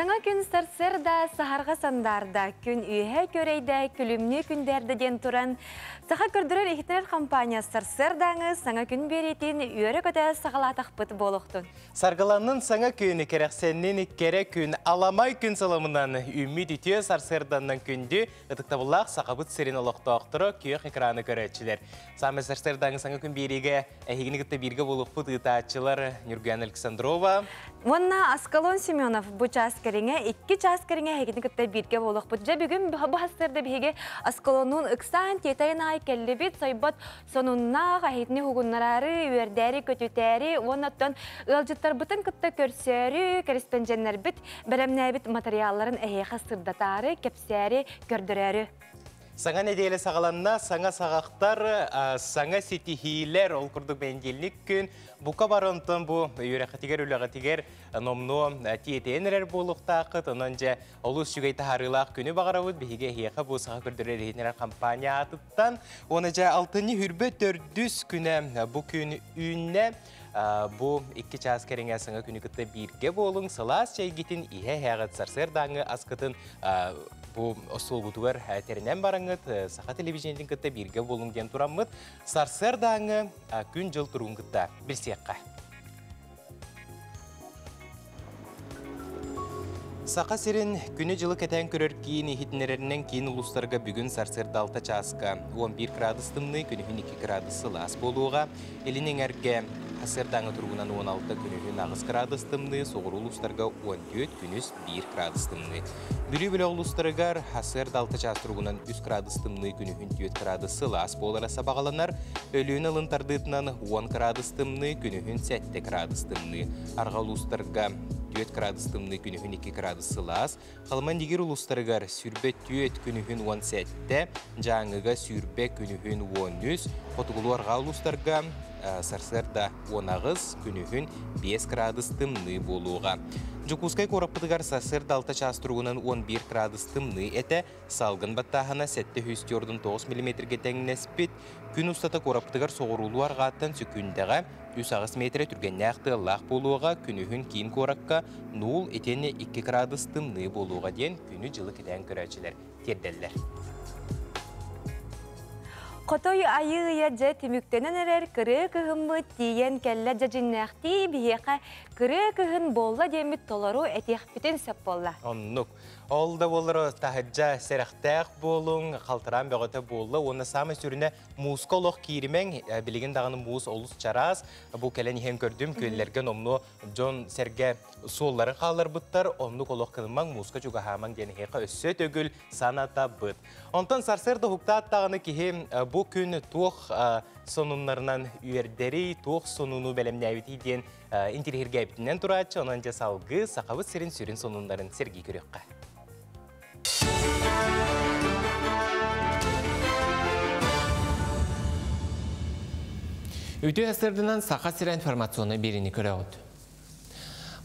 Саҥа күн сарсыарда саһарҕа сандаарда, күн үөһэ күөрэйдэ, күлүмнүү күндээрдэ диэн туран, Саха көрдөрөр-иһитинэр компания сарсыардааҥы саҥа күн биэриитин үөрэ-көтө саҕалаатахпыт буолуохтун. Саргыланнын саҥа күн, кэрэхсэннин кэрэ күн, аламай күн саламынан үүммүт үтүө сарсыарданнан күндү, ытыктабыллаах Сахабыт сирин олохтоохторо, күөх экраны көрөөччүлэр. Саамай сарсыардааҥы саҥа күн биэриигэ Эһигини кытта бииргэ буолуохпут ыытааччылар Ньургуяна Александрова. Уонна Аскалон Семенов бу чаас кэриҥэ, икки чаас кэриҥэ эһигини кытта бииргэ буолуохпут. Дьэ бүгүн бу сарсыарда биһиги Аскалоннуун ыксаан тиэтэйэн аай кэллибит, сойбот сонуннаах эһигини уһугуннараары, үөрдээри, көтүтээри уонна оттон ыалдьыттарбытын кытта көрсөөрү, кэриспэндьэннэрбит бэлэмнээбит матырыйаалларын эһиэхэ сырдатаары, кэпсээри, көрдөрөөрү. Саҥа нэдиэлэ саҕаланна, саҥа саҕахтар, саҥа ситиһиилэр, ол курдук бэнидиэлник күн бука бары онтон бу үөрэххитигэр, үлэҕитигэр номнуо тиэтэйэн эрэр буолуохтааххыт. Онон дьэ олус үчүгэй таһаарыылаах күнү баҕарабыт. Биһиги эһиэхэ бу саха көрдөрөр иһитиннэрэр компания аатыттан. Уонна дьэ алтынньы хүрбэ төрдүс күнэ бу күн үүннэ. Бу икки чаас кэриҥэ саҥа күнү кытта бииргэ буолуҥ, сылаас чэйгитин иһэ-иһэҕит, сарсыардааҥҥы аскытын бу остуолгутугар тэринэн бараҥҥыт, саха телевидениетин кытта бииргэ буолуҥ диэн тураммыт, сарсыардааҥҥы күн-дьыл туругун кытта билсиэххэ. Саха сирин күнү-дьылы кэтээн көрөр киин иһитиннэрэринэн киин улуустарга бүгүн сарсыарда 6 чааска 11 градус тымныы, күнүһүн 2 градус сылаас буолуоҕа. Илин эҥэргэ сарсыардааҥы туругунан 16, күнүһүн 8 градус тымныы, соҕуруу улуустарга 14, күнүс 1 градус тымныы. Бүлүү бөлөх улуустарыгар сарсыарда 6 чаас туругунан 3 градус тымныы, күнүһүн 4 градус сылаас буолара сабаҕаланар. Өлүөнэ ылын тардыытынан 10 градус тымныы, күнүһүн 7 градус тымныы. Арҕаа улуустарга 4 градус тымныы, күнүһүн 2 градус сылаас. Халыма-Индигир улуустарыгар сүүрбэ түөрт, күнүһүн 17, Дьааҥыга сүүрбэ, күнүһүн 13, Хотугулуу-Арҕаа улуустарга сарсыарда 18, күнүһүн 5 градус тымныы буолуоҕа. Дьокуускай куораппытыгар сарсыарда 6 чаас туругунан 11 градус тымныы этэ, салгын баттааһына 749 миллиметргэ тэҥнэспит. Күн устата куораппытыгар соҕуруулуу арҕааттан сөкүүндэҕэ үс аҕыс миэтэрэ түргэннээх тыаллаах буолуоҕа, күнүһүн киин куоракка нуул итиэннэ 2 градус тымныы буолуоҕа диэн күнү-дьылы кэтээн көрөөччүлэр тиэрдэллэр. Хотой айыы ыйа дьэ түмүктэнэн эрэр кырыы кыһыммыт тиийэн кэллэ дьэдьиннээхтии биһиэхэ кырыы кыһын буолла диэммит толору этиэхпитин сөп буолла. Оннук. Ол да буоллар таһырдьа сэрэхтээх буолуҥ, халтараан бөҕөтө буолла уонна саамай сүрүнэ мууска олох кииримэҥ, билигин даҕаны муус олус чараас. Бу кэлэн иһэн көрдүм, күөллэргэ номнуо дьон-сэргэ суолларын хаалларбыттар, оннук олох кылымаҥ, мууска чугаһаамаҥ диэн эһиэхэ өссө төгүл санатабыт. Онтон сарсыарда уһуктаат даҕаны киһи бу күн туох сонуннарынан үөрдэрий, туох сонуну бэлэмнээбитий диэн интириэһиргээбитинэн турааччы, онон дьэ салгыы Сахабыт сирин сүрүн сонуннарын сэргии көрүөххэ. Үтүө сырдынан Саха сирэ информационнай биэриини көрөҕүт.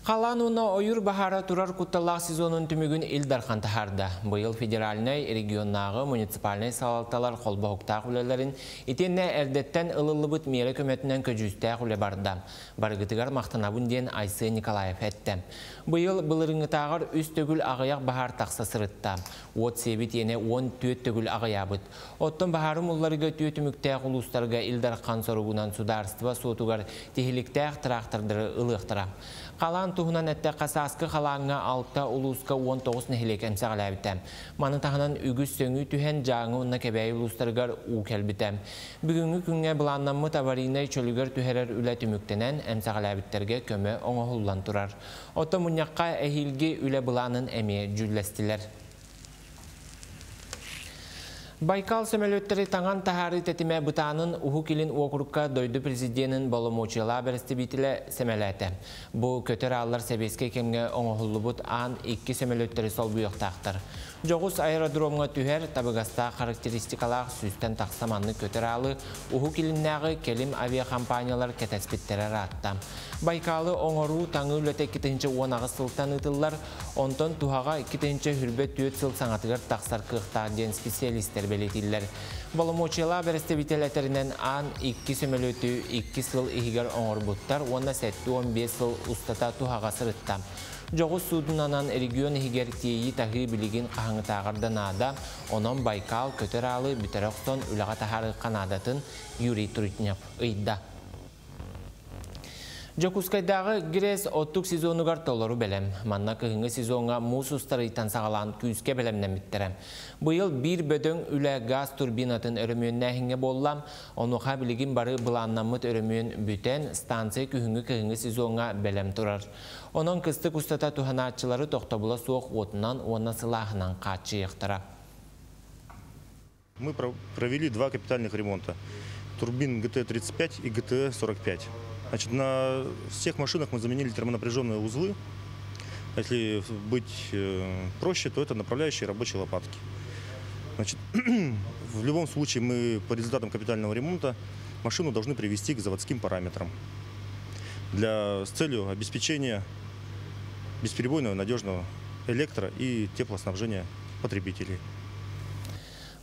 Халаан уонна ойуур баһаара турар кутталлаах сезонун түмүгүн Ил Дархан таһаарда. Быйыл федеральнай, регионнааҕы, муниципальнай салалталар холбоһуктаах үлэлэрин итиэннэ эрдэттэн ылыллыбыт миэрэ көмөтүнэн көдьүүстээх үлэ барда. Барыгытыгар махтанабын диэн Айсен Николаев эттэ. Быйыл былырыҥҥытааҕар үс төгүл аҕыйах баһаар тахса сырытта. Уот сиэбит иэнэ 14 төгүл аҕыйаабыт. Оттон баһаары мулларыга үтүө түмүктээх улуустарга Ил Дархан соругунан судаарыстыба суотугар тиһиликтээх тыраахтардары ылыахтара. Халаан туһунан эттэххэ, сааскы халааҥҥа алта улууска 19 нэһилиэк эмсэҕэлээбитэ. Маны таһынан үгүс сөҥүү түһэн Дьааҥы уонна Кэбээйи улуустарыгар уу кэлбитэ. Бүгүҥҥү күҥҥэ былааннаммыт аварийнай чөлүгэр түһэрэр үлэ түмүктэнэн, эмсэҕэлээбиттэргэ көмө оҥоһуллан турар. Оттон мунньахха эһиилги үлэ былаанын эмиэ дьүүллэстилэр. Байкал сөмөлүөттэри таҥан таһаарыы тэтимэ бытаанын Уһук Илин уокурукка дойду президенин боломуочуйалаах бэрэстэбиитэлэ сэмэлээтэ. Бу көтөр ааллар сэбиэскэй кэмҥэ оҥоһуллубут аан икки сөмөлүөттэри солбуйуохтаахтар. Дьоҕус аэродромҥа түһэр табыгастаах характеристикалаах сүүстэн тахса маннык көтөр аалы Уһук Илиннээҕи кэлим авиакомпаниялар кэтэспиттэрэ ыраатта. Байкалы оҥоруу таҥыы үлэтэ 2018 сылтан ыытыллар, онтон туһаҕа 2024 сыл саҥатыгар тахсар кыахтаах диэн специалистэр бэлиэтииллэр. Боломуочуйалаах бэрэстэбиитэл этэринэн аан икки сөмөлүөтү икки сыл иһигэр оҥорбуттар уонна 75 сыл устата туһаҕа сырытта. Дьоҕус суудунанан регион иһигэр тиэйии-таһыы билигин хаһааҥҥытааҕар да наада, онон Байкал көтөр аалы бүтэрэ охсон үлэҕэ таһаарыахха наадатын Юрий Трутнев ыйда. Дьокуускайдааҕы ГРЭС оттук сезонугар толору бэлэм. Манна кыһыҥҥы сезоҥҥа муус устар ыйтан саҕалаан күүскэ бэлэмнэммиттэрэ. Быйыл биир бөдөҥ үлэ газ турбинатын өрөмүөннээһиҥҥэ буолла. Онуоха билигин бары былааннаммыт өрөмүөн бүтэн, станция күһүҥҥү-кыһыҥҥы сезоҥҥа бэлэм турар. Онон кыстык устата туһанааччылары тохтобула суох уотунан уонна сылааһынан хааччыйыахтара. Мы провели два капитальных ремонта. Турбин ГТ-35 и ГТ-45. Значит, на всех машинах мы заменили термонапряженные узлы. Если быть проще, то это направляющие рабочие лопатки. Значит, в любом случае мы по результатам капитального ремонта машину должны привести к заводским параметрам с целью обеспечения бесперебойного, надежного электро- и теплоснабжения потребителей.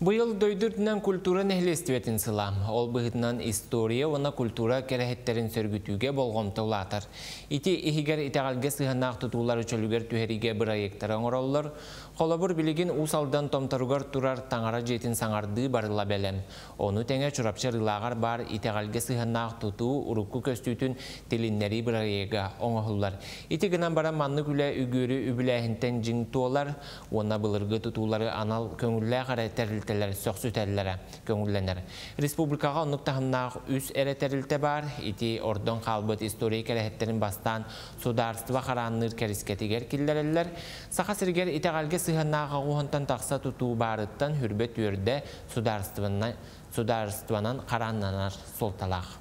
Быйыл дойду үрдүнэн культура нэһилиэстибэтин сыла. Ол быһыытынан история уонна культура кэрэһиттэрин сөргүтүүгэ болҕомто улаатар. Ити иһигэр итэҕэлгэ сыһыаннаах тутуулары чөлүгэр түһэриигэ бырайыактары оҥороллор. Холобур, билигин Уус Алдан Томторугар турар таҥара дьиэтин саҥардыы барыла бэлэм. Ону тэҥэ Чурапчы Арыылааҕар баар итэҕэлгэ сыһыаннаах тутуу урукку көстүүтүн тилиннэрии бырайыага оҥоһуллар. Ити гынан баран маннык үлэ үгүөрү үбүлээһинтэн дьиҥ туолар уонна былыргы тутуулары анал көҥүллээх эрэ тэрилтэлэр сөхсүтэллэрэ көҥүллэнэр. Республикаҕа оннук таһымнаах үс эрэ тэрилтэ баар. Ити ордон хаалбыт история кэрэһиттэрин бастаан судаарыстыба хараанныыр кэрискэтигэр киллэрэллэр. Саха сиригэр итэҕэлгэ сыһыаннаах аҕуһунтан тахса тутуу баарыттан хүрбэ түөрдэ судаарыстыбанан харааннанар суолталаах.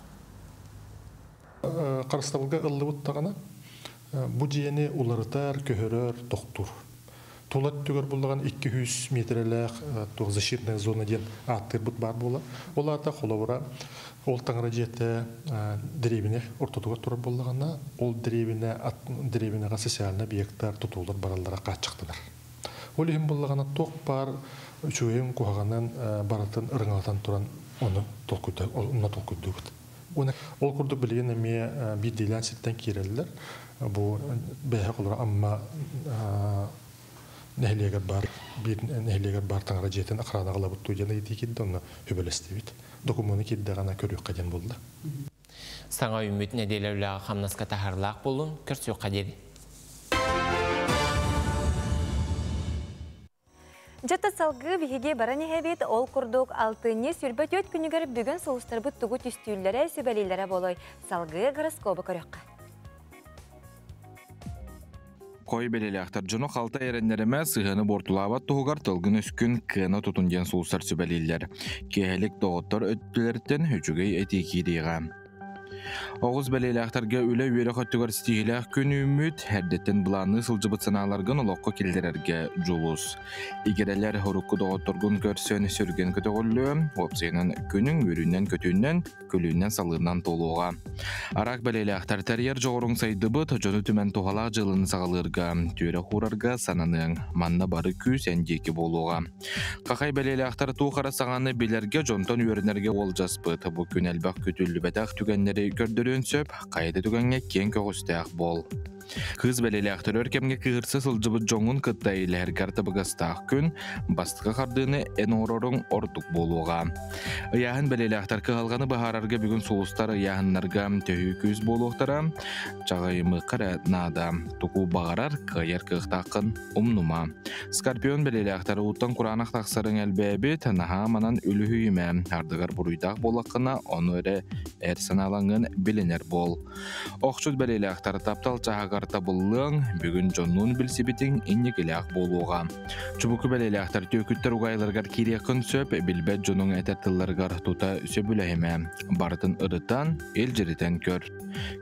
Харыстабылга ыллыбыт даҕаны бу дьиэни уларытар, көһөрөр, тохтуур. Тула өттүгэр буллаҕын 200 миэтэрэлээх туох защитная зона диэн ааттыырбыт баар буолар. Ол аата холобура ол таҥара дьиэтэ дэриэбинэ ортотугар турар буоллаҕына, ол дэриэбинэ дэриэбинэҕэ социальный объектар тутуулар бараллара хааччахтанар. Ол иһин буоллаҕына туох баар үчүгэйин куһаҕанын барытын ырыҥалатан туран ону онно толкуйдуубут. Ол курдук билигин эмиэ биирдиилээн сиртэн киирэллэр. Бу бэйэһэ холоро Амма нэһилиэгэр баар биир нэһилиэгэр баар таҥара дьиэтин охранаҕа ылабыт дуу диэн ыйытыы киирдэ, онно үбэлэстибит. Докумуону киирдэҕинэ көрүөххэ диэн буолла. Саҥа үүммүт нэдиэлэ үлэҕэ хамнаска таһаарыылаах буоллун, көрсүөххэ диэри. Дьэ салгыы биһиги баран иһэбит, ол курдук алтынньы 24 күнүгэр бүгүн сулустарбыт тугу түстүүллэрэ, сүбэлииллэрэ болой. Салгыы гороскобу көрөххө. Хой бэлиэлээхтэр дьону халта эрэннэримэ сыһыаны буортулаабат туһугар тылгын өскүн кыана тутун диэн сулустар сүбэлииллэр. Киэһэлик доҕоттор өттүлэриттэн үчүгэй этии киириэҕэ. Оҕус бэлиэлээхтэргэ үлэ үөрэх өттүгэр ситиһиилээх күн үүммүт, эрдэттэн былаанныы сылдьыбыт санааларгын олоххо киллэрэргэ дьулус. Игирэлэр урукку доҕотторгун көрсөн сүргэн көтөҕүллүө, уопсайынан күнүҥ үөрүүнэн-көтүүнэн, күлүүнэн-салыынан туолуоҕа. Араак бэлиэлээхтэр тэрийэр дьоҕуруҥ сайдыбыт, дьону түмэн туһалаах дьыаланы саҕалыырга, түөрэ хуурарга сананыаҥ. Манна бары күүс эн диэки буолуоҕа. Хахай бэлиэлээхтэр туох эрэ саҥаны билэргэ, дьонтон үөрэнэргэ уолдьаспыт. Бу күн элбэх күтүллүбэтэх түгэннэри көрдөрүөн сөп, хайа да түгэҥҥэ киэҥ көҕүстээх буол. Кыыс бэлиэлээхтэр өр кэмҥэ кыыһырса сылдьыбыт дьоҥҥун кытта илэһэргэр табыгастаах күн, бастакы хардыыны эн оҥороруҥ ордук буолуоҕа. Ыйааһын бэлиэлээхтэр кыһалҕаны быһаарарга бүгүн сулустар ыйааһыннарга төһүү күүс буолуохтара. Чаҕыйымыахха эрэ наада. Тугу баҕарар кыайар кыахтааххын умнума. Скорпион бэлиэлээхтэр ууттан кураанах тахсарыҥ элбээбит, наһаа манан үлүһүйүмэ. Ардыгар буруйдаах буоллаххына, ону эрэ эр санаалаҥҥын билинэр буол. Охчут бэлиэлээхтэр таптал чаһыгар табыллыаҥ, бүгүн дьоннуун билсибитиҥ инникилээх буолуоҕа. Чубуку бэлиэлээхтэр түөкүттэр угаайыларыгар киириэххин сөп, билбэт дьонуҥ этэр тылларыгар тута сөбүлэһимэ. Барытын ырытан, илдьиритэн көр.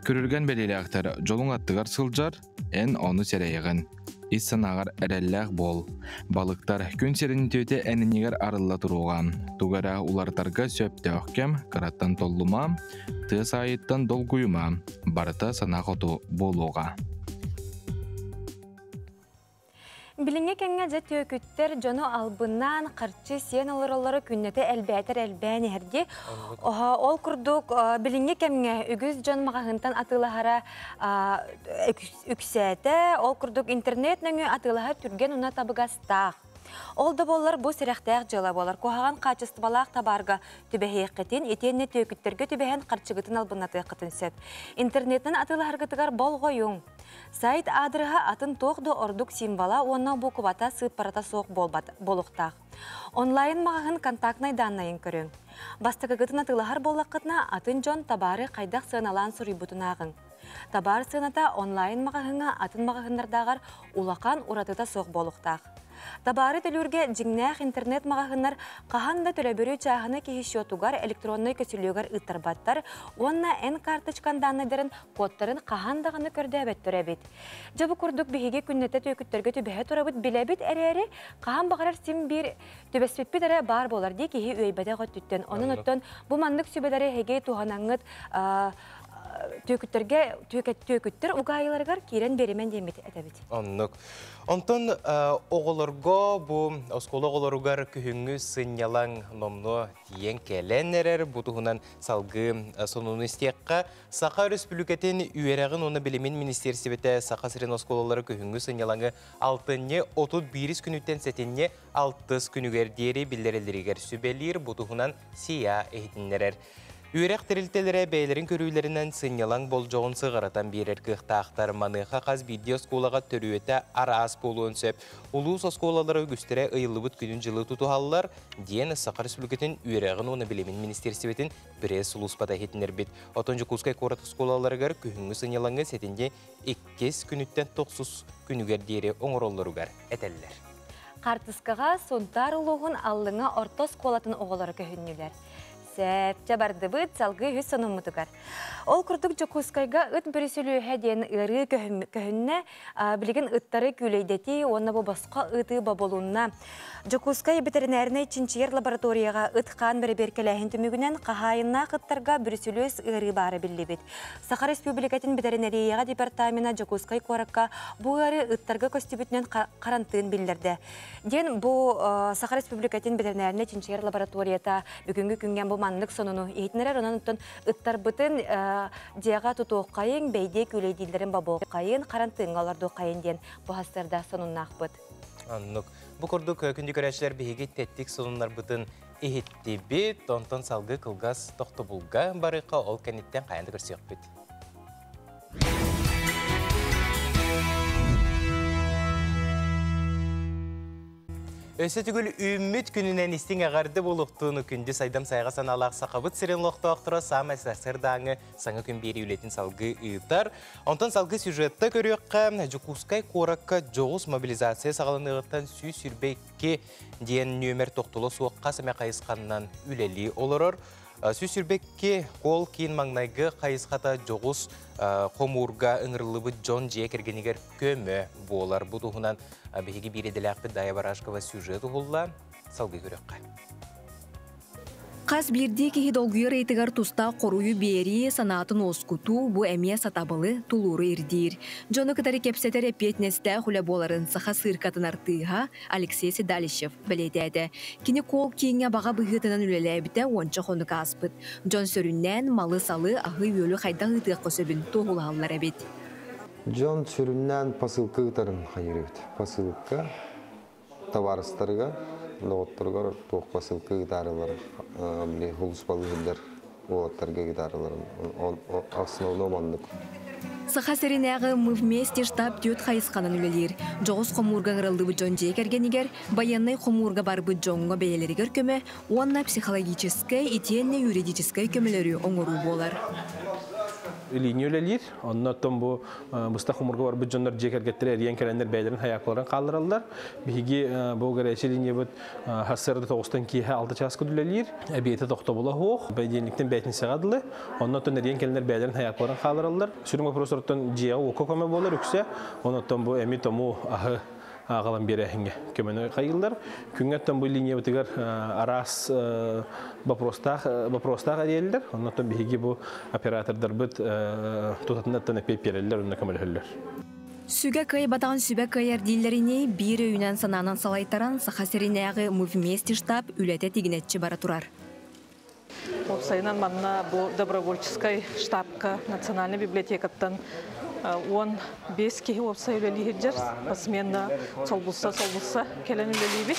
Күрүлгэн бэлиэлээхтэр дьолуҥ аттыгар сылдьар, эн ону сэрэйэҕин. Ис санааҕар эрэллээх буол. Балыктар күн сирин үтүөтэ эн иннигэр арылла туруоҕа. Тугу эрэ уларытарга сөптөөх кэм, кыраттан толлума, тыа саайыттан долгуйума, барыта санаа хоту буолуоҕа. Билиҥҥи кэмҥэ дьэ түөкүттэр дьону албыннаан харчы сиэн олороллоро күннэтэ элбээтэр элбээн иһэр дии. Ол курдук билиҥҥи кэмҥэ үгүс дьон маҕаһыынтан атыылаһара үксээтэ. Ол курдук интернет нөҥүө атыылаһар түргэн уна табыгастаах. Ол да буоллар бу сэрэхтээх дьыала буолар. Куһаҕан хаачыстыбалаах табаарга түбэһиэххитин, итиэннэ түөкүттэргэ түбэһэн харчыгытын албыннатыаххытын сөп. Интернетинэн атыылаһаргытыгар болҕойуҥ. Сайт аадырыһа атын туох да ордук символа уонна буукубата сыыппарата суох буолбат буолуохтаах. Онлайн маҕаһыын контактнай дааннайын көрүҥ. Бастакыгытын атыылаһар буоллаххытына, атын дьон табаары хайдах сыаналаан суруйбутун ааҕыҥ. Табаар сыаната онлайн маҕаһыыҥҥа атын маҕаһыыннардааҕар улахан уратыта суох буолуохтаах. Табаары төлүүргэ дьиҥнээх интернет-маҕаһыыннар хаһан да төлөбүрү чааһынай киһи счетугар электроннай көсүлүөгэр ыыттарбаттар уонна эн карточкан дааннайдарын кодтарын хаһан даҕаны көрдөөбөттөр эбит. Дьэ бу курдук биһиги күннэтэ түөкүттэргэ түбэһэ турабыт билэбит эрээри, хаһан баҕарар син биир түбэспиппит эрэ баар буолар дии киһи үөйбэтэх өттүттэн. Онон оттон бу маннык сүбэлэри эһиги туһанаҥҥыт түөкүттэргэ түөкүттэр угаайыларыгар киирэн биэримэн диэммит этэбит. Оннук. Онтон оҕолорго бу оскуола оҕолоругар күһүҥҥү сынньалаҥ номнуо тиийэн кэлэн эрэр. Бу туһунан салгыы сонуну истиэххэ. Саха Өрөспүүбүлүкэтин үөрэҕин уонна билимин министиэристибэтэ Саха сирин оскуолалара күһүҥҥү сынньалаҥы алтынньы 31 күнүттэн сэтинньи алтыс күнүгэр диэри биллэрэллэригэр сүбэлиир. Бу туһунан СИА иһитиннэрэр. Үөрэх тэрилтэлэрэ бэйэлэрин көрүүлэринэн сынньалаҥ болдьоҕун сыҕарытан биэрэр кыахтаахтар. Маныаха хас биирдии оскуолаҕа төрүөтэ араас буолуон сөп. Улуус оскуолалара үгүстэрэ ыйыллыбыт күнүн-дьылы тутуһаллар, диэн Саха Республикатын үөрэҕин уонна билимин министиэристибэтин пресс-сулууспата иһитиннэрбит. Оттон Дьокуускай куорат оскуолаларыгар күһүҥҥү сынньалаҥы сэтинньи иккис күнүттэн тохсус күнүгэр диэри оҥороллоругар этэллэр. Хаартыскаҕа Сунтаар улууһун Аллыҥа орто оскуолатын оҕолоро көһүннүлэр. Сөп, бардыбыт, салгыы үһүс сонуммутугар. Ол курдук Дьокуускайга ыт бүрүсүлүөһэ диэн ыарыы көһүннэ. Билигин ыттары күүлэйдэтии уонна бу босхо ыытыы бобулунна. Дьокуускай бэтэринээринэй чинчийэр лабораторияҕа ыт хаан бэрэбиэркэлээһин түмүгүнэн хаһаайыннаах ыттарга бүрүсүлүөс ыарыы баара биллибит. Саха Республикатын бэтэринэриийэҕэ департамена Дьокуускай куоракка бу ыарыы ыттарга көстүбүтүнэн харантыын биллэрдэ. Диэн бу Саха Республикатын бэтэринээринэй чинчийэр лабораторията бүгүҥҥү күҥҥэ бу маннык сонуну иһитиннэрэр. Онон оттон ыттарбытын дьиэҕэ тутуоххайыҥ, бэйдиэ күүлэйдииллэрин бобуоххайын, харантыыҥҥа олордуоххайын диэн бу сарсыарда сонуннаахпыт. Оннук. Бу курдук күндү көрөөччүлэр биһиги тэттик сонуннарбытын иһиттибит. Онтон салгыы кылгас тохтобулга барыахха ол кэнниттэн хайаан да көрсүөхпүт. Өссө түгүл үүммүт күнүнэн истиҥ эҕэрдэ буолуохтун күндү сайдам сайҕа санаалаах Сахабыт сирин олохтоохторо саамай сарсыардааҥы саҥа күн биэрии үлэтин салгыы ыытар. Онтон салгыы сюжетта көрүөххэ Дьокуускай куоракка дьоҕус мобилизация саҕаланыаҕыттан 122 диэн нүөмэр тохтоло суох хас эмэ хайысханнан үлэлии олорор. 122 кол киин маҥнайгы хайысхата дьоҕус хомуурга ыҥырыллыбыт дьон дьиэ кэргэнигэр көмө буолар. Бу туһунан биһиги биир идэлээхпит Дая Барашкова сюжет уһулла. Салгыы көрүөххэ. Хас биирдии киһи долгуйар ыйытыгар тустаах хоруйу биэрии, санаатын уоскутуу бу эмиэ сатабылы, тулууру ирдиир. Дьону кытары кэпсэтэр эппиэтинэстээх үлэ буоларын саха сыыркатын артыыһа Алексей Седалищев бэлиэтээтэ. Кини кол-кииҥҥэ баҕа быһыытынан үлэлээбитэ уонча хонук ааспыт. Дьон сүрүннээн малы-салы, аһы-үөлү хайдах ыытыахха сөбүн туоһулаһаллар эбит. Дьон сүрүннээн посылка ыытарын хайыыр эбит. Посылка табаарыстарыгар, доҕотторугар туох посылка ыытаарылар, били хулуспалыырдар уолаттарга ыытаарылар основном оннук. Саха сиринээҕи Мы вместе штаб түөрт хайысханан үлэлиир. Дьоҕус хомуурга ыҥырыллыбыт дьон дьиэ кэргэнигэр, байыаннай хомуурга барбыт дьоҥҥо бэйэлэригэр көмө уонна психологическай итиэннэ юридическай көмөлөрү оҥоруу буолар. Линия үлэлиир. Онно оттон бу быстах хомуурга барбыт дьоннор дьиэ кэргэттэрэ эрийэн кэлэннэр бэйэлэрин хайаакыларын хааллараллар. Биһиги бу горячай линиябыт сарсыарда тоҕустан киэһэ алта чааска үлэлиир. Эбиэтэ тохтобула суох. Бэйдиэнниктэн бээтинсэҕэ дылы. Онно оттон эрийэн кэлэннэр бэйэлэрин хайаакыларын хааллараллар. Сүрүн вопростортон дьиэҕэ уокка көмө буолар үксэ. Онон бу эми тому аһы аҕалан биэрээһиҥҥэ көмөнү хайыыллар. Күҥҥэ оттон бу линиябытыгар араас вопростаах вопростаах эрийэллэр. Оннуттан биһиги бу оператордарбыт тутатынаттан эппиэт биэрэллэр, онно көмөлөһөллөр. Сүгэ кыайбатаҕын сүбэ кыайар дииллэринии, биир өйүнэн санаанан салайтаран Саха сиринээҕи Мы вместе штаб үлэтэ тигинэччи бара турар. Уопсайынан манна бу добровольческай штабка национальнай библиотекаттан 15 киһи уопсай үлэлии сылдьар, посменно солбулса-солбулса кэлэн үлэлиибит.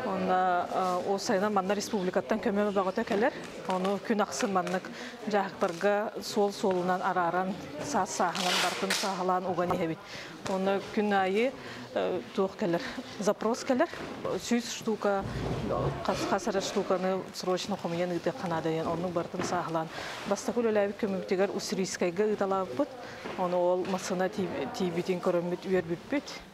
Онно уопсайынан манна республикаттан көмө бөҕөтө кэлэр. Ону күн ахсын маннык дьаһыктарга суол суолунан арааран, саас сааһынан бартын сааһылаан уган иһэбит. Онно күн аайы туох кэлэр, запрос кэлэр. 100 штука, хас эрэ штуканы срочно хомуйан ыытыахха наада диэн, оннук бартын сааһылаан. Бастакы үлэлээбит көмөбүтүгэр Уссурийскайга ыыталаабыппыт. Ону ол массыына тиийбитин көрөммүт үөрбүппүт.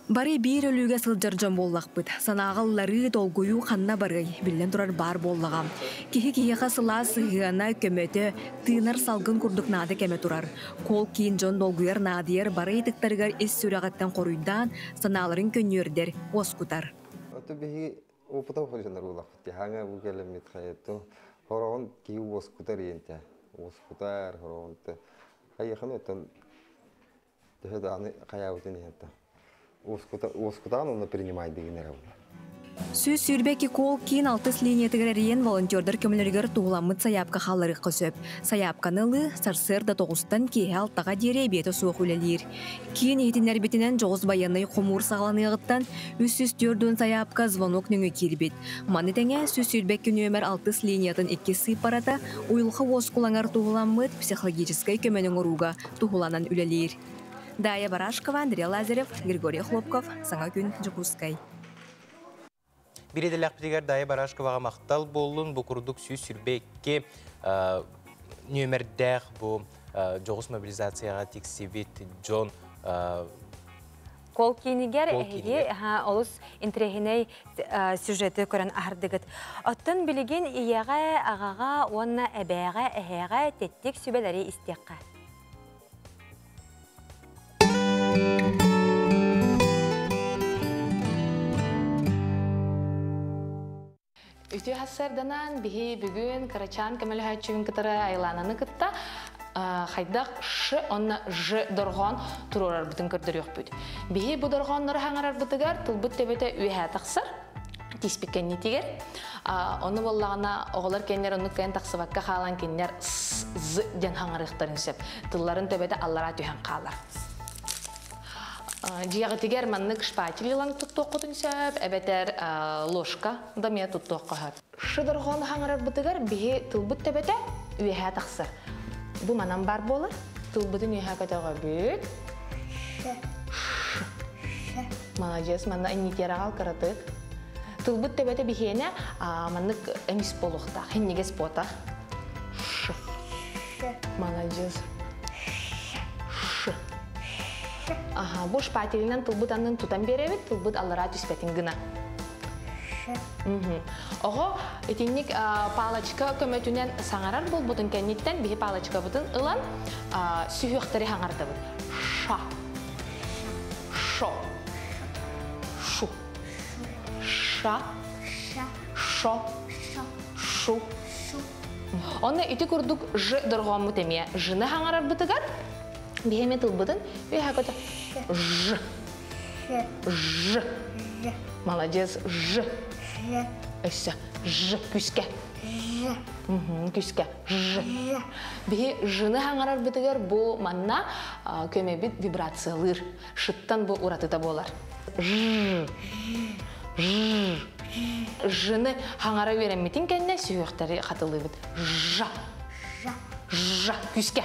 Бары биир өлүүгэ сылдьар дьон буоллахпыт. Санааҕа ылларыы, долгуйуу ханна барыай, биллэн турар баар буоллаҕа. Киһи киһиэхэ сылаас сыһыана, көмөтө, тыынар салгын курдук наада кэмэ турар. Кол киин дьон долгуйар наадыйар бары ыйытыктарыгар ис сүрэҕиттэн хоруйдаан, санааларын көнньүөрдэр, уоскутар. Ото биһиги опыта хоһуннар буоллахпыт. Хаҥа бу кэлэммит хайату хороҕун киһи уоскутар иэнтэ. Уоскутар хороҕун хайыхан оттон төһө даҕаны хайаабытын иһэн уоскутаан онно принимайдыгын эрэ була. 122 кол киин алтыс линиятыгар эрийэн волонтердар көмөлөрүгэр туһуламмыт сайаапка хаалларыахха сөп. Сайаапканы ылыы сарсыарда 9-тан киэһэ 6-га диэри эбиэтэ суох үлэлиир. Киин иһитиннэрбитинэн дьоҕус байыаннай хомуур саҕаланыаҕыттан 304 сайаапка звонок нөҥүө киирбит. Маны тэҥэ 122 нүөмэр алтыс линиятын иккис сыыппарата уйулҕа уоскулаҥар туһуламмыт психологическай көмөнү оҥорууга туһуланан үлэлиир. Дая Барашкова, Андрей Лазарев, Григорий Хлопков, Саҥа күн, Дьокуускай. Бириделэхпитигэр Дая Барашковаҕа махтал буоллун, бу курдук 122 нүөмэрдээх бу дьоҕус мобилизацияҕа тиксибит дьон Кол киинигэр эһиги олус интэриэһинэй сюжеты көрөн аһардыгыт. Оттон билигин ийэҕэ, аҕаҕа уонна эбээҕэ, эһээҕэ тэттик сүбэлэри истиэххэ. Үтүө хассарданан биһи бүгүн Карачан көмөлөһөөччүгүн кытары Айлананы кытта хайдах ш онна ж дорҕоон туруорарбытын көрдөрүөхпүт. Биһи бу дорҕооннору хаҥарарбытыгар тылбыт төбөтө үөһээ тахсар тииспиккэннитигэр. Ону буоллаҕына оҕолор кэннэр оннук кэлэн тахсыбакка хаалан кинилэр с з диэн хаҥарыахтарын сөп. Тылларын төбөтө аллараа түһэн хаалар. Дьиэҕитигэр маннык шпатель ылан туттуоххутун сөп, эбэтэр ложка да эмиэ туттуохха сөп. Ш дорҕоону хаҥарарбытыгар биһи тылбыт төбөтө үөһээ тахсар. Бу манан бар буолар. Тылбытын үөһээ көтөҕөбүт. Ш. Молодец, манна иннитиэраҕал кыратык. Тылбыт төбөтө биһиэнэ маннык эмис буолуохтаах, хиннигес буотах. Ш. Молодец. Ш. Аха, бу шпателинэн тылбыт аннын тутан биэрэбит, тылбыт аллараа түспэтин гына. Оҕо итинник палочка көмөтүнэн саҥарар буолбутун кэнниттэн биһи палочкабытын ылан сүһүөхтэри хаҥардабыт. Ша. Шо. Шу. Ша. Шо. Шу. Онно ити курдук ж дорҕооммут эмиэ жны хаҥарарбытыгар биһиэми тылбытын үөһэ көтө ж. Ж. Молодец, ж. Өссө ж күскэ. Күскэ. Ж. Биһи жны хаҥарарбытыгар бу манна көмөбүт вибрациялыыр. Шыттан бу уратыта буолар. Ж. Ж. Жны хаҥара үөрэммитин кэннэ сүһүөхтэри хатылыыбыт. Жа. Жа. Күскэ.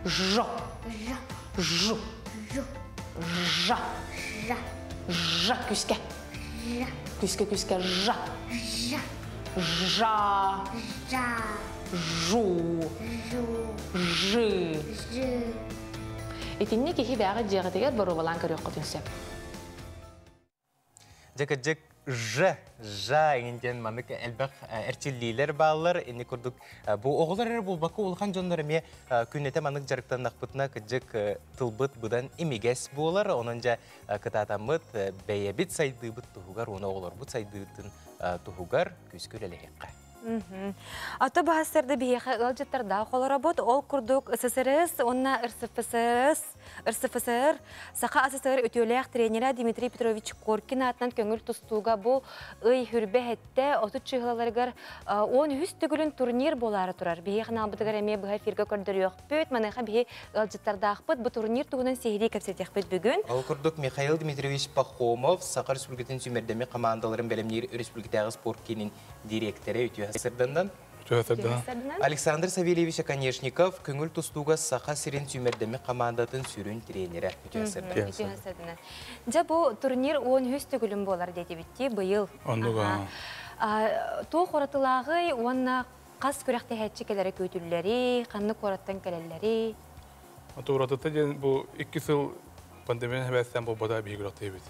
Жо. Жу. Жа. Жа. Күскэ. Күскэ, күскэ. Жа. Жа. Жу. Жы. Итинник киһи бэҕэ дьиэҕитигэр боруобалаан көрүөххүтүн сөп. Дьэкэдьик ж, жа иҥинтен маннык элбэх эрчиллиилэр бааллар. Инни курдук бу оҕолор эрэ буолбакка улахан дьоннор эмиэ күннэтэ маннык дьарыктаннахпытына кыдьык тылбыт быдан имигэс буолар. Онон дьэ кытаатаммыт бэйэбит сайдыыбыт туһугар, уонна оҕолорбут сайдыытын туһугар күүскэ үлэлэһиэххэ. Ото баһастарда биһиэхэ ыалдьыттардаах олоробут. Ол курдук СССР уонна РСФСР, РСФСР Саха СССР үтүөлээх тренерэ Дмитрий Петрович Коркин аатынан көҥүл тустууга бу ый хүрбэ хэттэ 30 чыһылаларыгар 13 төгүлүн турнир буолаары турар. Биһиэхэ анаабытыгар эмиэ быһа эфиргэ көрдөрүөхпүт. Маныаха биһи ыалдьыттардаахпыт. Бу турнир туһунан сиһилии кэпсэтиэхпит бүгүн. Ол курдук Михаил Дмитриевич Пахомов Саха Республикатын сүүмэрдэммит хамаандаларын бэлэмниир республикатааҕы спорт киинин дириэктэрэ үтүө сырдандан. Александр Савельевич Оконешников көҥүл тустууга Саха сирин сүүмэрдэммит хамаандатын сүрүн тренерэ үтүө сырданан. Дьэ бу турнир 13 төгүлүн буолар диэтибитти быйыл. Оннуга. Туох уратылааҕый уонна хас күрэхтэһээччи кэлэрэ күүтүллэрий, ханнык куораттан кэлэллэрий? Уратыта диэн бу 2 сыл пандемия хэбэстэн буолбата биһиги күрэхтэһэбит.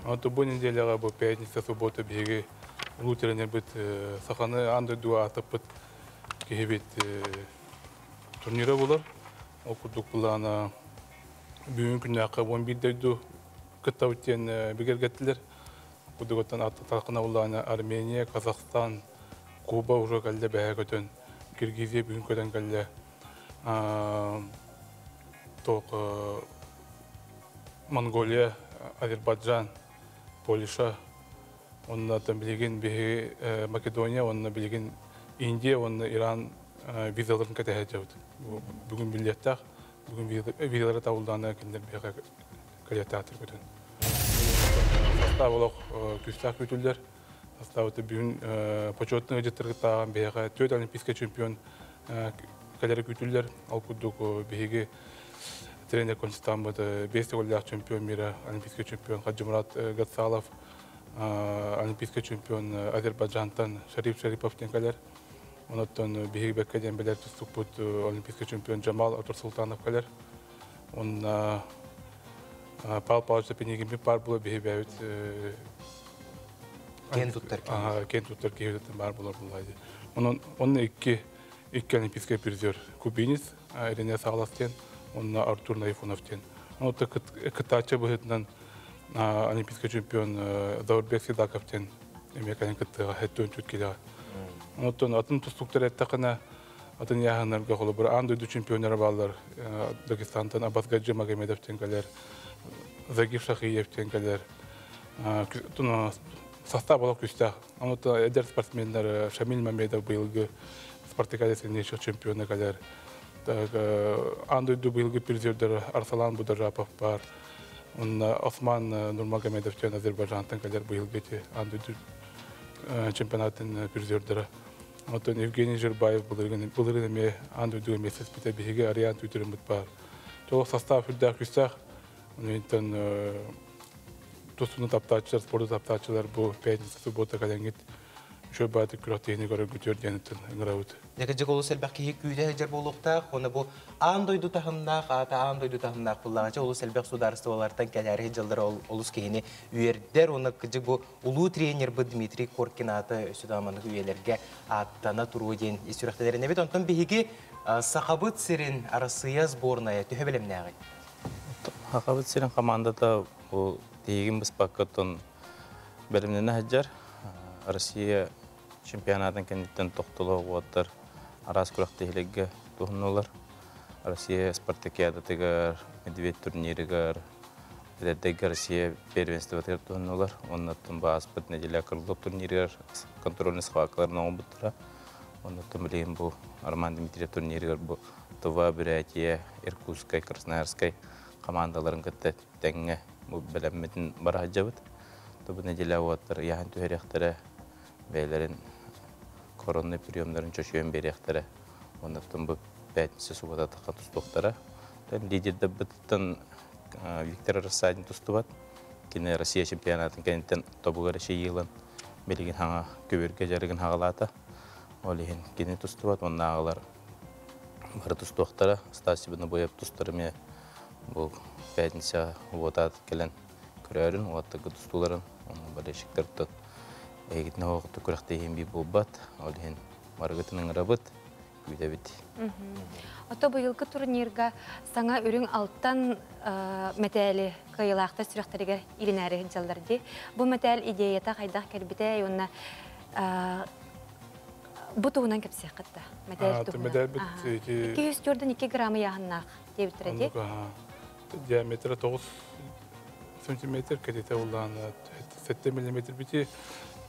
Онтон бу неделяҕа бу пятница, суббота биһиги улуу тренербит саханы аан дойдуга аатырпыт киһибит турнира буолар. Ол курдук былаана бүгүн күннээххэ 11 дойду кыттабыт диэн бигэргэттилэр. Курдугуттан аттаталкына буллаана Армения, Казахстан, Куба уже кэллэ бэһэ көтөн, Киргизия бүгүн көтөн кэллэ. Тоқ Монголия, Азербайджан, Польша, онна билигин биһи Македония, онна билигин Индия, онна Иран визаларын кэтэһэ дьабыт. Бүгүн билиэттэх, бүгүн визалары табылдаана кинилэр биһиэхэ кэлиэттээхтэр көтөн. Состав олох күүстээх күүтүллэр. Составы бүгүн почетный ыдьыттаргыттааҕан биһиэхэ төрт олимпийскай чемпион кэлэрэ күүтүллэр. Ол курдук биһиги тренер консультаммыт 5 төгүллээх чемпион мира, олимпийский чемпион Хаджимурат Гацалов, олимпийский чемпион Азербайджантан Шарип Шарипов диэн кэлэр. Онуттан биһиги бэккэ диэн билэр тустукпут олимпийский чемпион Джамал Атурсултанов кэлэр. Онна Павел Павлович Пенигин пар була биһи бэбит Кен туттар киһи. Кен туттар киһи бар булар булайды. Онон онно икки олимпийский призер кубинец Ирина Сагалас диэн, онно Артур Найфонов диэн. Онно кыттааччы быһыытынан олимпийский чемпион Заурбек Сидаков диэн эмиэ кэлэн кыттыаҕа 74 килоҕа. Онтон атын тустууктар эттэххинэ атын яһанарга холобур аан дойду чемпионнара бааллар. Дагестантан Абазгаджи Магомедов диэн кэлэр, Загир Шахиев диэн кэлэр. Состав олох күүстээх. Онно эдэр спортсменнар Шамиль Мамедов быйылгы Спартакиада сильнейших чемпиона кэлэр. Аан дойду быйылгы призердер Арсалан Бударапов бар. Онно Осман Нурмагомедов диэн Азербайджантан кэлэр быйылгы аан дойду чемпионатын призердері. Онтон Евгений Жирбаев былыргын эмиэ аан дойдуга миэстэспитэ биһиги Ариан Түтүрүммүт бар. Толық состав үрдээх күүстээх. Онтон тустууну таптааччылар, спорту таптааччылар бу пятница, суббота кэлэҥҥит үчүгэй баҕайытык күрэхтэһиини көрөр күтүөр диэн ыҥырабыт. Дьэ олус элбэх киһи күүтэ сылдьар буолуохтаах, уонна бу аан дойду таһымнаах, аата аан дойду таһымнаах буллаҕа олус элбэх судаарыстыбалартан кэлээри сылдьаллара олус киһини үөрдэр, уонна кырдьык бу улуу тренербит Дмитрий Коркин аата өссө даҕаны үйэлэргэ ааттана туруо диэн ис сүрэхтэнэр эбит. Онтон биһиги Сахабыт сирин Арассыыйа сборная төһө бэлэмнээҕий? Сахабыт сирин командата бу тиһигин быспакка бэлэмнэнэ сылдьар. Россия чемпионатын кэнниттэн тохтолоох уоттар араас күрэхтэһиилэргэ туһуннулар. Россия спартакиадатыгар, Медведь турнирыгар, эдэрдэргэ Россия первенствотыгар туһуннулар. Оннуттан бааспыт неделя Крылов турнирыгар контрольный схваткаларын оҥорбуттара. Оннуттан билигин бу Роман Дмитриев турнирыгар бу Тыва, Бурятия, Иркутскай, Красноярскай командаларын кытта тэҥҥэ бу бэлэммитин бара сылдьабыт. Бу неделя уоттар ыйааһын түһэриэхтэрэ, бэйэлэрин коронный приемнарын чочуйан биэриэхтэрэ. Оннуттан бу пятница, суббота тахха тустуохтара. Лидердэрбититтэн Виктор Рассадин тустубат. Кини Россия чемпионатын кэнниттэн тобугар эчэйиилэн билигин хаҥа көбүргэ дьарыгын хаҕалаата. Ол иһин кини тустубат, оннааҕылар бары тустуохтара. Стас Ибанобоев тустар эмиэ бу пятница уотаат кэлэн көрөөрүн, уоттарга тустууларын, онно болельщиктартан эһигитин оҕоҕуту күрэхтэһиин биир буолбат. Ол иһин барыгытын ыҥырабыт, күүтэбит. Ото быйылгы турнирга саҥа үрүҥ алтан мэтээли кыайыылаахтар сүрэхтэригэр илинээри сылдьаллар дии. Бу мэтээл идеята хайдах кэлбитэ уонна Бу туһунан кэпсиэххит да. Мэтээл туһунан. Мэтээл бит 242 грамм ыйааһыннаах диэбиттэрэ дии. Диаметра 9 сантиметр, кэтитэ улаана 7 миллиметр бити.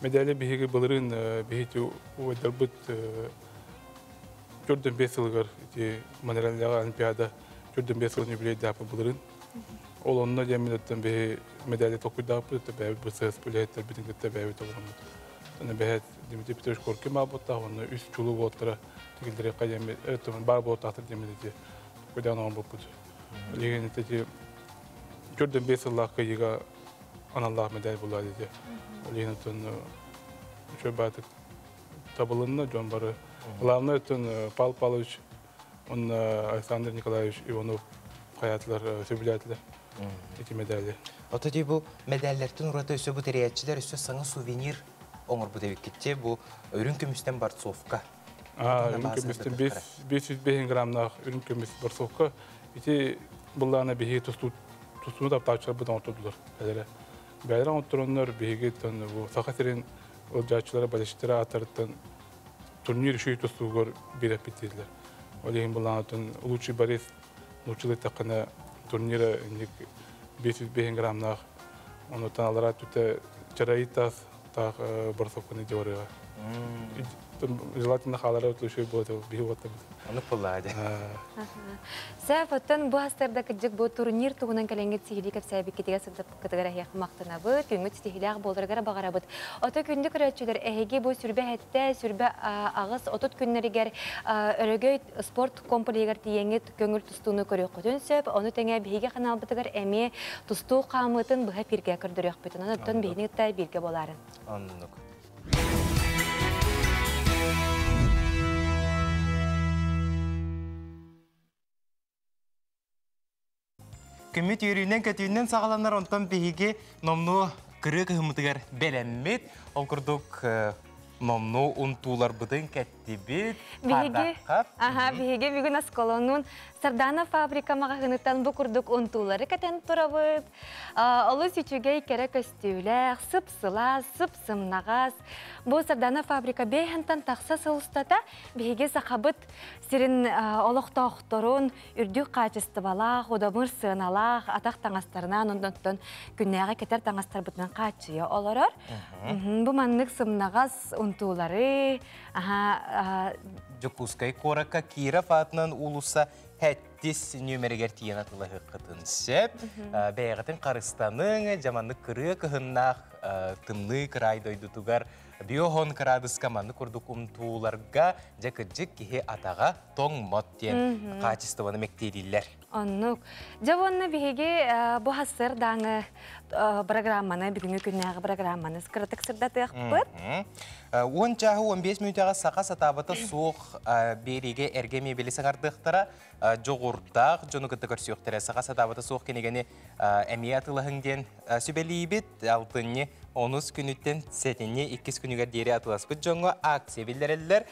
Медали биһиги былырыын биһити уйдарбыт 45 сылыгар ити Монреальга Олимпиада 45 сылын юбилейдаапы былырыын. Ол онно диэммитеттен биһи медали токуйдааппыт, бэйэбит бысыас үлэһиттэр битин кытта бэйэбит олороммут. Аны бэһэт Дмитрий Петрович Коркин баабыттаах, онно үс чулуу буолтара тигилдириэххэ диэммит, баар буолтаахтар диэммит ити токуйдаан оҥорбуппут. Билигин ити 45 сыллаах кыайыыга аналлаах медаль буолла дии. Ол иһин оттон үчүгэй баатык табылынна дьон бары. Главное оттон Павел Павлович уонна Александр Николаевич Иванов хайаатылар, сөбүлээтилэр ити медали. Ото дии бу медаллэртэн ураты өссө бу тэрийээччилэр өссө саҥа сувенир оҥорбут эбиккитчи бу үрүҥ көмүстэн борцовка. Үрүҥ көмүстэн 505 граммнаах үрүҥ көмүс борцовка. Ити буллаана биһиги тустууну таптааччыларбыт оҥортодулар. Бэлэрэ. Бэлэрэ оҥоттороннор биһиги бу Саха сирин ылдьааччылара, болельщиктара ааттарыттан турнир үшүй тустуугар биэрэппит дииллэр. Ол иһин буллаанатын лучший борец нууччалыы эттэххинэ турнира инник 505 граммнаах онуттан алара түтэ чарайы таас таах борсоккуну дьуорыга. Желательно хаалара үчүгэй буолуо биһи уоттабыт. Онук буоллаа дии. Сәп, оттон бу астарда кыдьык бу турнир туһунан кэлэҥҥит сиһилии кэпсээбиккитигэр сырдаппыккытыгар эһиэхэ махтанабыт, күҥҥүт ситиһиилээх буоларыгар баҕарабыт. Ото күндү көрөөччүлэр, эһиги бу сүрбэ хэттэ, сүрбэ аҕыс 30 күннэригэр Өрөгөй спорт комплегар тиийэҥҥит көҥүл тустууну көрүөххүтүн сөп. Ону тэҥэ биһиги ханаалбытыгар эмиэ тустуу хаамыытын быһа эфиргэ көрдөрүөхпүт. Онон оттон биһини кытта бииргэ буолаарын. Оннук. Күммүт үөрүүнэн көтүүнэн саҕаланар, онтон биһиги номнуо кырыы кыһыммытыгар бэлэммит. Ол курдук номнуо унтууларбытын кэттибит. Биһиги, аха, биһиги бүгүн осколонун Сардана фабрика маҕаһыыныттан бу курдук унтуулары кэтэн турабыт. Олус үчүгэй кэрэ көстүүлээх, сып-сылаас, сып-сымнаҕас. Бу Сардана фабрика бэйһэнтэн тахса сыл устата биһиги сахабыт сирин олохтоохторун үрдүк хаачыстыбалаах, удамыр сыаналаах атах таҥастарынан, онтон күннээҕи кэтэр таҥастарбытынан хааччыйа олорор. Бу маннык сымнаҕас унтуулары, аха, Дьокуускай куоракка Киров аатынан уулусса сэттис нүөмэригэр тиийэн атылаһыаххытын сөп. Бэйэҕитин харыстаныҥ, дьаманнык кырыа кыһыннаах тымныы кыраай дойдутугар биохон кыраадыска маннык курдук умтууларга дьэ кырдьык киһи атаҕа тоҥмот диэн хаачыстыбаны мэктиэлииллэр. Оннук. Дьэ уонна биһиги бу хассыардааҥы программаны, бүгүҥҥү күннээҕи программаны кыратык сырдатыахпыт. 10 чааһы 15 мүнүүтэҕэ саха сатаабата суох биэриигэ эргэ мебели саҥардыахтара, дьоҕурдаах дьону кытта көрсүөхтэрэ. Саха сатаабата суох кинигэни эмиэ атылаһыҥ диэн сүбэлиибит. Алтынньы онус күнүттэн сэтинньи иккис күнүгэр диэри атыласпыт дьоҥҥо акция биллэрэллэр.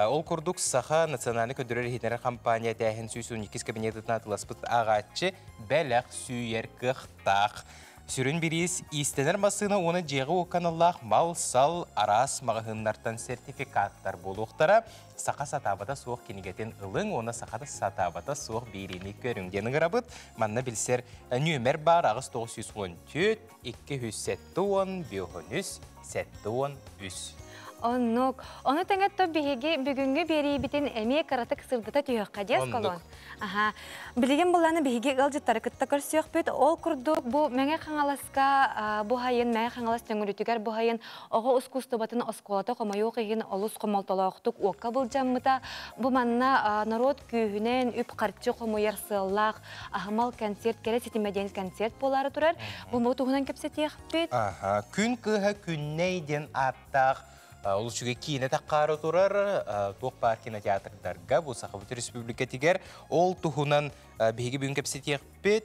Ол курдук Саха национальнай көрдөрөр-иһитиннэрэр компания тээһин 112 кабинетытын атыласпыт ааҕааччы бэлэх сүүйэр кыахтаах. Сүрүн бириис иистэнэр массыына уонна дьиэҕэ уокканаллаах мал-сал араас маҕаһыыннартан сертификаттар буолуохтара. Саха сатаабата суох кинигэтин ылыҥ уонна саха сатаабата суох биэриини көрүҥ диэн ыҥырабыт. Манна билсэр нүөмэр баар 8914 270 5 73. Оннук. Ону тэҥэ то биһиги бүгүҥҥү биэриибитин эмиэ кыратык сырдата түһүөххэ диэс колон. Аха. Билигин булланы биһиги ыалдьыттары кытта көрсүөхпүт. Ол курдук бу Мэҥэ Хаҥаласка бу хайын Мэҥэ Хаҥалас Төҥүрүтүгэр бу хайын оҕо ускуустубатын оскуолата хомойуох иһин олус хомолтолоохтук уокка былдьаммыта. Бу манна норуот күүһүнэн үп-харчы хомуйар сыаллаах аһымал концерт кэрэ ситимэ диэн концерт буолаары турар. Бу туһунан кэпсэтиэхпит. Аха. Күн кыыһа Күннэй диэн ааттаах олус үчүгэй киинэ таххаары турар туох баар кинотеатрдарга бу Сахабыт Республикатыгар ол туһунан биһиги бүгүн кэпсэтиэхпит.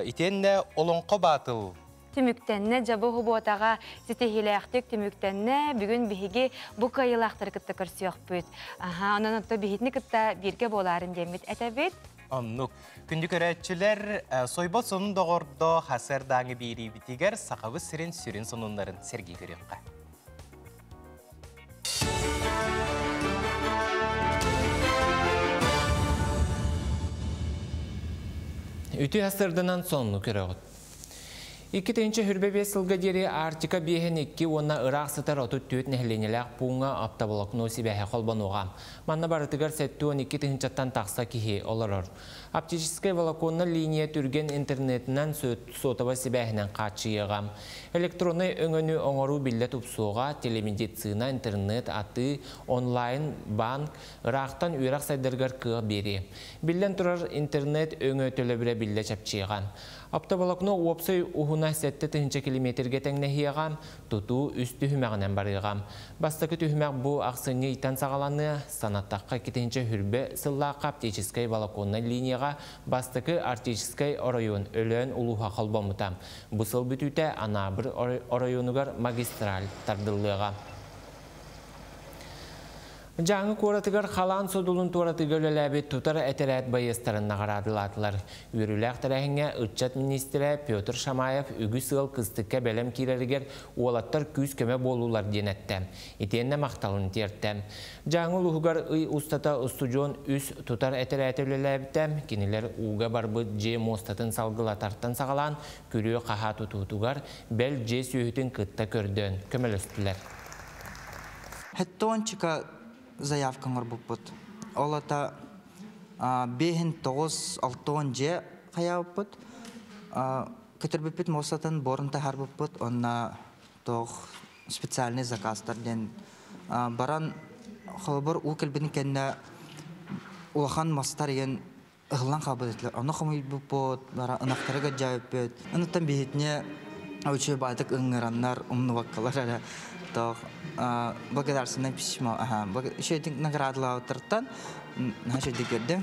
Итиэннэ Олоҥхо баатыл түмүктэннэ, дьабы хубуотаҕа ситиһиилээхтик түмүктэннэ. Бүгүн биһиги бу кыайыылаахтары кытта көрсүөхпүт. Аха, онон отто биһитини кытта бииргэ буолаарын диэммит этэбит. Оннук. Күндү көрөөччүлэр, сойбот сонун доҕордо хасыардааҥы биэриибитигэр сахабыт сирин сүрүн сонуннарын сэргии көрүөххэ. Үтүө сарсыарданан, сонуну көрөҕүт. 2025 сылга диэри Арктика 52 уонна ыраах сытар 34 нэһилиэнньэлээх пууҥҥа оптоволокно сибээһэ холбонуоҕа. Манна барытыгар 72 тыһыынчаттан тахса киһи олорор. Оптическай волоконнай линия түргэн интернетинэн, сотовай сибээһинэн хааччыйыаҕа. Электроннай өҥөнү оҥоруу биллэ тупсуоҕа, телемедицина, интернет, атыы, онлайн банк, ыраахтан үөрэх сайдарыгар кыах биэриэ. Биллэн турар, интернет өҥө төлөбүрэ биллэ чэпчиэҕэ. Оптоволокно уопсай уһуна 7 тыһыынча километргэ тэҥнэһиэҕэ, тутуу үс түһүмэҕинэн барыаҕа. Бастакы түһүмэх бу ахсынньы ыйтан саҕаланыа, санаттахха, 2020 сыллаахха оптическай волоконнай линияҕа бастакы арктическай оройуон Өлөөн улууһа холбоммута. Бу сыл бүтүүтэ Анаабыр оройуонугар магистраль тардыллыаҕа. Дьааҥы куоратыгар халаан содулун туоратыыга үлэлээбит тутар этэрээт байыастарын наҕараадалаатылар. Үөрүүлээх тэрээһиҥҥэ ыччат миниистирэ Петр Шамаев үгүс ыал кыстыкка бэлэм киирэригэр уолаттар күүс-көмө буоллулар диэн эттэ. Итиэннэ махталын тиэртэ. Дьааҥы улууһугар ый устата устудьуон үс тутар этэрээт үлэлээбитэ. Кинилэр ууга барбыт дьиэ муостатын салгылатартан саҕалаан күрүө хаһаа тутуутугар, бэл дьиэ сүөһүтүн кытта көрдөөн көмөлөстүлэр. 70-ча заявка оҥорбуппут. Ол аата 5960 дьиэ хайаабыппыт. Көтүрбүппүт муостатын буорун таһаарбыппыт, онно туох специальный заказтар диэн баран, холобур, уу кэлбитин кэннэ улахан мастар иэн ыһыллан хаалбыт этилэр. Ону хомуйбуппут, бара ынахтары көрдөөбүппүт. Онуттан биһитине үчүгэй баҕайытык ыҥыраннар, умнубаккалар эрэ туох благодарственное письмо, үчүгэйдик наградалаабыттарыттан наһаа үчүгэйдик көрдүм.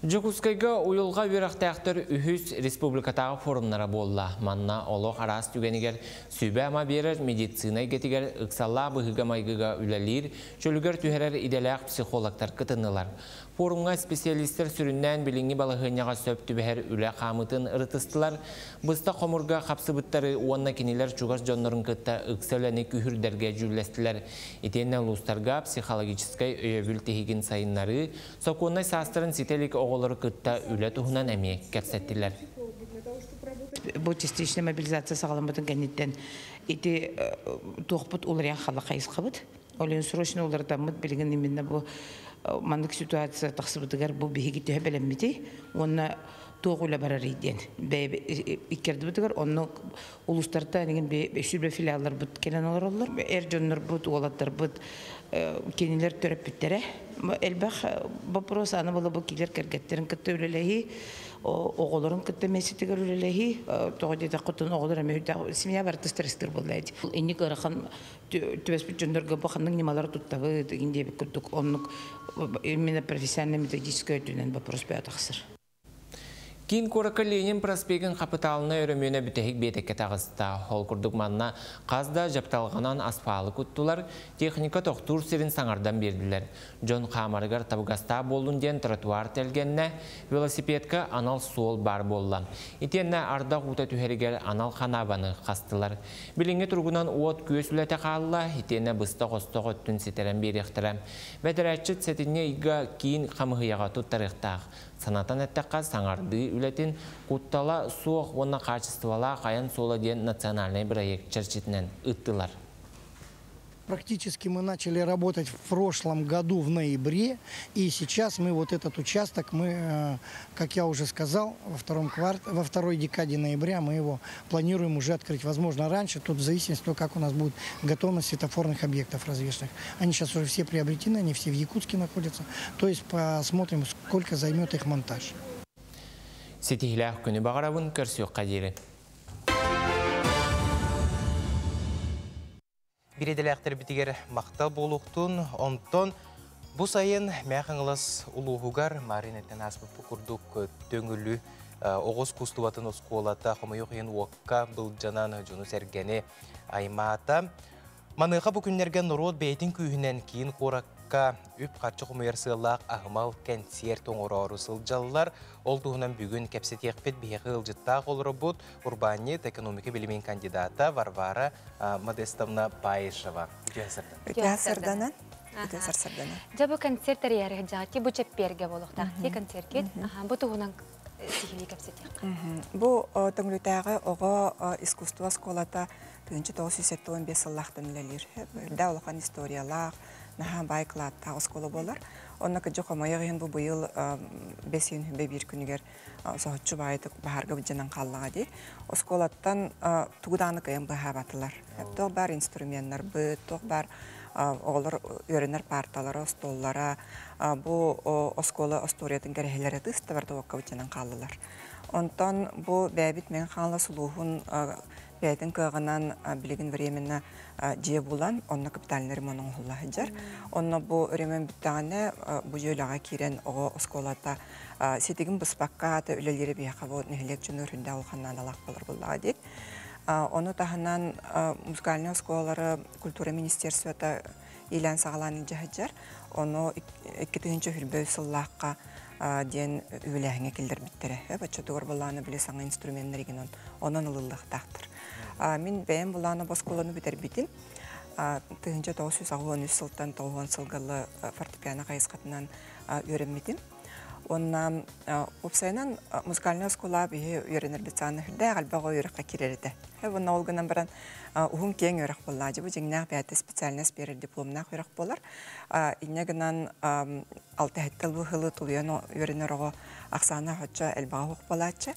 Дьокуускайга уйулҕа үөрэхтээхтэр үһүс республикатааҕы форумнара буолла. Манна олох араас түгэнигэр сүбэ-ама биэрэр, медицина эйгэтигэр ыксаллаах быһыыга-майгыга үлэлиир, чөлүгэр түһэрэр идэлээх психологтар кытыннылар. Форумҥа специалистар сүрүннээн билиҥҥи балаһыанньаҕа сөп түбэһэр үлэ хаамыытын ырытыстылар. Быстах хомуурга хапсыбыттары уонна кинилэр чугас дьоннорун кытта ыкса үлэни күүһүрдэргэ дьүүллэстилэр. Итиэннэ улуустарга психологическай өйөбүл тиһигин сайыннарыы, сокуоннай саастарын ситэ илик оҕолору кытта үлэ туһунан эмиэ кэпсэттилэр. Бу частичная мобилизация саҕаламмытын кэнниттэн ити туохпут уларыйан хаалла, хайысхабыт. Ол срочно уларытаммыт билигин именно бу маннык ситуация тахсыбытыгар бу биһиги төһө бэлэммитий уонна туох үлэ барарый диэн иккэрдибитигэр онно улуустарта деген сүрбэ филиалларбыт кэлэн олороллор. Эр дьоннорбут, уолаттарбыт, кинилэр төрөппүттэрэ. Элбэх вопрос аны була бу килер кэргэттерин кытта үлэлэһии, оҕолорун кытта меситигэр үлэлэһии, тоҕо диэтэххэ оҕолор эмэ семья барыта стресстэр буолла. Инник ыарахан түбэспит дьоннорго бу ханнык ньымалары туттабыт диэбит курдук оннук именно профессионально методическай өттүнэн вопрос тахсар. Киин куоракка Ленин проспегын хапытаалынай өрөмүөнэ бүтэһик биэтэккэ таҕыста. Ол курдук манна хас да дьапталҕанан асфалы куттулар, техника тохтуур сирин саҥардан биэрдилэр. Дьон хаамарыгар табыгастаах буоллун диэн тротуар тэлгэннэ, велосипедка анал суол баар буолла. Итиэннэ ардах уута түһэригэр анал ханаабаны хастылар. Билиҥҥи туругунан уот-күөс үлэтэ хаалла, итиэннэ быстах-остох өттүн ситэрэн биэриэхтэрэ. Бэдэрээтчит сэтинньи ыйга киин хамыыһыйаҕа туттарыахтаах. Санатан эттэххэ, саҥардыы үлэтин «Куттала суох уонна хаачыстыбалаах айан суола» диэн национальнай проект чэрчитинэн ыыттылар. Практически мы начали работать в прошлом году в ноябре, и сейчас мы вот этот участок, мы, как я уже сказал, во второй декаде ноября мы его планируем уже открыть. Возможно, раньше, тут в зависимости от того, как у нас будет готовность светофорных объектов развешенных. Они сейчас уже все приобретены, они все в Якутске находятся. То есть посмотрим, сколько займет их монтаж. Ситиһиилээх күнү баҕарабын, көрсүөххэ диэри. Биир идэлээхтэрбитигэр махтал буолуохтун, онтон бу сайын Мэҥэ Хаҥалас улууһугар Марин этэн ааспыт курдук Төҥүлү оҕо искусствотын оскуолата хомойуох иһин уокка былдьанан дьону-сэргэни аймаата. Маныаха бу күннэргэ норуот бэйэтин күүһүнэн киин куоракка үп-харчы хомуйар сыаллаах аһымал кэнсиэрт оҥороору сылдьаллар. Ол туһунан бүгүн кэпсэтиэхпит, биһиэхэ ыалдьыттаах олоробут урбаанньыт, экономика билимин кандидата Варвара Модестовна Баишева. Үтүө сарсыарданан. Үтүө сарсыарданан. Дьэ, бу концерт тэрийээри сылдьаҕыт, бу чэппиэргэ буолуохтаах концерткит. Бу туһунан сиһилии кэпсэтиэххэ. Бу Төҥүлүтээҕи оҕо искусство оскуолата 1975 сыллаахтан үлэлиир. Үрдэ улахан историялаах, наһаа баай кылааттаах оскуола буолар. Онно кыдьы хомойох иһин бу быйыл 5 1 күнүгэр соһуччу баайытык баһаарга былдьанан хааллаҕа дии. Оскуолаттан тугу даҕаны кыайан быһаабатылар. Туох баар инструменнарбыт, туох баар оҕолор үөрэнэр парталара, остуоллара, бу оскуола остуоруйатын кэрэһилэрэ тыс да барыта уокка былдьанан хааллылар. Онтон бу бэйэбит Мэҥэ Хаҥалас улууһун бэйэтин кыаҕынан билигин временно дьиэ булан, онно капитальный ремонт оҥоһулла сылдьар. Онно бу ремонт бүттэҕинэ, бу дьиэ үлэҕэ киирэн оҕо оскуолата ситигин быспакка аата үлэлиирэ биһиэхэ бу нэһилиэк дьоно үрдэ улахан наадалаах буолар буоллаҕа дии. Ону таһынан музыкальнай оскуолалары культура министерствота иилээн саҕалаан илдьэ сылдьар. Ону 2023 сыллаахха диэн үбүлээһиҥҥэ киллэрбиттэрэ. Баччатыгар булааны били саҥа инструменнар онон ылыллыахтаахтар. Мин бэйэм булааны бу оскуоланы бүтэрбитим. 1983 сылтан 90 сылгалы фортепиано хайысхатынан үөрэммитим. Онна уопсайынан музыкальнай оскуола биһи үөрэнэрбит сааны үрдээх элбэх үөрэххэ киирэр этэ. Онно ол гынан баран уһун киэҥ үөрэх буолла. Бу дьиҥнээх бэйэтэ специальность биэрэр дипломнаах үөрэх буолар. Инньэ гынан алта хэттэл быһылы тулуйан үөрэнэр оҕо ахсаана хоччо элбэҕэ суох буолааччы.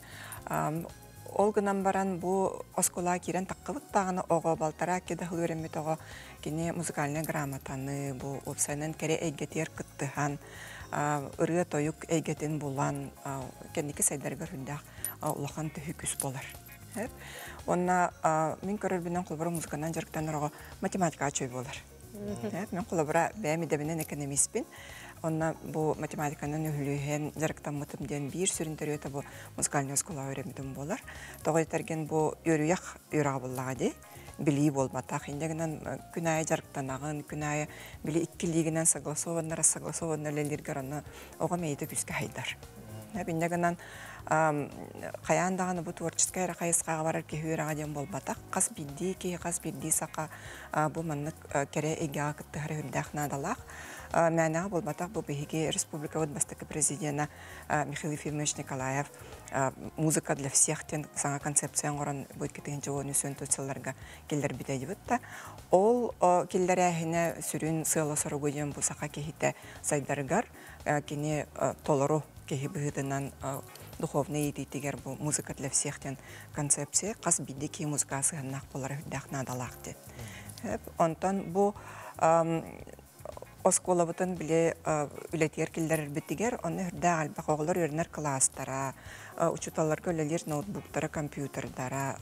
Ол гынан баран бу оскуолаҕа киирэн таххыбыт даҕаны оҕо балтараа икки да сыл үөрэммит оҕо кини музыкальнай грамотаны бу уопсайынан кэрэ эйгэтигэр кыттыһан ырыа-тойук эйгэтин булан кэнники сайдарыгар үрдээх улахан төһүү күүс буолар. Онна мин көрөрбүнэн холобура музыканан дьарыктанар оҕо математикаҕа үчүгэй буолар. Мен холобура бэйэм идэбинэн экономиспин. Онно бу математиканан үһүлүһэн дьарыктаммытым диэн биир сүрүн төрүөтэ бу музыкальнай оскуолаҕа үөрэммитим буолар. Тоҕо этэрген бу үөрүйэх үөрэҕэ буоллаҕа дии. Билии буолбатах. Инньэ гынан күн аайы дьарыктанаҕын, күн аайы били иккилиигинэн согласованнар, согласованно үлэлииргэр онно оҕо мэйиитэ күүскэ хайдар. Инньэ гынан хайаан даҕаны бу творческай эрэ хайысхаҕа барар киһи үөрэҕэ диэн буолбатах. Хас биирдии киһи, хас биирдии саха бу маннык кэрэ эйгэҕэ кыттыһар үрдээх наадалаах. Мээнэҕэ буолбатах бу биһиги республикабыт бастакы президена Михаил Ефимович Николаев «Музыка для всех» диэн саҥа концепция оҥорон бу 2013 сылларга киллэрбитэ дибит да. Ол киллэрээһинэ сүрүн сыала-соругу диэн бу саха киһитэ сайдарыгар кини толору киһи быһыытынан духовный иитиитигэр бу «Музыка для всех» диэн концепция хас биирдии киһи музыкаҕа сыһыаннаах буолара үрдээх наадалаах диэн. Онтон бу оскуолабытын били үлэтигэр киллэрэрбитигэр онно үрдээх элбэх оҕолор үөрэнэр кылаастара, учууталларга үлэлиир ноутбуктара, компьютердара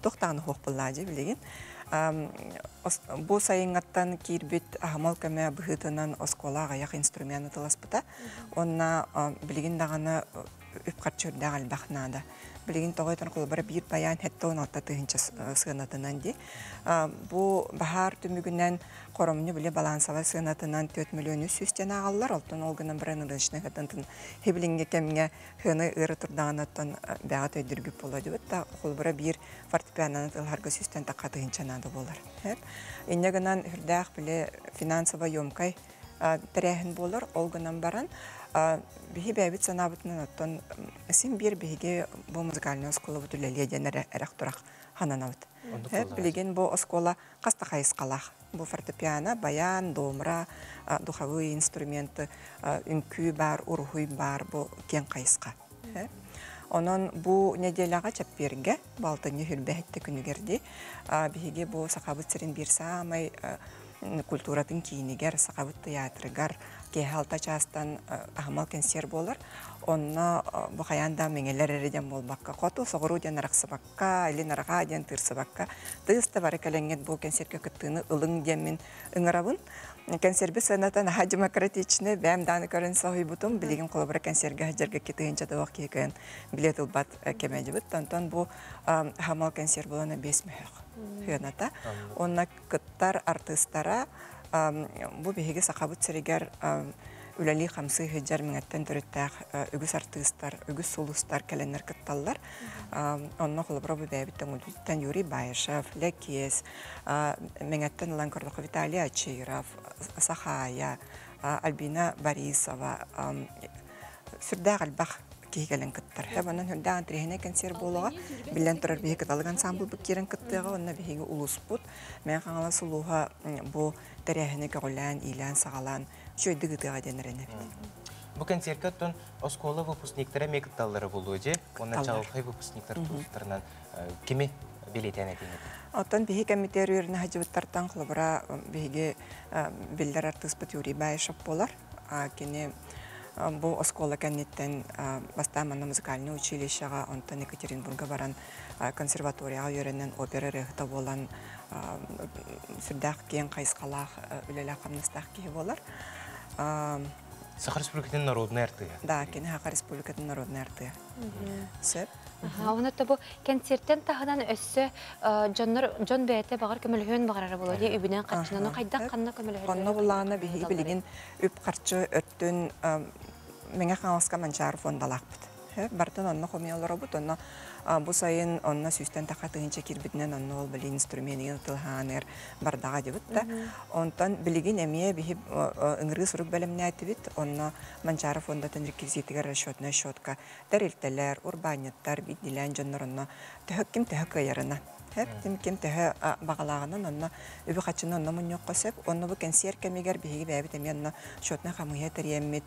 туох даҕаны суох буоллаа дии билигин. Бу сайыҥҥаттан киирбит аһымал көмө быһыытынан оскуола аҕыйах инструмент атыласпыта. Онно билигин даҕаны үп-харчы үрдээх элбэх наада. Билигин тоҕо этэн холобура биир баян 76 тыһыынча сыанатынан дии. Бу баһаар түмүгүнэн хоромньу били балансовай сыанатынан 4 миллион 300 диэн ааҕаллар. Оттон ол гынан баран рыночный хатантын хибилиҥҥэ кэмҥэ хыаны ыары турдаҕынаттан бэҕэ төйдүргүп буола дибит да холобура биир фортепианоны тылһарга сүүстэн тахха тыһыынча наада буолар. Инньэ гынан үрдээх били финансово емкай тэрээһин буолар. Ол гынан баран биһи бэйэбит санаабытынан оттон син биир биһиги бу музыкальнай оскуолабыт үлэлиэ диэн эрэх турах хананабыт. Билигин бу оскуола хас да хайысхалаах. Бу фортепиано, баян, домра, духовые инструменты, үҥкүү бар, уруһуй бар, бу киэҥ хайысха. Онон бу неделяҕа чэппиэргэ, балтынньы хүрбэһитте күнүгэр дии, биһиги бу Сахабыт сирин биир саамай культуратын киинигэр, Сахабыт тыйаатырыгар киэһэ алта чаастан аһымал кэнсиэр буолар. Онно бу хайаан да мэҥэлэр эрэ диэн буолбакка, хоту соҕуруу диэн арахсыбакка, илин арҕаа диэн тыырсыбакка, тыыс да бары кэлэҥҥит бу кэнсиэргэ кыттыыны ылыҥ диэн мин ыҥырабын. Кэнсиэрбит сыаната наһаа демократичный, бэйэм даҕаны көрөн соһуйбутум. Билигин холобура кэнсиэргэ сылдьарга 2000 тоҕох киһи кыайан билиэт ылбат кэмэ дьыбыт. Онтон бу аһымал кэнсиэр буолана 5 мөһөх сыаната. Онно кыттар артыыстара бу биһиги Сахабыт сиригэр үлэлии-хамсыы сылдьар мэҥэттэн төрүттээх үгүс артыыстар, үгүс сулустар кэлэннэр кытталлар. Онно холобура бу бэйэбит Төҥүлүттэн Юрий Баишев, Лэкиэс, Мэҥэттэн ылан көрдөххө Виталий Очиров, Сахаайа, Альбина Борисова сүрдээх элбэх. киһи кэлэн кыттар. Хэбанан хүрдээн трехине консерв буолуға, билен турар биһи кыталык ансамбл бу кирен кыттыга, онна биһиги улуспут, мен қаңала сулуха бу тәрәһине көҕүлээн, иилээн, саҕалаан, үчүөйдүк ыытыаҕа диэн эрэнэбит. Бу концертка оттон оскуола выпускниктара ме кытталлары болуо же, онна чалхай выпускниктар тустарынан кими билетен этиңет? Оттон биһи кэмитер үөрүнэ хажыбыттартан холобура биһиги биллер артыспыт Юрий Баишев болар. Кини бу оскуола кэнниттэн бастаан манна музыкальный училищеға, онтон Екатеринбурга баран консерваторияға үйренен опера ырыһыта буолан сүрдээх киэн хайысхалаах үлэлээх хамнастаах киһи буолар. Саха Республикатын народный артыга. Да, кини Саха Республикатын народный артыга. Сөп. Оны бу концерттен таһынан өссө дьоннор дьон бэйэтэ баҕар көмөлөһүөн баҕарара буолуо дии үбүнэн харчынан хайдах ханна көмөлөһөр? Онно буллаҕына биһиги билигин үп харчы өртүн Мэҥэ Хаҥаласка Манчаары фондалаахпыт. Бартын онно хомуйаллар онно бу сайын онно сүүстэн таха тыһынча кирбитинэн онно ол били инструменигин тылһааныр бардаға дебит да. Онтон билигин эмиэ биһи ыҥырыы сурук бэлэмнээтибит, онно Манчаары фондатын реквизитигэр расчетная счетка тэрилтэлэр, урбаанньыттар, биирдиилээн дьоннор онно төһө ким төһө кыайарынан ким ким төһө баҕалааҕынан онно үбү хаччыны онно мунньуохха сөп. Онно бу кэнсиэр кэмигэр биһиги бэйэбит эмиэ онно счетнай хамыыһыйа тэрийэммит,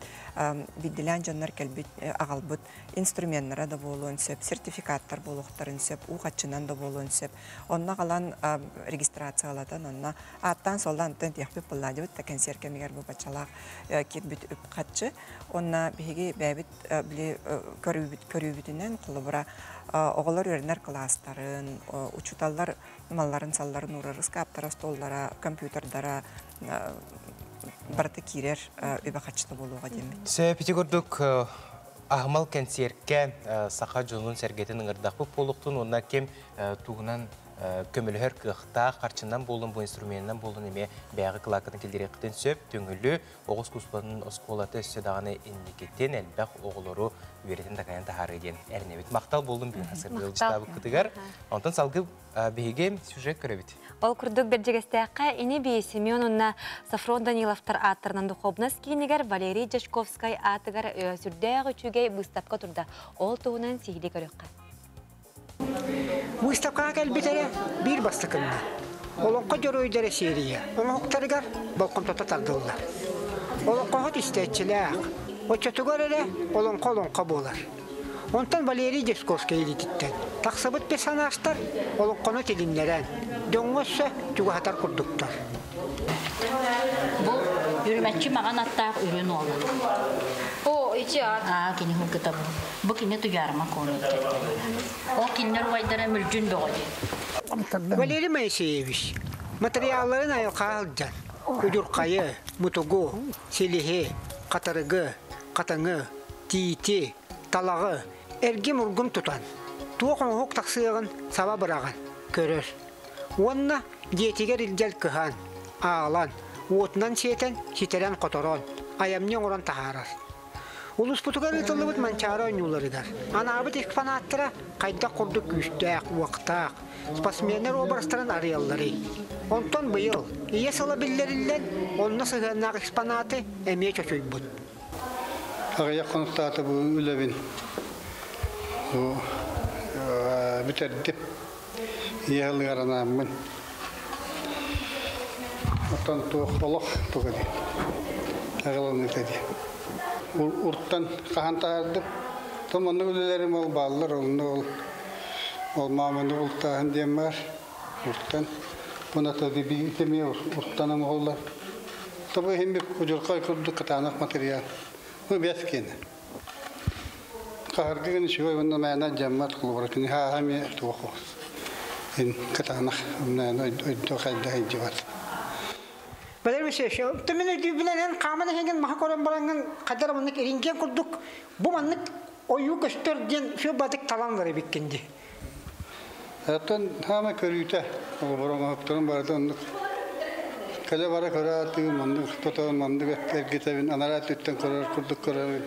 биирдилээн дьоннор кэлбит аҕалбыт инструменнара да буолуон сөп, сертификаттар буолуохтарын сөп, уу хаччынан да буолуон сөп. Онно аҕалан регистрациялатан онно ааттаан суоллаан онтон тиэхпит буоллаадыбыт да кэнсиэр кэмигэр бу баччалаах киирбит үп хаччы. Онно биһиги бэйэбит били көрүүбүтүнэн холобура оҕолор үөрэнэр кылаастарын, учууталлар малларын-салларын уурар ыскааптара, столлара, компьютердара барыта киирэр үбэ хаччыта буолуоҕа диэммит. Сөп, ити курдук аһымал кэнсиэркэ саха дьонун сэргэтин ыҥырдахпыт буолуохтун уонна ким тугунан көмөлөһөр кыахтаах харчынан буолун, бу инструменынан буолун эмиэ бэйэҕэ кылааккытын киллэриэххитин сөп. Түҥүлү оҕус куспатын оскуолата өссө даҕаны инникитин элбэх оҕолору үөрэтин такайан таһаарыы диэн эрэнэбит. Махтал буоллун бүгүн хасырдыыл дьытаабыккытыгар. Онтон салгыы биһиги сюжет көрөбүт. Ол курдук бэрдьигэстээххэ ини бии Семен уонна Софрон Даниловтар ааттарынан духовнас киинигэр Валерий Дьячковскай аатыгар сүрдээх үчүгэй быыстапка турда. Ол туһунан сиһилии көрүөххэ. Выставкаҕа кэлбит эрэ биир бастакынна. Олоҥхо дьоруойдара серия оҥоһуктарыгар болҕомтото тардыллар. Олоҥхоһут истээччилээх, оччотугар эрэ олоҥхо олоҥхо буолар. Онтон Валерий Дьячковскай илиититтэн тахсыбыт персонажтар олоҥхону тилиннэрэн, дьоҥҥо өссө чугаһатар курдуктар. Бу үрүмэччи маҕан аттаах үрүн уола. О, ити ат. Аа, кини хылгыта бу. Бу кини туйаарма куонун кэргэнэ. Ол кинилэр убайдара Мүлдьүн бөҕө диэн. Валерий Моисеевич материалларын айылҕа сылдьан, удьурхайы, мутугу, силиһи, хатырыгы, хатыҥы, тиити, талаҕы эргим-ургум тутан, туох оҥоһук тахсыаҕын саба быраҕан көрөр. Уонна дьиэтигэр илдьэл кыһан, аалан, уотунан сиэтэн, ситэрэн-хоторон, айамньы оҥорон таһаарар. Улууспутугар ыытыллыбыт Манчаары оонньууларыгар анаабыт экспонаттара хайдах курдук күүстээх, уохтаах спортсменнар образтарын арыйалларый. Онтон быйыл ийэ сыла биллэриллэн, онно сыһыаннаах экспонаты эмиэ чочуйбут. Аҕыйах хонуктаата бу үлэбин бу бүтэрдим. Ийэ сылыгар анааммын. Оттон туох олох туга диэн. Аҕыланыыта диэн. Уртан хаһан таһаардым. Том оннук үлэлэрим ол бааллар, онно ол ол мааманы бултааһын диэн бар. Уртан буната эмиэ уртан оҥоһуллар. Тобу иһин удьурхай курдук кытаанах материал. Бу бэс киэнэ. Хаһаргы гын үчүгэй уонна мээнэ дьаммат холобура кини хааһа эмиэ туох ин кытаанах мээнэ ойдо хайда хайдыбат. Валерий Васильевич, мен өйдүүбүнэн эн хааман иһэҥҥин маһы көрөн бараҥҥын хайдах маннык ириҥкиэн курдук бу маннык ойуу көстөр диэн сүр батык талан эбиккин дии. Оттон хаама көрүүтэ холобура оҥоһуктарын барыта оннук кэлэ бара көрө маннык тотон маннык эргитэбин анараа өттүттэн көрөр курдук көрөбүн.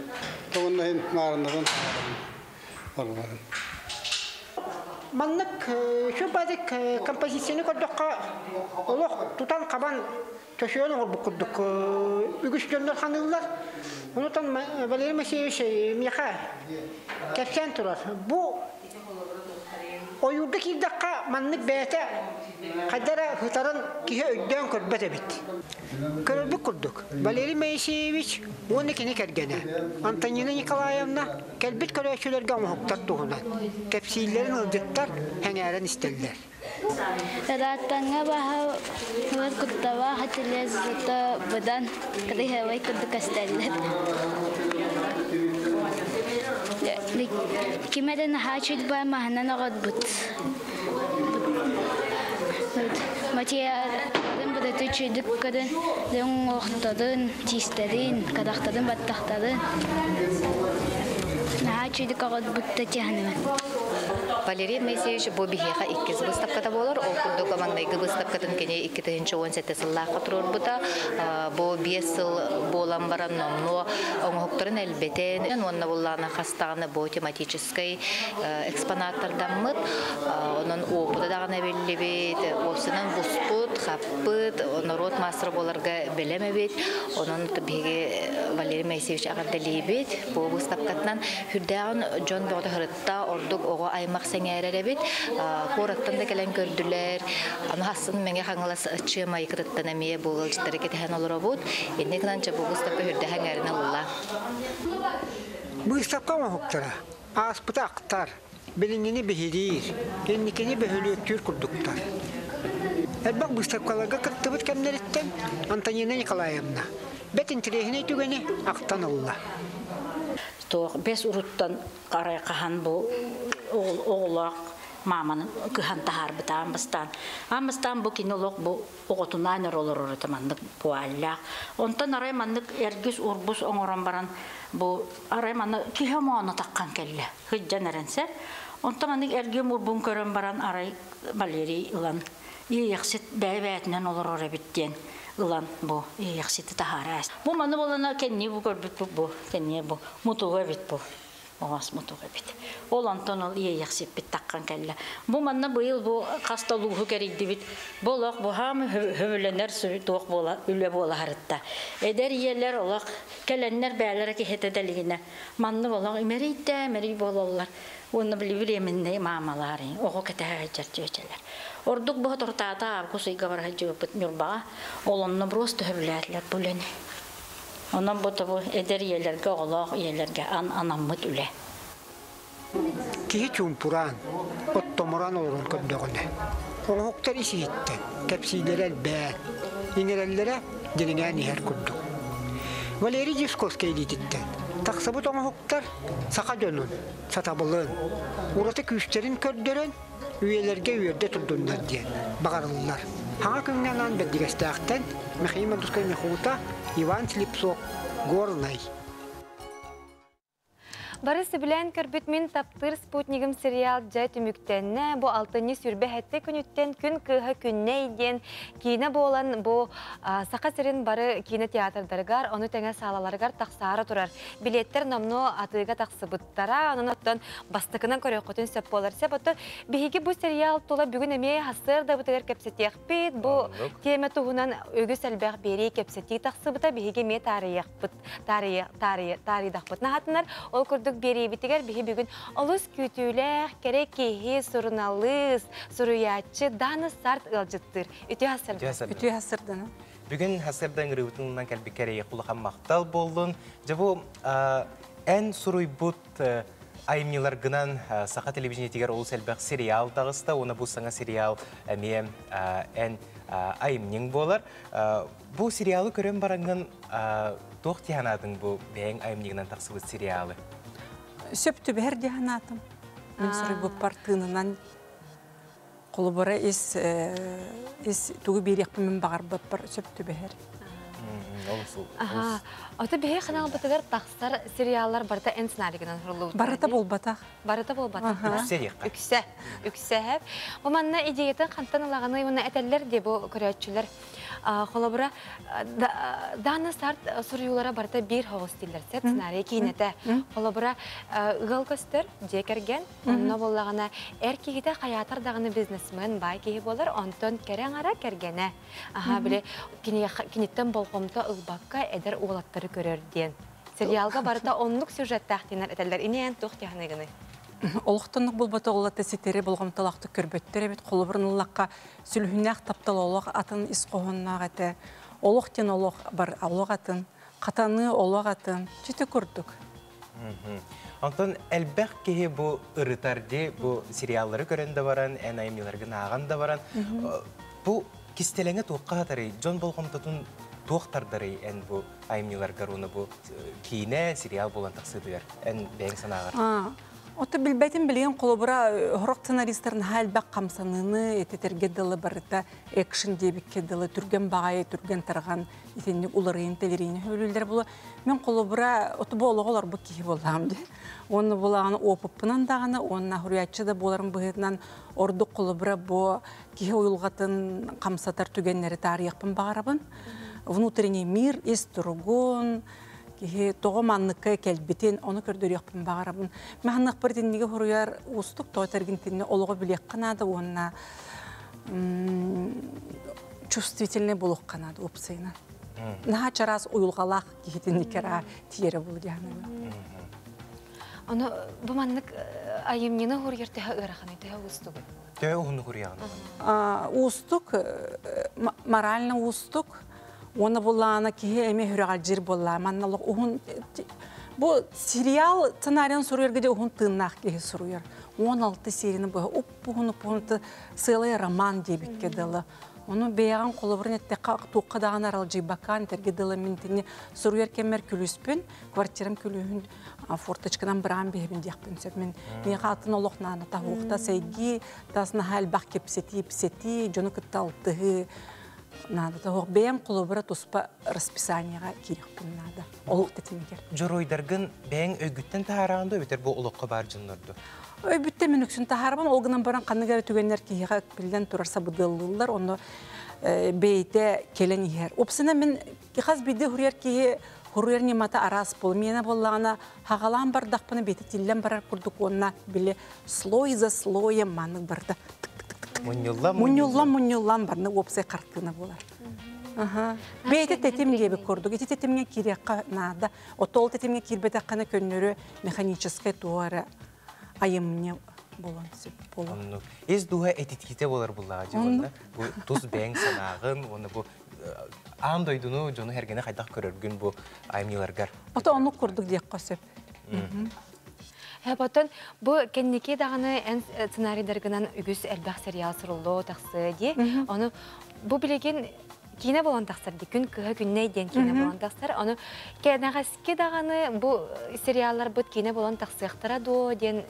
Тоҕунна иһин маарыннарын барбарын. Маннык сүр батык композицияны көрдөххө олох тутан хабан Чөчүйэн оҥорбут курдук үгүс дьоннор ханыыллар. Онутан Валерий Моисеевич миэхэ кэпсээн турар. Бу ойуурга киирдэххэ маннык бэйэтэ хайда эрэ сытарын киһи өйдөөн көрбөт эбит. Көрөрбүт курдук, Валерий Моисеевич уонна кини кэргэнэ Антонина Николаевна кэлбит көрөөччүлэргэ оҥоһуктар туһунан кэпсииллэрин ыалдьыттар сэҥээрэн истэллэр. Ырааттаҥҥа баһылар кутталаах этилэр, зато быдан кыраһыабай курдук көстөллөр. Ким эрэ наһаа үчүгэй маһынан оҕорбут. Материалын быдаты үчүгдүк көрөн, уҥуохтарын, тиистэрин, харахтарын, баттахтарын наһаа үчүгдүк оҕорбут Татьянабын. Валерий Моисеевич бу биһиэхэ иккис быыстапката буолар. Ол курдук маҥнайгы быыстапкатын кини 2017 сыллаахха туруорбута. Бу 5 сыл буолан баран номнуо оҥоһуктарын элбэтэн уонна буллаҕына хастаҕына бу тематическай экспонаттардаммыт. Онон опыта даҕаны эбиллибит, уопсанан буспут, хаппыт, норуот маастара буоларга бэлэм эбит. Онон биһиги Валерий Моисеевич эҕэрдэлиибит. Бу быыстапкатынан Үрдээҕин дьон бөҕөтө сырытта, ордук оҕо аймах сэҥээрэр эбит. Куораттан да кэлэн көрдүлэр. Аны хассын Мэҥэ Хаҥалас Чыамайыкытыттан эмиэ бу ыалдьыттары кэтэһэн олоробут. Инньэ гынан чэ бу быыстапка үрдээх эҥээрин ылла. Быыстапка оҥоһуктара ааспыты ахтар, билиҥҥини биһириир, инникини бөһүлүөктүүр курдуктар. Элбэх быыстапкаларга кыттыбыт кэмнэриттэн Антонина Николаевна бэрт интэриэһинэй түгэни ахтан ылла. Туох бэс уруттан арай хаһан бу оҕолоох мааманы кыһан таһаарбыта аан бастаан. Аан бастаан бу кини олох бу оҕотунаан эрэ олорор этэ маннык пуаллаах. Онтон арай маннык эргис урбус оҥорон баран бу арай манна киһи омооно таххан кэллэ. Сылдьан эрэнсэр. Онтон маннык эргим урбун көрөн баран арай Валерий ылан иэйэхсит бэйэ-бэйэтинэн олорор эбит диэн ылан бу иэйэхсити таһаара. Бу маны болана кэннии бу көрбүппүт бу кэннии бу мутуга эбит бу оҕас мутуга эбит. Ол онтон ол иэйэхсиппит таххан кэллэ. Бу манна быйыл бу хас да улууһу кэрийдибит. Бу олох бу хаамы хөбүлэнэр туох буола үлэ буола харытта. Эдэр ийэлэр олох кэлэннэр бээлэрэ киһитэ дэлигинэ маннык олох имэрийдэ имэрий буолаллар. Уонна били временный маамалаар оҕо кэтэһэ сылдьар чүөчэлэр. Ордук бу тортаата август ыйга бара сылдьыбыппыт Ньурбаҕа. Ол онно просто сөбүлээтилэр бу үлэни. Онон бу тобу эдэр ийэлэргэ, оҕолоох ийэлэргэ анаммыт үлэ. Киһи чуумпураан, оттомуран олорон көрдөҕүнэ, оҥоһуктар ис-иһиттэн кэпсииллэрэ элбээн, иҥэрэллэрэ дириҥээн иһэр курдук. Валерий Дьячковскай илиититтэн тахсыбыт оҥоһуктар саха дьонун сатабылын, ураты күүстэрин көрдөрөн, үйэлэргэ үөрдэ турдуннар диэн баҕарыллар. Хаҥа күҥҥэ анаан Бэрдигэстээхтэн Михаил Мандускай Михута, Иван Слепцов, Горнай. Бары сөбүлээн көрбүт Мин таптыыр спутнигым сериал дьэ түмүктэннэ. Бу алтынньы сүрбэ сэттэ күнүттэн Күн кыыһа Күннэй диэн киинэ буолан бу Саха сирин бары киинэ театрдарыгар, ону тэҥэ саалаларыгар тахсаары турар. Билиэттэр номнуо атыыга тахсыбыттара. Онон оттон бастакынан көрүөххүтүн сөп буолар. Сөп оттон биһиги бу сериал тула бүгүн эмиэ сарсыардабытыгар кэпсэтиэхпит. Бу тиэмэ туһунан үгүс элбэх биэрии кэпсэтии тахсыбыта. Биһиги эмиэ таарыйыахпыт, таарыйа, таарыйа, таарыйдахпыт наһатынар. Ол курдук биэриибитигэр биһи бүгүн олус күүтүүлээх, кэрэ киһи, суруналыыс, суруйааччы Дана Сарт ыалдьыттыыр. Үтүө сарсыарда. Үтүө сарсыардана. Бүгүн сарсыарда ыҥырыыбытын кэлбиккэ эрэйэх улахан махтал буоллун. Дьэ бу эн суруйбут айымньыларгынан саха телевидениетигэр олус элбэх сериал таҕыста уонна бу саҥа сериал эмиэ эн айымньыҥ буолар. Бу сериалы көрөн бараҥҥын туох дии санаатыҥ бу бэйэҥ айымньыгынан тахсыбыт сериалы? Сөп түбэһэр дии санаатым. Мин суруйбуппар тыынынан холобура ис ис тугу биэриэхпин мин баҕарбаппар сөп түбэһэр. Аха. Ото биһи ханаалбытыгар тахсар сериаллар барыта эн сценарийгынан суруллубуттар. Барыта буолбатах. Барыта буолбатах. Үксэ диэххэ. Үксэ. Үксэ хэп. Бу манна идеятын хантан ылаҕыный уонна этэллэр дии бу көрөөччүлэр. Холобура, Дана Сарт суруйуулара барыта биир хоҕус дииллэр сеп сценарий киинэтэ. Холобура, ыал көстөр, дьиэ кэргэн, онно буоллаҕына эр киһитэ хайаатар даҕаны бизнесмен, баай киһи буолар, онтон кэрэ аҥара кэргэнэ. Аха, били киниттэн болҕомто ылбакка эдэр уолаттары көрөр диэн. Сериалга барыта оннук сюжеттаах диэнэр этэллэр. Ини эн туох диэханыгыный? Олохтоннук булбата олата ситэри болҕомтолоохтук көрбөттөр эбит. Холобурун ыллахха сүлүһүннээх таптал олох атын ис хоһоонноох этэ. Олох диэн олох бар олох атын, хатаныы олох атын. Чити курдук. Онтон элбэх киһи бу ырытар ди, бу сериаллары көрөн да баран, эн айымньыларгын ааҕан да баран, бу кистэлэҥэ туохха хатарый, дьон болҕомтотун туох тардарый эн бу айымньыларгар уонна бу киинэ, сериал буолан тахсыытыгар эн бэйэҥ санааҕар? Ото билбэтим билигин холобура хорох сценаристар наһаа элбэх хамсаныыны этитэргэ дылы барыта экшн диэбиккэ дылы түргэн баҕайы түргэн тарҕан итинник уларыйын тэлэрийини сөбүлүүллэр буолуо. Мен холобура оту бу олоҕу олорбут киһи буоллаҕым дии. Уонна булаҕаны опыппынан даҕаны уонна хуруйааччы да буоларым быһыытынан ордук холобура бу киһи уйулҕатын хамсатар түгэннэри таарыйыахпын баҕарабын. Внутренний мир ис туругун, киһи тоҕо манныкка кэлбитин ону көрдөрүөхпүн баҕарабын. Маханныахпар итинниги хуруйар уустук тоҕо этэргин олоҕу билиэххэ наада уонна чувствительный буолуохха наада уопсайынан. Наһаа чараас уйулҕалаах киһитинникера тиэрэ бул диэханабын. Ону бу маннык айымньыны хуруйар төһө ыараханый, төһө уустугуй? Төһө уһуннук хуруйаҕын? Уустук, морально уустук. Уонна буллаана киһи эми хүрөҕалдьыр буолла. Манна уһун бу сериал сценарийын суруйарга де уһун тыыннаах киһи суруйар. 16 серияны быһа уппуһун уппуһун сыалай роман диэбиккэ дылы. Ону бэйэҕин холобурун эттэххэ туохха даҕаны аралдьыйбаккаан этэргэ дылы мин итини суруйар кэммэр күлүспүн, квартирам күлүүһүн форточканан быраан биһэбин диэхпин сөп. Мин миэхэ атын олох наана таһуохта сэйгии, тас наһаа элбэх кэпсэтии, псэтии, дьону кытта алтыһыы наада таһуох. Бэйэм холобура туспа расписаниеҕа киириэхпин наада. Олох тэтимигэр. Дьоруойдаргын бэйэҥ өйгүттэн таһаараҕын дуо эбэтэр бу олоххо баар дьоннорду? Өйбүттэн мин үксүн таһаарабын, ол гынан баран ханнык эрэ түгэннэр киһиэхэ биллэн турар сабыдыаллыыллар, онно бэйэтэ кэлэн иһэр. Опсына мин хас биирдии хуруйар киһи хуруйар ньымата араас буол. Миэнэ буоллаҕына хаҕалаан бардахпына бэйэтэ тиллэн барар курдук уонна били слой за слоем маннык барыта мунньуллан мунньуллан мунньуллан барны уопсай хартыына буолар. Бэйэтэ тэтим диэбит курдук. Ити тэтимҥэ киириэххэ наада. Отол тэтимҥэ киирбэтэххинэ көннөрү механическай туох эрэ айымньы болон сөп болор. Оннук. Ис дууһа этитиитэ болар буллаҕа дьэ уонна бу тус бэйэҥ санааҕын уонна бу аан дойдуну дьону эргини хайдах көрөргүн бу айымньыларгар. Ото оннук курдук диэххэ сөп. Потон бу кэнники даҕаны эн сценарийдаргынан үгүс элбэх сериал суруллуо тахсыа дии. Ону бу билигин киинэ буолан тахсар дии. Күн кыһа күннэй диэн киинэ буолан тахсар. Ону кэнэҕэски даҕаны бу сериалларбыт киинэ буолан тахсыахтара дуо диэн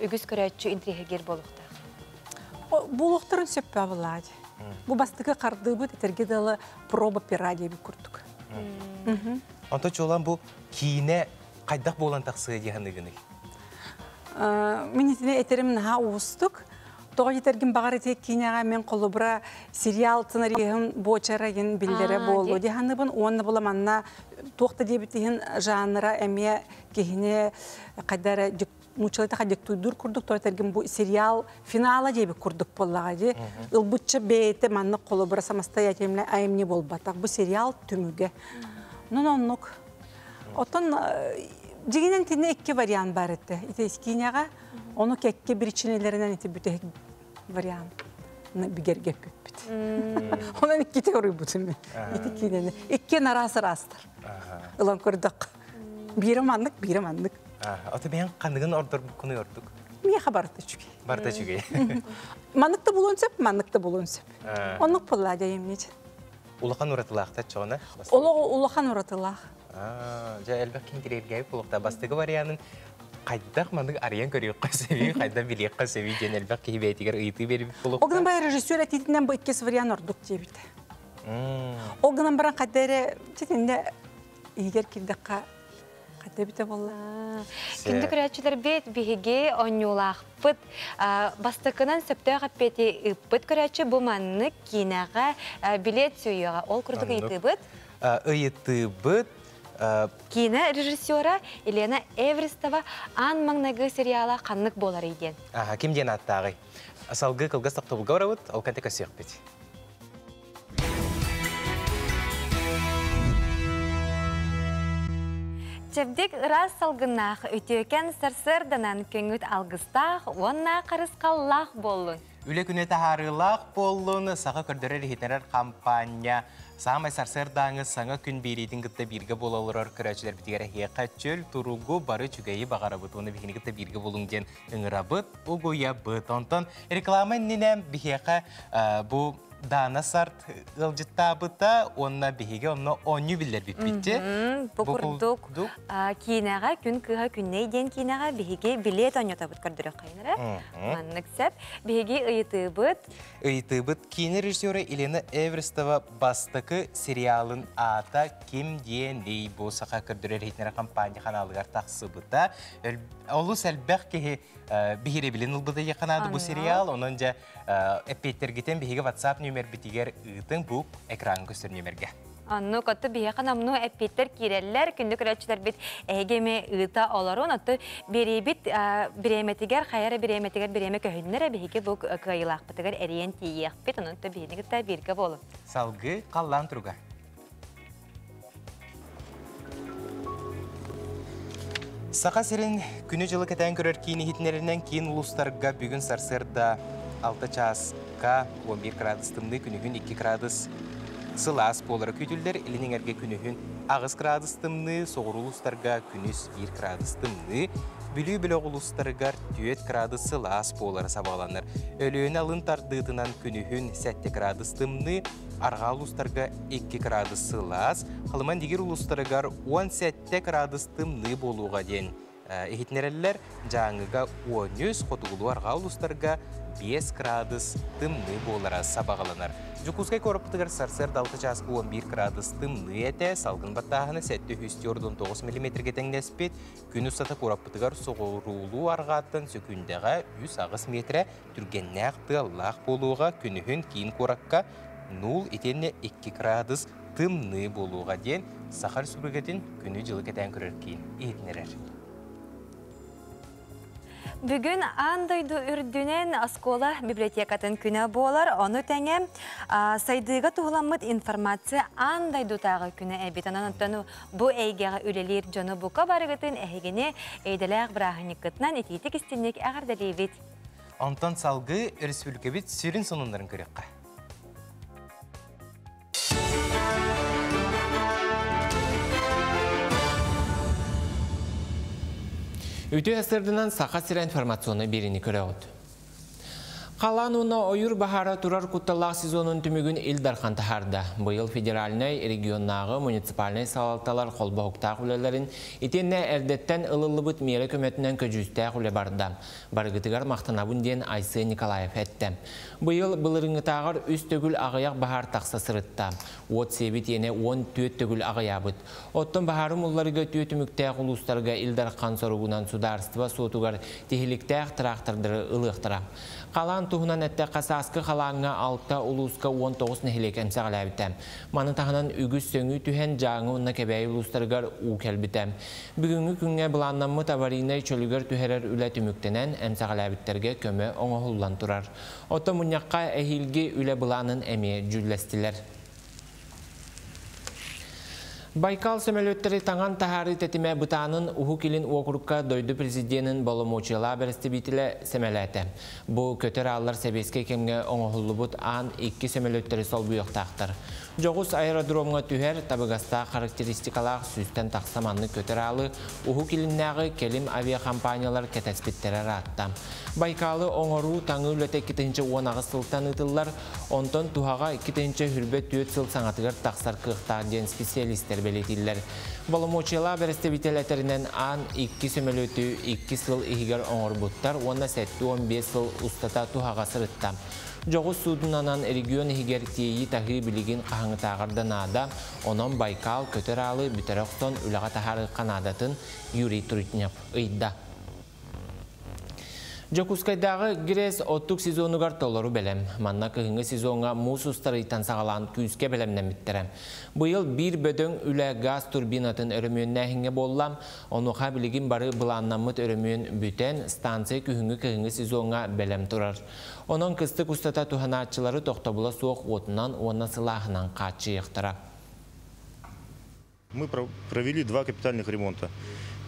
үгүс көрөөччү интриһигир буолуохтаах. Буолуохтарын сөп баабылаadi. Бу бастакы хардыыбыт этэргэ дылы проба пера диэбит курдук. Онто чуолан бу киинэ хайдах буолан тахсыа дии саныыгыный? Мин итини этерим наһаа уустук. Тоҕо этэргин баҕар ити киинэҕэ мен холобура сериал сценариһын буочарайын биллэрэ буолуо дии саныыбын уонна була манна туох да диэбит иһин жанра эмиэ киһини хайда эрэ нууччалыйта диктуйдуур курдук тоҕо этэргин бу сериал финала диэбит курдук буоллаҕа дии ылбычча бэйэтэ маннык холобура самостоятельный айымньы буолбатах бу сериал түмүгэ нон оннук оттон дьиҥинэн итиннэ икки вариант бар этэ ити киинэҕэ ону кэккэ биричиинэлэринэн ити бүтэһик вариант бигэргэппиппит. Онон иккити оруйбутум мен. Ити киинэни. Икки араас араастар. Ылан көрдөх. Биирэ маннык, биирэ маннык. Ото бэйэҥ ханныгын ордорбуккунуй ордук? Миэхэ барыта үчүгэй. Барыта үчүгэй. Маннык да булуон сөп, маннык да булуон сөп. Оннук буолла дьайымньыч. Улахан уратылаахтар чоҕуна? Олоҕу улахан уратылаах. Дьэ элбэх киһи интириэргээбит буолуохтаах. Бастакы варианын хайдах маннык арыйан көрүөххэ сөбүй, хайдах билиэххэ сөбүй диэн элбэх киһи бэйэтигэр ыйытыы биэрбит буолуохтаах. Ол гынан режиссер этиитинэн бу иккис вариант ордук диэбитэ. Ол гынан баран хаддere читинде игер кирдекка хадда бите болла. Күндү көрөөччүлэрбит биһиги онньуулаахпыт бастакынан сөптөөх эппиэти ыыппыт көрөөччү бу маннык киинэҕэ билет сүүйүөҕэ. Ол курдук ыйытыыбыт. Ыйытыыбыт. Киинэ режиссера Елена Эвристова аан маҥнайгы сериала ханнык буоларый диэн. Аха, ким диэн ааттааҕый? Салгыы кылгас тохтобулга барабыт, ол кэнтэ көрсүөхпүт. Чэбдик ыраас салгыннаах үтүөкэн сарсыарданан көҥүт алгыстаах уонна харысхаллаах буоллун. Үлэ күнэ таһаарыылаах буоллун, саха көрдөрөр-иһитинэрэр хампаанньа саамай сарсыардааҥы саҥа күн биэриитин кытта бииргэ буола олорор көрөөччүлэрбитигэр эһиэхэ чөл туругу бары үчүгэйи баҕарабыт уонна биһигини кытта бииргэ буолуҥ диэн ыҥырабыт, угуйабыт. Онтон реклама иннинэ биһиэхэ бу Даана Сарт ыалдьыттаабыта уонна биһиги онно оонньуу биллэрбиппит. Бу курдук киинэҕэ Күн кыыһа Күннэй диэн киинэҕэ биһиги билиэт оонньотобут көрдөрүөххэ Маннык сөп. Биһиги ыйытыыбыт. Ыйытыыбыт киинэ режиссера Елена Эверстова бастакы сериалын аата Ким диэний бу саха көрдөрөр иһитиннэрэр компания ханаалыгар тахсыбыта. Олус элбэх киһи биһирэбилин ылбыта диэххэ наада бу сериал. Онон дьэ эппиэттэргитин биһиги WhatsApp нүөмэрбитигэр ыытыҥ бу экран көстөр нүөмэргэ. Оннук, отто биһиэхэ номнуо эппиэттэр киирэллэр, күндү көрөөччүлэрбит эһиги эмиэ ыыта олорун, отто биэриибит бириэмэтигэр, хайа эрэ бириэмэтигэр бириэмэ көһүннэр, биһиги бу кыайыылаахпытыгар эрийэн тиийиэхпит, онон биһини кытта бииргэ буолун. Салгыы халлаан туруга. Саха сирин күнү-дьылы кэтээн көрөр киин иһитиннэринэн киин улуустарга бүгүн сарсыарда 6 чааска 11 градус тымныы, күнүһүн 2 градус сылаас буолара күүтүллэр. Илин эҥэргэ күнүһүн 8 градус тымныы, соҕуруу улуустарга күнүс 1 градус тымныы, Бүлүү бөлөх улуустарыгар 4 градус сылаас буолара сабаҕаланар. Өлүөнэ алын тардыытынан күнүһүн 7 градус тымныы, арҕаа улуустарга 2 градус сылаас, Халыман Дигир улуустарыгар 17 градус тымныы буолуоҕа диэн иһитиннэрэллэр. Дьааҥыга 13, хотугулуу арҕаа улуустарга 5 градус тымныы буолара сабаҕаланар. Дьокуускай куораппытыгар сарсыарда 6 чааска 11 градус тымныы этэ, салгын баттааһына 749 миллиметргэ тэҥнэспит. Күн устата куораппытыгар соҕуруулуу арҕааттан сөкүүндэҕэ 3-8 миэтэрэ түргэннээх тыаллаах буолуоҕа, күнүһүн киин куоракка 0 итиэннэ 2 градус тымныы буолуоҕа диэн Саха Республикатын күнү-дьылы кэтээн көрөр киин иһитиннэрэр. Бүгүн аан дойду үрдүнэн оскуола библиотекатын күнэ буолар. Ону тэҥэ сайдыыга туһуламмыт информация аан дойдутааҕы күнэ эбит. Онон оттон бу эйгэҕэ үлэлиир дьону бука барыгытын эһигини эйдэлээх бырааһынньыккытынан итиитик истинник эҕэрдэлиибит. Онтон салгыы өрөспүүбүлүкэбит сүрүн сонуннарын көрүөххэ. Үтүө сырдынан Саха сирэ информационный биэриини көрөҕүт. Халаан уонна ойуур баһаара турар кутталлаах сезонун түмүгүн Ил Дархан таһаарда. Быйыл федеральнай, регионнааҕы, муниципальнай салалталар холбоһуктаах үлэлэрин итиэннэ эрдэттэн ылыллыбыт миэрэ көмөтүнэн көдьүүстээх үлэ барда. Барыгытыгар махтанабын диэн Айсен Николаев эттэ. Быйыл былырыҥҥытааҕар үс төгүл аҕыйах баһаар тахса сырытта. Уот сиэбит иэнэ 14 төгүл аҕыйаабыт. Оттон баһаары умулларыга үтүө түмүктээх улуустарга Ил Дархан соругунан судаарыстыба суотугар тиһиликтээх тыраахтардары ылыахтара. Халаан туһунан эттэххэ, сааскы халааҥҥа алта улууска 19 нэһилиэк эмсэҕэлээбитэ. Маны таһынан үгүс сөҥүү түһэн Дьааҥы уонна Кэбээйи улуустарыгар уу кэлбитэ. Бүгүҥҥү күҥҥэ былааннаммыт аварийнай чөлүгэр түһэрэр үлэ түмүктэнэн, эмсэҕэлээбиттэргэ көмө оҥоһуллан турар. Оттон мунньахха эһиилги үлэ былаанын эмиэ дьүүллэстилэр. Байкал сөмөлүөттэри таҥан таһаарыы тэтимэ бытаанын Уһук Илин уокурукка дойду президенин боломуочуйалаах бэрэстэбиитэлэ сэмэлээтэ. Бу көтөр ааллар сэбиэскэй кэмҥэ оҥоһуллубут аан икки сөмөлүөттэри солбуйуохтаахтар. Дьоҕус аэродромҥа түһэр табыгастаах характеристикалаах сүүстэн тахса маннык көтөр аалы Уһук Илиннээҕи кэлим авиахампаанньалар кэтэспиттэрэ ыраатта. Байкалы оҥоруу таҥыы үлэтэ 2018 сылтан ыытыллар, онтон туһаҕа 2024 сыл саҥатыгар тахсар кыахтаах диэн специалистэр бэлиэтииллэр. Боломуочуйалаах бэрэстэбиитэл этэринэн, аан икки сөмөлүөтү икки сыл иһигэр оҥорбуттар уонна 75 сыл устата туһаҕа сырытта. Дьоҕус суудунанан регион иһигэр тиэйии-таһыы билигин хаһааҥҥытааҕар да наада, онон Байкал көтөр аалы бүтэрэ охсон үлэҕэ таһаарыахха наадатын Юрий Трутнев ыйда. Дьокуускайдааҕы ГРЭС оттук сезонугар толору бэлэм. Манна кыһыҥҥы сезоҥҥа муус устар ыйтан саҕалаан күүскэ бэлэмнэммиттэрэ. Быйыл биир бөдөҥ үлэ газ турбинатын өрөмүөннээһиҥҥэ буолла. Онуоха билигин бары былааннаммыт өрөмүөн бүтэн, станция күһүҥҥү-кыһыҥҥы сезоҥҥа бэлэм турар. Онон кыстык устата туһанааччылары тохтобула суох уотунан уонна сылааһынан хааччыйыахтара. Мы провели два капитальных ремонта.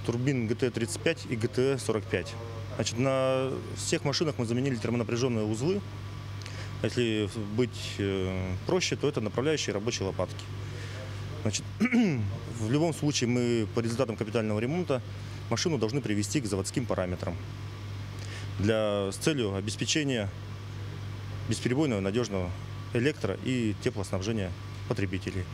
Турбин ГТ-35 и ГТ-45. Значит, на всех машинах мы заменили термонапряженные узлы. Если быть проще, то это направляющие рабочие лопатки. Значит, в любом случае мы по результатам капитального ремонта машину должны привести к заводским параметрам с целью обеспечения бесперебойного, надежного электро- и теплоснабжения потребителей.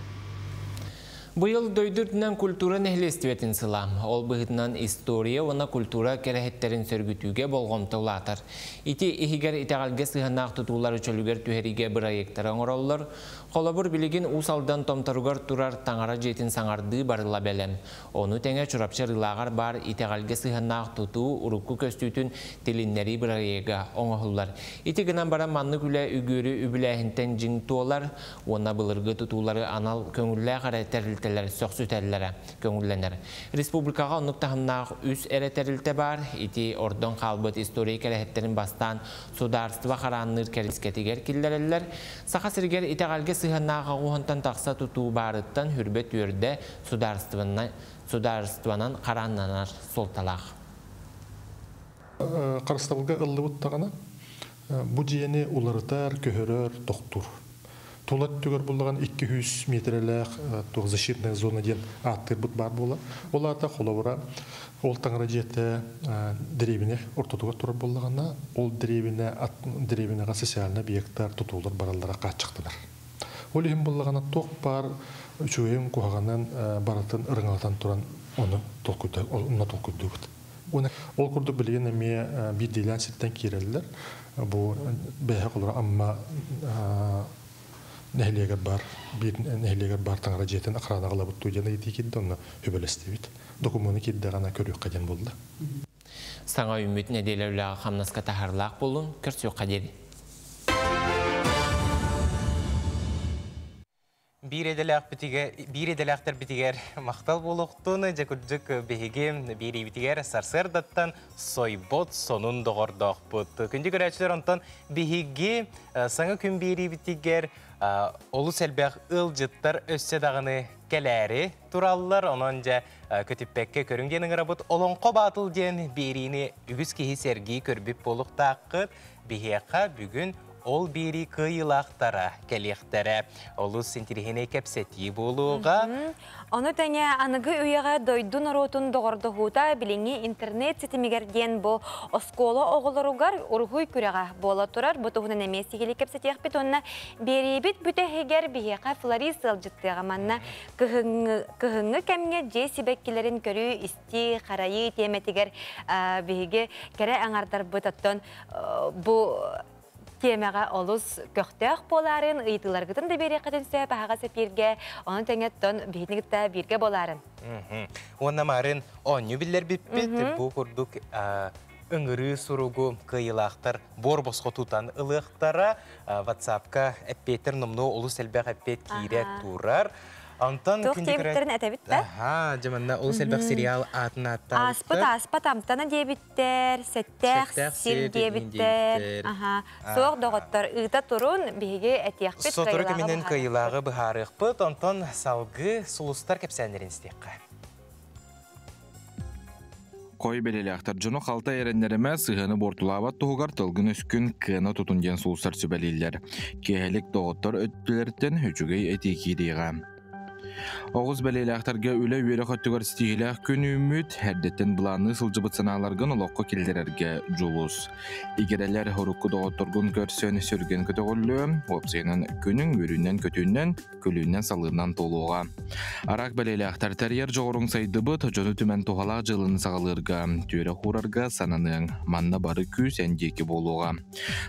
Быйыл дойду үрдүнэн культура нэһилиэстибэтин сыла. Ол быһыытынан история уонна культура кэрэһиттэрин сөргүтүүгэ болҕомто улаатар. Ити иһигэр итэҕэлгэ сыһыаннаах тутуулары чөлүгэр түһэриигэ бырайыактары оҥороллор. Холобур, билигин Уус Алдан Томторугар турар таҥара дьиэтин саҥардыы барыла бэлэм. Ону тэҥэ Чурапчы Арыылааҕар баар итэҕэлгэ сыһыаннаах тутуу урукку көстүүтүн тилиннэрии бырайыага оҥоһуллар. Ити гынан баран маннык үлэ үгүөрү үбүлээһинтэн дьиҥ туолар уонна былыргы тутуулары анал көҥүллээх эрэ тэрилтэлэр сөхсүтэллэрэ көҥүллэнэр. Республикаҕа оннук таһымнаах үс эрэ тэрилтэ баар. Ити ордон хаалбыт история кэрэһиттэрин бастаан судаарыстыба хараанныыр кэрискэтигэр киллэрэллэр. Саха сиригэр итэҕэлгэ сыһыаннаах аҕуһунтан тахса тутуу баарыттан хүрбэ түөрдэ судаарыстыбанан харааннанар суолталаах. Харыстабылга ыллыбыт даҕаны бу дьиэни уларытар, көһөрөр, тохтуур. Тула өттүгэр буллаҕын 200 миэтэрэлээх туох защитная зона диэн ааттыырбыт баар буолар. Ол аата холобура ол таҥара дьиэтэ дэриэбинэ ортотугар турар буоллаҕына, ол дэриэбинэ дэриэбинэҕэ социальный объектар тутуулар бараллара хааччахтанар. Ол иһин буоллаҕына туох баар үчүгэйин куһаҕанын барытын ырыҥалатан туран ону онно толкуйдуубут. Ол курдук билигин эмиэ биирдиилээн сиртэн киирэллэр. Бу бэйэһэ холоро Амма нэһилиэгэр баар биир нэһилиэгэр баар таҥара дьиэтин охранаҕа ылабыт дуу диэн ыйытыы киирдэ, онно үбэлэстибит. Докумуону киирдэҕинэ көрүөххэ диэн буолла. Саҥа үүммүт нэдиэлэ үлэҕэ хамнаска таһаарыылаах буоллун, көрсүөххэ диэри. Биир идэлээхпитигэр, биир идэлээхтэрбитигэр махтал буолуохтун, дьэ кырдьык биһиги биэриибитигэр сарсыардаттан сойбот сонун доҕордоохпут. Күндү көрөөччүлэр, онтон биһиги саҥа күн биэриибитигэр олус элбэх ыалдьыттар өссө даҕаны кэлээри тураллар. Онон дьэ көтүппэккэ көрүҥ диэн ыҥырабыт. Олоҥхо баатыл диэн биэриини үгүс киһи сэргии көрбүт буолуохтааххыт. Биһиэхэ бүгүн ол биэрии кыайыылаахтара кэлиэхтэрэ. Олус интириэһинэй кэпсэтии буолуоҕа. Ону тэҥэ аныгы үйэҕэ дойду норуотун доҕордоһуута билиҥҥи интернет ситимигэр диэн бу оскуола оҕолоругар уруһуй күрэҕэ буола турар. Бу туһунан эмиэ сиһилии кэпсэтиэхпит уонна биэриибит бүтэһигэр биһиэхэ флорист ыалдьыттыаҕа манна кыһыҥҥы, кыһыҥҥы кэмҥэ дьиэ сибэккилэрин көрүү, истии, харайыы тиэмэтигэр биһиги кэрэ аҥардарбыт оттон бу тиэмэҕэ олус көхтөөх буолаарын, ыйытыыларгытын да биэриэххитин сөп аһаҕас эпииргэ, онон тэҥэттон биһитини кытта бииргэ буолаарын. Уонна марын оонньуу биллэрбиппит, бу курдук ыҥырыы суругу кыайыылаахтар буор босхо тутан ылыахтара. WhatsApp-ка эппиэттэр номнуо олус элбэх эппиэт киирэ турар. Онтон Туох диэбиттэрин этэбит да? Аха, дьэ манна олус элбэх сериал аатын ааттаабыттар. Ааспыт ааспат амтана диэбиттэр, сэттээх сир диэбиттэр. Аха. Суох доҕоттор, ыыта турун, биһиги этиэхпит. Сотору кэминэн кыайыылааҕы быһаарыахпыт, онтон салгыы сулустар кэпсээннэрин истиэххэ. Кой бэлэлээхтэр дьону халтай эрэннэримэ сыһыаны буортулаабат туһугар тылгын-өскүн кыана тутун диэн сулустар сүбэлииллэр. Киэһэлик доҕоттор өттүлэриттэн үчүгэй этии киириэҕэ. Оҕус бэлиэлээхтэргэ үлэ үөрэх өттүгэр ситиһиилээх күн үүммүт, эрдэттэн былаанныы сылдьыбыт санааларгын олоххо киллэрэргэ дьулус. Игирэлэр урукку доҕотторгун көрсөн сүргэн көтөҕүллүө, уопсайынан күнүҥ үөрүүнэн-көтүүнэн, күлүүнэн-салыынан туолуоҕа. Араак бэлиэлээхтэр тэрийэр дьоҕуруҥ сайдыбыт, дьону түмэн туһалаах дьыаланы саҕалыырга, түөрэ хуурарга сананыаҥ. Манна бары күүс эн диэки буолуоҕа.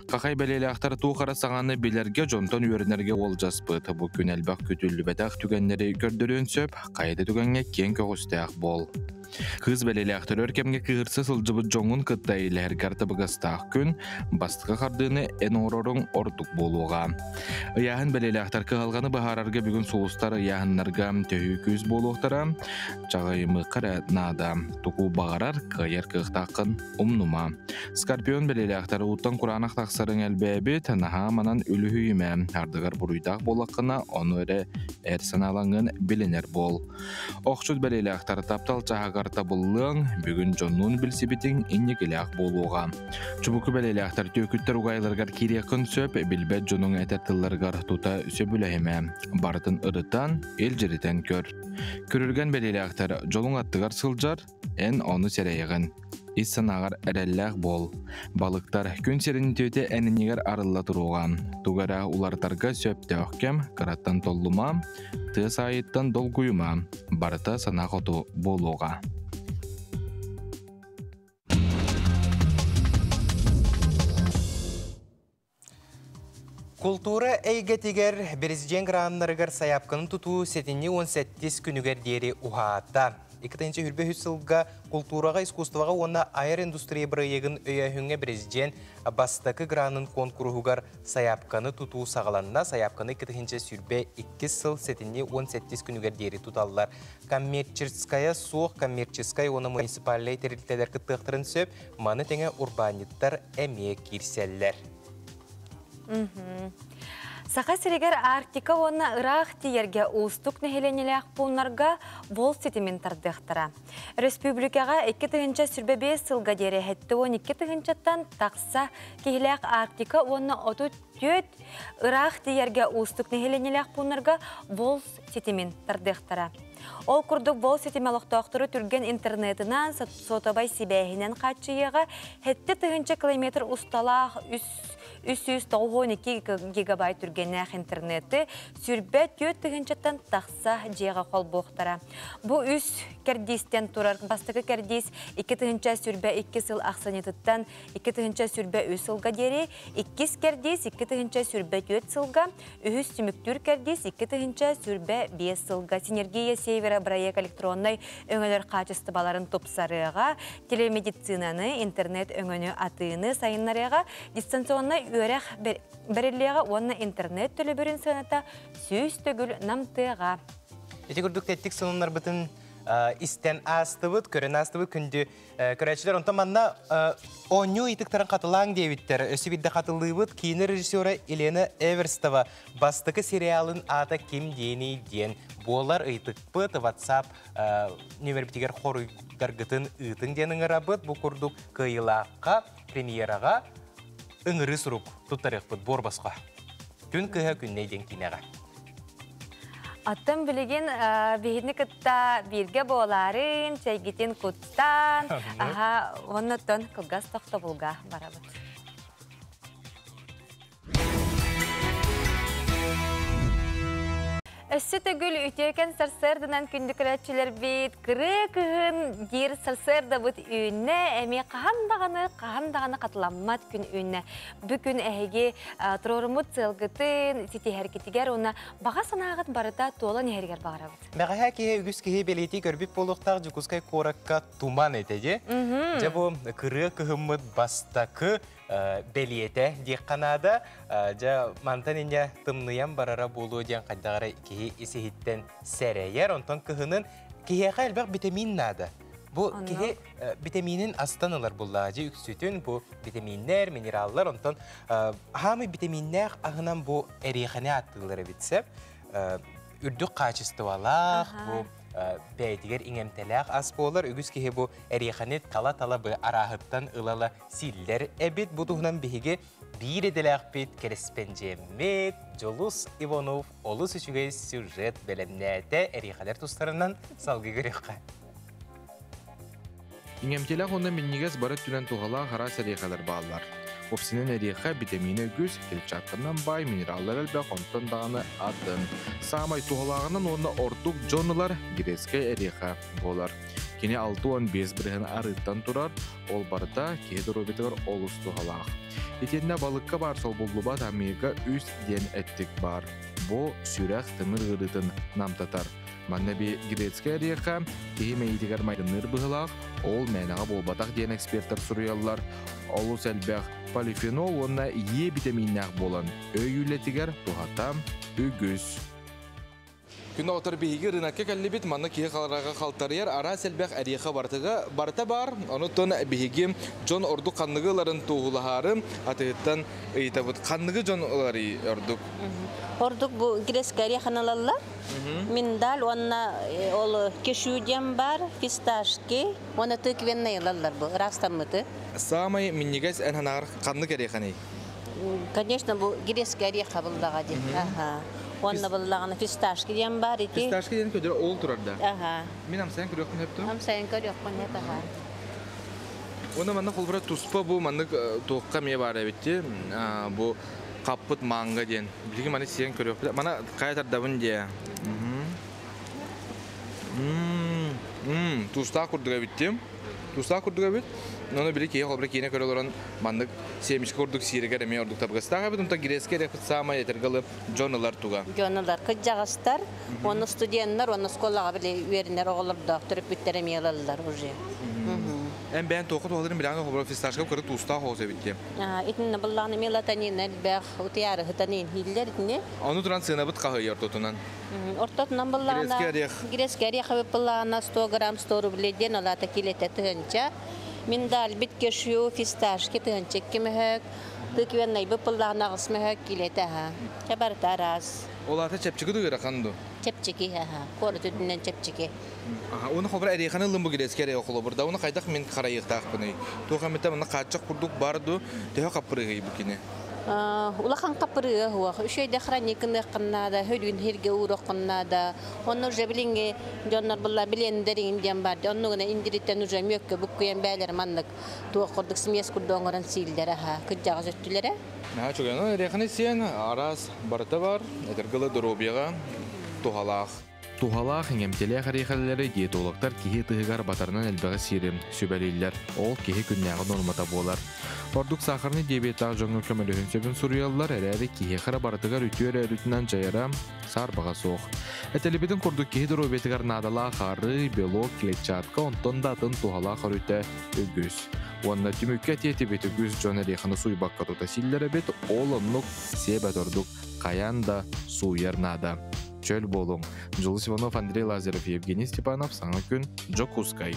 Хахай бэлиэлээхтэр туох эрэ саҥаны билэргэ, дьонтон үөрэнэргэ уолдьаспыт. Бу күн элбэх күтүллүбэтэх түгэннэри көрдөрүөн сөп, хайа да түгэҥҥэ киэҥ көҕүстээх буол. Кыыс бэлиэлээхтэр өр кэмҥэ кыыһырса сылдьыбыт дьоҥҥун кытта илэһэргэр табыгастаах күн, бастакы хардыыны эн оҥороруҥ ордук буолуоҕа. Ыйааһын бэлиэлээхтэр кыһалҕаны быһаарарга бүгүн сулустар ыйааһыннарга төһүү күүс буолуохтара. Чаҕыйымыахха эрэ наада. Тугу баҕарар кыайар кыахтааххын умнума. Скорпион бэлиэлээхтэр ууттан кураанах тахсарыҥ элбээбит, наһаа манан үлүһүйүмэ. Ардыгар буруйдаах буоллаххына, ону эрэ эр санаалаҥҥын билинэр буол. Охчут бэлиэлээхтэр таптал чаһыгар табыллыаҥ, бүгүн дьоннуун билсибитиҥ инникилээх буолуоҕа. Чубуку бэлиэлээхтэр түөкүттэр угаайыларыгар киириэххин сөп, билбэт дьонуҥ этэр тылларыгар тута сөбүлэһимэ. Барытын ырытан, илдьиритэн көр. Күрүлгэн бэлиэлээхтэр дьолуҥ аттыгар сылдьар, эн ону сэрэйэҕин. Ис санааҕар эрэллээх буол. Балыктар күн сирин үтүөтэ эн иннигэр арылла туруоҕа. Тугу эрэ уларытарга сөптөөх кэм, кыраттан толлума, тыа саайыттан долгуйума, барыта санаа хоту буолуоҕа. Култуура эйгэтигэр Президент граннарыгар сайаапканы тутуу сэтинньи 18 күнүгэр диэри уһаата. 2023 сылга култуураҕа, искусствоҕа уонна айар индустрия бырайыагын өйөөһүҥҥэ Президент бастакы гранын куонкуруһугар сайаапканы тутуу саҕаланна. Сайаапканы 2022 сыл сэтинньи 18 күнүгэр диэри туталлар. Коммерческая суох коммерческай уонна муниципальнай тэрилтэлэр кыттыахтарын сөп. Маны тэҥэ урбаанньыттар эмиэ киирсэллэр. Саха сиригэр Арктика уонна ыраах тиийэргэ уустук нэһилиэнньэлээх пууннарга бол ситимин тардыахтара. Өрөспүүбүлүкэҕэ 2025 сылга диэри 72 тыһыынчаттан тахса киһилээх Арктика уонна 34 ыраах тиийэргэ уустук нэһилиэнньэлээх пууннарга бол ситимин тардыахтара. Ол курдук бол ситимэ олохтоохтору түргэн интернетынан, сотовай сибээһинэн хааччыйыаҕа 7 тыһыынча километр усталаах 392 гигабайт түргэннээх интернети 24 тыһыынчаттан тахса дьиэҕэ холбуохтара. Бу үс кэрдиистэн турар бастакы кэрдиис 2022 сыл ахсынньытыттан 2023 сылга диэри, иккис кэрдиис 2024 сылга, үһүс түмүктүүр кэрдиис 2025 сылга. Синергия Севера бырайыак электроннай өҥөлөр хаачыстыбаларын тупсарыаҕа, телемедицинаны, интернет өҥөнү атыыны сайыннарыаҕа, дистанционнай үөрэх бэриллиэҕэ уонна интернет төлөбүрүн сыаната 100 төгүл намтыаҕа. Ити курдук тэттик сонуннарбытын истэн аастыбыт, көрөн аастыбыт күндү көрөөччүлэр. Онтон манна оонньуу ыйытыктарын хатылааҥ диэбиттэр. Өссө биирдэ хатылыыбыт киинэ режиссера Елена Эверстова бастакы сериалын аата ким диэний диэн буолар ыйытыкпыт WhatsApp нөмербитигэр хоруйдаргытын ыытыҥ диэн ыҥырабыт. Бу курдук кыайыылаахха премьераҕа ыҥырыы сурук туттарыахпыт буор босхо. Күн кыыһа Күннэй диэн киинэҕэ. Оттон билигин биһигини кытта бииргэ буолаарын, чэйгитин куттан, аха, оннуттан кылгас тохтобулга барабыт. Өссө төгүл үтүөкэн сарсыарданан күндү көрөөччүлэрбит, кырыы кыһын диир сарсыардабыт үүннэ, эмиэ хаһан даҕаны хатыламмат күн үүннэ. Бу күн эһиги туруоруммут сыалгытын, ситиһэргитигэр уонна баҕа санааҕыт барыта туолан иһэригэр баҕарабыт. Бэҕэһээ киһи үгүс киһи бэлиэтии көрбүт буолуохтаах Дьокуускай куоракка туман этэ дии. Дьэ бу кырыы кыһыммыт бастакы бэлиэтэ диэххэ наада. Дьэ мантан инньэ тымныйан барара буолуо диэн хайдах эрэ киһи ис-иһиттэн сэрэйэр. Онтон кыһынын киһиэхэ элбэх витамин наада. Бу киһи витаминин астан ылар буллаа. Дьэ үксүтүн бу витаминнэр, минераллар, онтон хаамый витаминнээх аһынан бу эриэхэни ааттыылар эбит сөп. Үрдүк хаачыстыбалаах бу бэйэтигэр иҥэмтэлээх ас буолар. Үгүс киһи бу эриэхэни тала-тала бы арааһыттан ылала сииллэр эбит. Бу туһунан биһиги биир идэлээхпит кэрэспэндьиэммит Дьулус Иванов олус үчүгэй сюжет бэлэмнээтэ. Эриэхэлэр тустарынан салгыы көрүөххэ. Иҥэмтиэлээх уонна минньигэс бары өттүнэн туһалаах араас эриэхэлэр бааллар. Уопсайынан эриэхэ битэмиинэ үгүс, клетчатканан баай, минераллар элбэх, онтон даҕаны атын. Саамай туһалааҕынан уонна ордук дьон ылар грецкэй эриэхэ буолар. Кини 65% арыыттан турар, ол барыта киһи доруобуйатыгар олус туһалаах. Итиэннэ балыкка баар солбуллубат омега-3 диэн эттик баар. Бу сүрэх тымыр ыарыытын намтатар. Манна би грецкэй эриэхэ киһи мэйиитигэр майгынныыр быһыылаах, ол мээнэҕэ буолбатах диэн экспертэр суруйаллар. Олус элбэх полифенол уонна Е битэмииннээх буолан өй үлэтигэр туһата үгүс. Күн отор биһиги рынокка кэллибит, манна киһи халараҕа халтарыйар араас элбэх эриэхэ барытыга барыта баар. Онуттан биһиги дьон ордук ханныгы ыларын туоһулаһаары атыһыттан ыйытабыт. Ханныгы дьон ыларый ордук? Ордук бу грецкэй эриэхэни ылаллар. Миндаль уонна ол кешью диэн бар, фисташки уонна тыквенный ылаллар бу ыраастаммыты. Саамай минньигэс эн санааҕар ханнык эриэхэний? Конечно, бу грецкэй ореха буллаҕа дии. Аха. Уонна буллаҕына фисташки диэн бар ити. Фисташки диэн көдөрө ол турар да. Аха. Мин амсайан көрүөхпүн сөп дуо? Амсайан көрүөхпүн сөп, аха. Уонна манна холбура туспа бу маннык туохха эмиэ баар эбит бу хаппыт манго диэн. Билигин маны сиэн көрүөхпүт. Мана хайа тардабын диэ. Туустаах курдук эбит Туустаах курдук эбит. Ону били киһи холобура киинэ көрө олорон маннык семечка курдук сииригэр эмиэ ордук табыгастаах эбит. Онтон грецкэй эрэпит саамай этэргэ дьон ылар туга. Дьон ылар кырдьаҕастар, уонна студеннар, уонна оскуолаҕа били үөрэнэр оҕолордоох төрөппүттэр эмиэ ылаллар уже. Эн бэйэн туохха туһаларын билэҕин холобура фисташка кыры туустаах оҕус эбит диye. Итиннэ быллаҕына мелатонин элбэх, утуйаары сытан иһиллэр итини. Ону туран сыанабыт хаһыйар ортотунан. Ортотунан быллаҕына Грецкий орех. Грецкий орех быллаҕына 100 грамм 100 рублей диэн олата килетэ тыһынча. Миндаль бит кешью фисташки тыһынча икки мөһөк. Тыквенный быппыллаҕына аҕыс мөһөк килетэ аха. Чэ барыта араас. Ол аата чэпчэки да ыарахан ду? Чэпчэки аха. Куорат үрдүнэн чэпчэки. Аха, уну холобура эриэхэни ыллым бу грецкий орех холобур да, уну хайдах мин харайыахтаахпыный? Туох эмитэ манна хааччах курдук бар ду, төһө хаппырыыһый бу кини? Улахан хаппырыыга суох. Үчүгэй хранникыныаххын наада, хөлүүн сиргэ ууруоххун наада. Онно уже билиҥҥи дьоннор булла блендер диэн бар. Оннугуна индириттен уже мүөккө буккуйан бээлэр маннык туох курдук смесь курдук оҥорон сииллэр аха кырдьаҕас өттүлэрэ. Наһаа үчүгэй. Ну, эриэхэни сиэн араас барыта бар, этэргылы доруобуйаҕа туһалаах. Туһалаах иҥэмтэлээх эриэхэлэри диетологтар киһи ытыһыгар батарынан элбэҕи сиири сүбэлииллэр. Ол киһи күннээҕи нуормата буолар. Ордук сахарный диабеттаах дьоҥҥо көмөлөһүн сөбүн суруйаллар, эрээри киһиэхэ эрэ барытыгар үтүө эрэ өрүтүнэн дьайара саарбаҕа суох. Этэлибитин курдук киһи доруобуйатыгар наадалаах арыы, белок, клетчатка, онтон да атын туһалаах өрүтэ үгүс. Уонна түмүккэ этиэтибит үгүс дьон эриэхэни сууйбакка тута сииллэр эбит, ол оннук сиэбэт ордук хайаан да сууйар наада. Чөл буолуҥ. Дьулус Иванов, Андрей Лазарев, Евгений Степанов, Саҥа күн, Дьокуускай.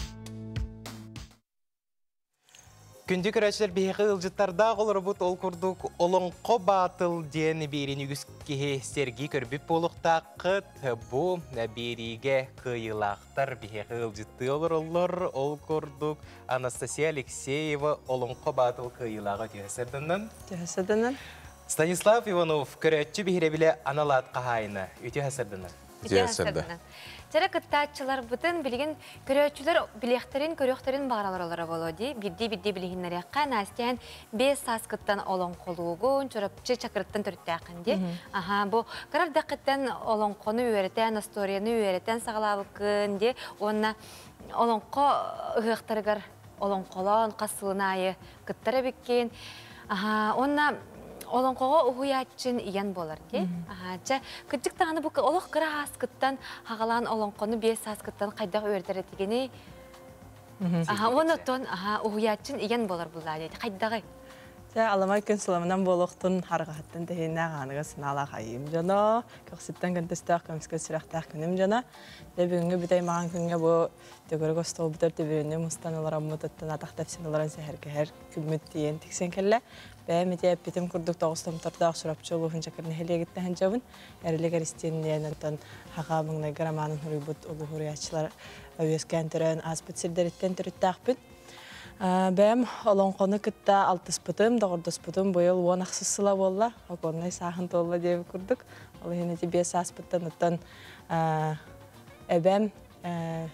Күндү көрөөччүлэр биһиэхэ ыалдьыттардаах олоробут ол курдук Олоҥхо Баатыл диэн биэриини үгүс киһи сэргии көрбүт буолуохтааххыт. Бу биэриигэ кыайыылаахтар биһиэхэ ыалдьыттыы олороллор. Ол курдук Анастасия Алексеева Олоҥхо Баатыл кыайыылааҕа түһэ сырдыннын. Түһэ сырдыннын. Станислав Иванов көрөөччү биһирэбилэ анал аат хаһаайына. Үтүө сырдыннын. Үтүө сырдыннын. Чэрэ кыттааччыларбытын билигин көрөөччүлэр билиэхтэрин, көрүөхтэрин баҕаралар боло дии. Бирдии-бирдии билиһиннэриэххэ Настян 5 сааскыттан олоҥхолуугун, чурапчы чакырыттан төрүттээххин дии. Аха, бу кырардаххыттан олоҥхону үөрэтэн, историяны үөрэтэн саҕалаабыккын дии. Уонна олоҥхо ыһыахтарыгар олоҥхолоон хас сылын аайы кыттар эбиккин. Аха, уонна олоҥхоҕо уһуйааччын ийэн буолар дии. Аха, чэ, кырдьык даҕаны бу олох кыра ааскыттан хаҕалаан олоҥхону 5 сааскыттан хайдах үөрэтэр этигиний? Аха, уонна оттон аха, уһуйааччын ийэн буолар буллаа дии. Хайдаҕый? Аламай күн сыламынан буолуохтун харҕаһыттан тэһииннээх ааныга санаалаах айыым дьоно, көхсүттэн көнтөстөөх көмүскэл сүрэхтээх күнүм дьоно. Дьэ бүгүҥҥү бүтэй маҕан күҥҥэ бу төгүрүк остуолбутар түбүрүнү мустан олороммут оттон атах тэпсэн олорон сэһэргэһэр күммүт тиийэн тиксэн кэллэ. Бэйэм ити эппитим курдук тоҕус томтордоох Чурапчы улууһун Чакыр нэһилиэгиттэн сылдьабын. Эрилик Эристиин диэн оттон Хаха маҥнайгы романын суруйбут улуу суруйааччылар үөскээн төрөөн ааспыт сирдэриттэн төрүттээхпин. Бэйэм олоҥхону кытта алтыспытым, доҕордоспутум быйыл 10 ахсыс сыла буолла. Окуоннай сааһын туолла диэбит курдук. Ол иһин ити 5 сааспыттан оттон эбэм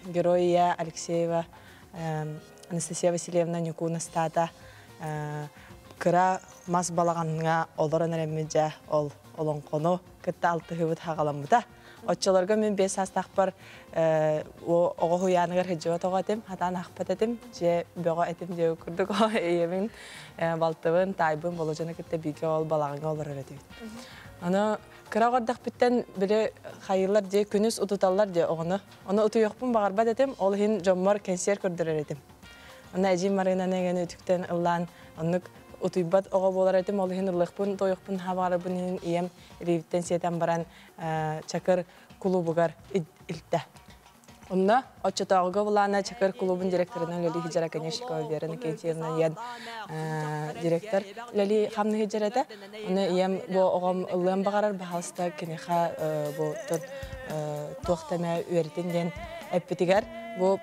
герой ийэ Алексеева Анастасия Васильевна Ньукуун астаата кыра мас балаҕаҥҥа олорон эрэммит дьэ ол олоҥхону кытта алтыһыыбыт хаҕаламмыта. Оччолорго мин 5 саастаахпар оҕо уһуйааныгар сылдьыбат оҕо этим, хатаан аахпат этим, дьиэ бөҕө этим диэ курдук ийэбин, балтыбын, таайбын Болодьону кытта бииргэ ол балаҕаҥҥа олорор этибит. Аны кыра оҕордохпүттэн били хайыылар дии күнүс утуталлар дии оҕону. Ону утуйуохпун баҕарбат этим, ол иһин дьоммор кэнсиэр көрдөрөр этим. Онно эдьиийим Марыынаны эҥин үтүктэн ыллаан оннук утуйбат оҕо буолар этим, ол иһин ыллыахпын, туойуохпун баҕарарбын иһин ийэм илиибиттэн сиэтэн баран Чакыр кулуубугар илтэ. Онно оччотооҕуга булаана Чакыр кулуубун директорынан үлэлии сылдьар Оконешникова Вера Иннокентьевна диэн директор үлэлии хамныы сылдьар этэ. Ону ийэм бу оҕом ыллыан баҕарар, баһаалыста киниэхэ бу туох эмэ үөрэтин диэн эппитигэр бу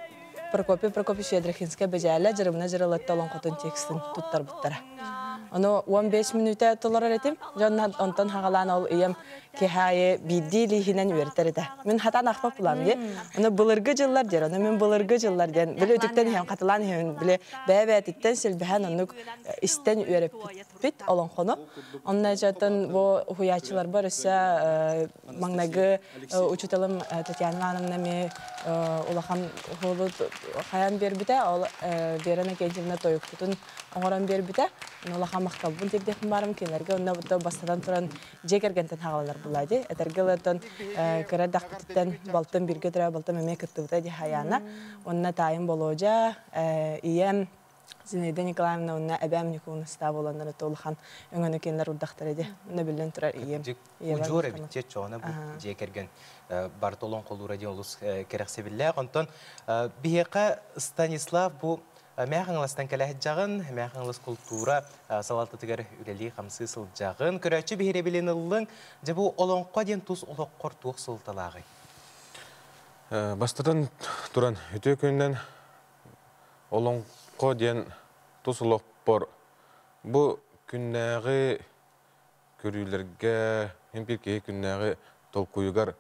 Прокопий Прокопьевич Ядрихинскай Бэдьээлэ Дьырыбына Дьырылатта олоҥхотун текстин туттарбыттара. Ону 15 мүнүүтэ толорор этим. Дьон онтон хагалаан ол ийэм киһи биирдии илииһинэн үөрэтэр этэ. Мин хатан аахпат булам дии. Ону былыргы дьыллар диэр, ону мин былыргы дьыллар диэн били үтүктэн иһэн хатылаан иһэн били бэйэ-бэйэтиттэн силбэһэн оннук истэн үөрэппит олоҥхону. Онно жатын бу уһуйааччыларбар өссө маҥнайгы учууталым Татьяна Ивановна ми улахан уһулу хайан биэрбитэ, ол Вера Иннокентьевна тойукпутун оҥорон биэрбитэ. Улахан махталбын тиэрдиэхпин баарым кинилэргэ онно бастатан туран дьиэ кэргэнтэн хаҕаланар булаа дии. Этэргэ ылытан кыра эрдэхпититтэн балтым бииргэ төрөө балтым эмиэ кыттыбыта дии Хаяна. Онно таайым Болуодьа, ийэм Зинаида Николаевна уонна эбээм Ньукуун ыстаа буоланнар улахан өҥөнү кинилэр урдахтара дии. Онно биллэн турар ийэм. Удьуор эбит чоҕуна бу дьиэ кэргэн барыта олоҥхолуура диэн олус кэрэхсэбиллээх. Онтон биһиэхэ Станислав бу Мээх Хаҥаластан кэлэһдьаҕын, Мээх Хаҥалас култуура салалтатыгар үлэлии хамсыы сылдьаҕын. Көрөөччү биһирэбилин ыллыҥ. Дьэ бу олоҥхо диэн тус олоххор туох суолталааҕый? Бастатан туран, үтүө күнүнэн олоҥхо диэн тус олохпор бу күннээҕи көрүүлэргэ, хин биир киһи күннээҕи толкуйугар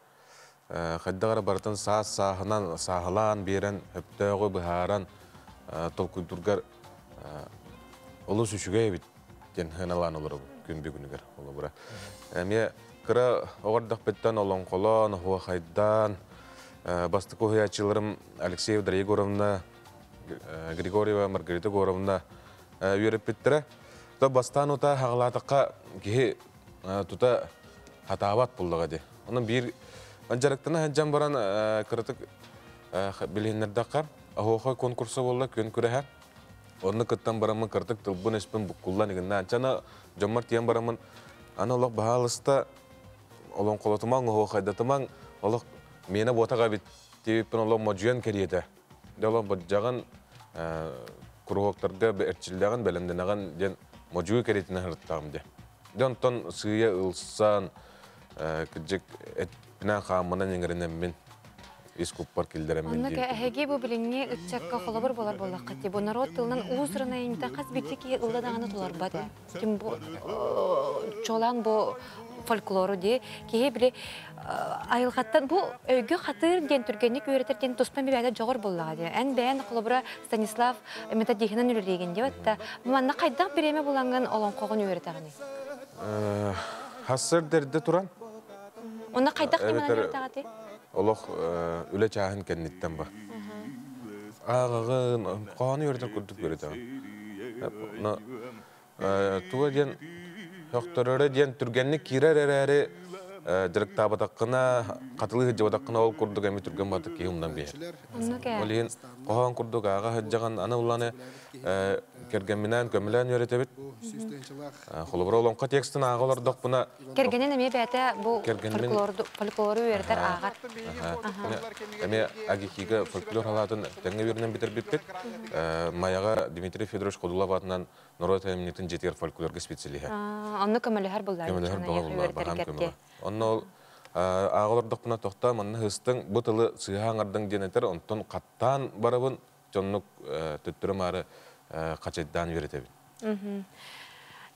хайдах эрэ барытын саас сааһынан сааһылаан биэрэн, өптөөҕү быһааран толкуйдургар олус үчүгэй эбит диэн сыаналаан олоробун күн бүгүнүгэр холобура. Эмиэ кыра оҕордохпуттан олоҥхолоон, оһуохайдаан, бастакы уһуйааччыларым Алексеева Дарья Егоровна, Григорьева Маргарита Егоровна үөрэппиттэрэ. То бастаан утаа хаҕалаатахха киһи тута хатаабат буллаҕа дии. Онон биир дьарыктана сылдьан баран кыратык билиһиннэрдэххэ, оһуохай конкурса буолла күөн күрэһэ. Онно кыттан бараммын кыратык тылбын өспүн буккуллан игиннээн. Чана дьоммор тиийэн бараммын аны олох баһаалыста олоҥхолотумаҥ, оһуохайдатымаҥ, олох миэнэ буотах эбит диэбиппин олох модьуйан кэриэтэ. Дьэ олох бырдьаҕын куруһуоктарга эрчиллэҕин, бэлэмнэнэҕин диэн модьуйу кэриэтинэн сырыттаҕым дии. Дьэ онтон сыыйа ылсан кырдьык эппинэн хааммынан иҥэринэммин ис куппар киллэрэммин Онно эһиги бу билиҥҥи ыччакка холобур буолар буоллахха ти бу народ тылынан уус-уран айымньыта хас биирдии киһи ылла даҕаны толорбот ээ. Ким бу чуолаан бу фольклору дии киһи били айылҕаттан бу өйгө хатыыр диэн түргэнник үөрэтэр диэн туспа бэйэтэ дьоҕур буоллаҕа дии. Эн бэйэн холобура Станислав методиһынан үлэлиигин диэбит да манна хайдах бириэмэ булаҥҥын олоҥхоҕун үөрэтэҕиний? Хассыр дэрдэ туран. Онно хайдах ньыманан үөрэтэҕитий? Олох үлэ чааһын кэнниттэн ба. Ааҕаҕын, хоһоону үөрэтэр курдук үөрэтэҕин. Туга диэн сөхтөрөрө диэн түргэнник киирэр эрээри. Дьарыктаабатаххына, хатылыы сылдьыбатаххына ол курдук эми түргэн баҕатык киһи умнан биэрэр. Ол иһин хоһоон курдук ааҕа сылдьаҕын, аны улааны кэргэмминээн көмөлөөн үөрэтэбит. Холобура, олоҥхо текстин ааҕа олордохпуна Кэргэнин эмиэ бэйэтэ бу фольклору үөрэтэр ааҕар. Эмиэ АГИКИга фольклор халаатын тэҥҥэ үөрэнэн бүтэрбиппит. Майаҕа Дмитрий Федорович Ходулов аатынан норуот айымньытын дьиэтигэр фольклорга специалиһа. Онно көмөлөһөр буллар. Көмөлөһөр бөҕө буллар, баһаам көмөҕө. Онно ол ааҕа олордохпуна тохтоо манна ыһыстыҥ, бу тылы сыыһа аҥардыҥ диэн этэр, онтон хаттаан барабын, дьоннук төттөрү-маары хачайдаан үөрэтэбин.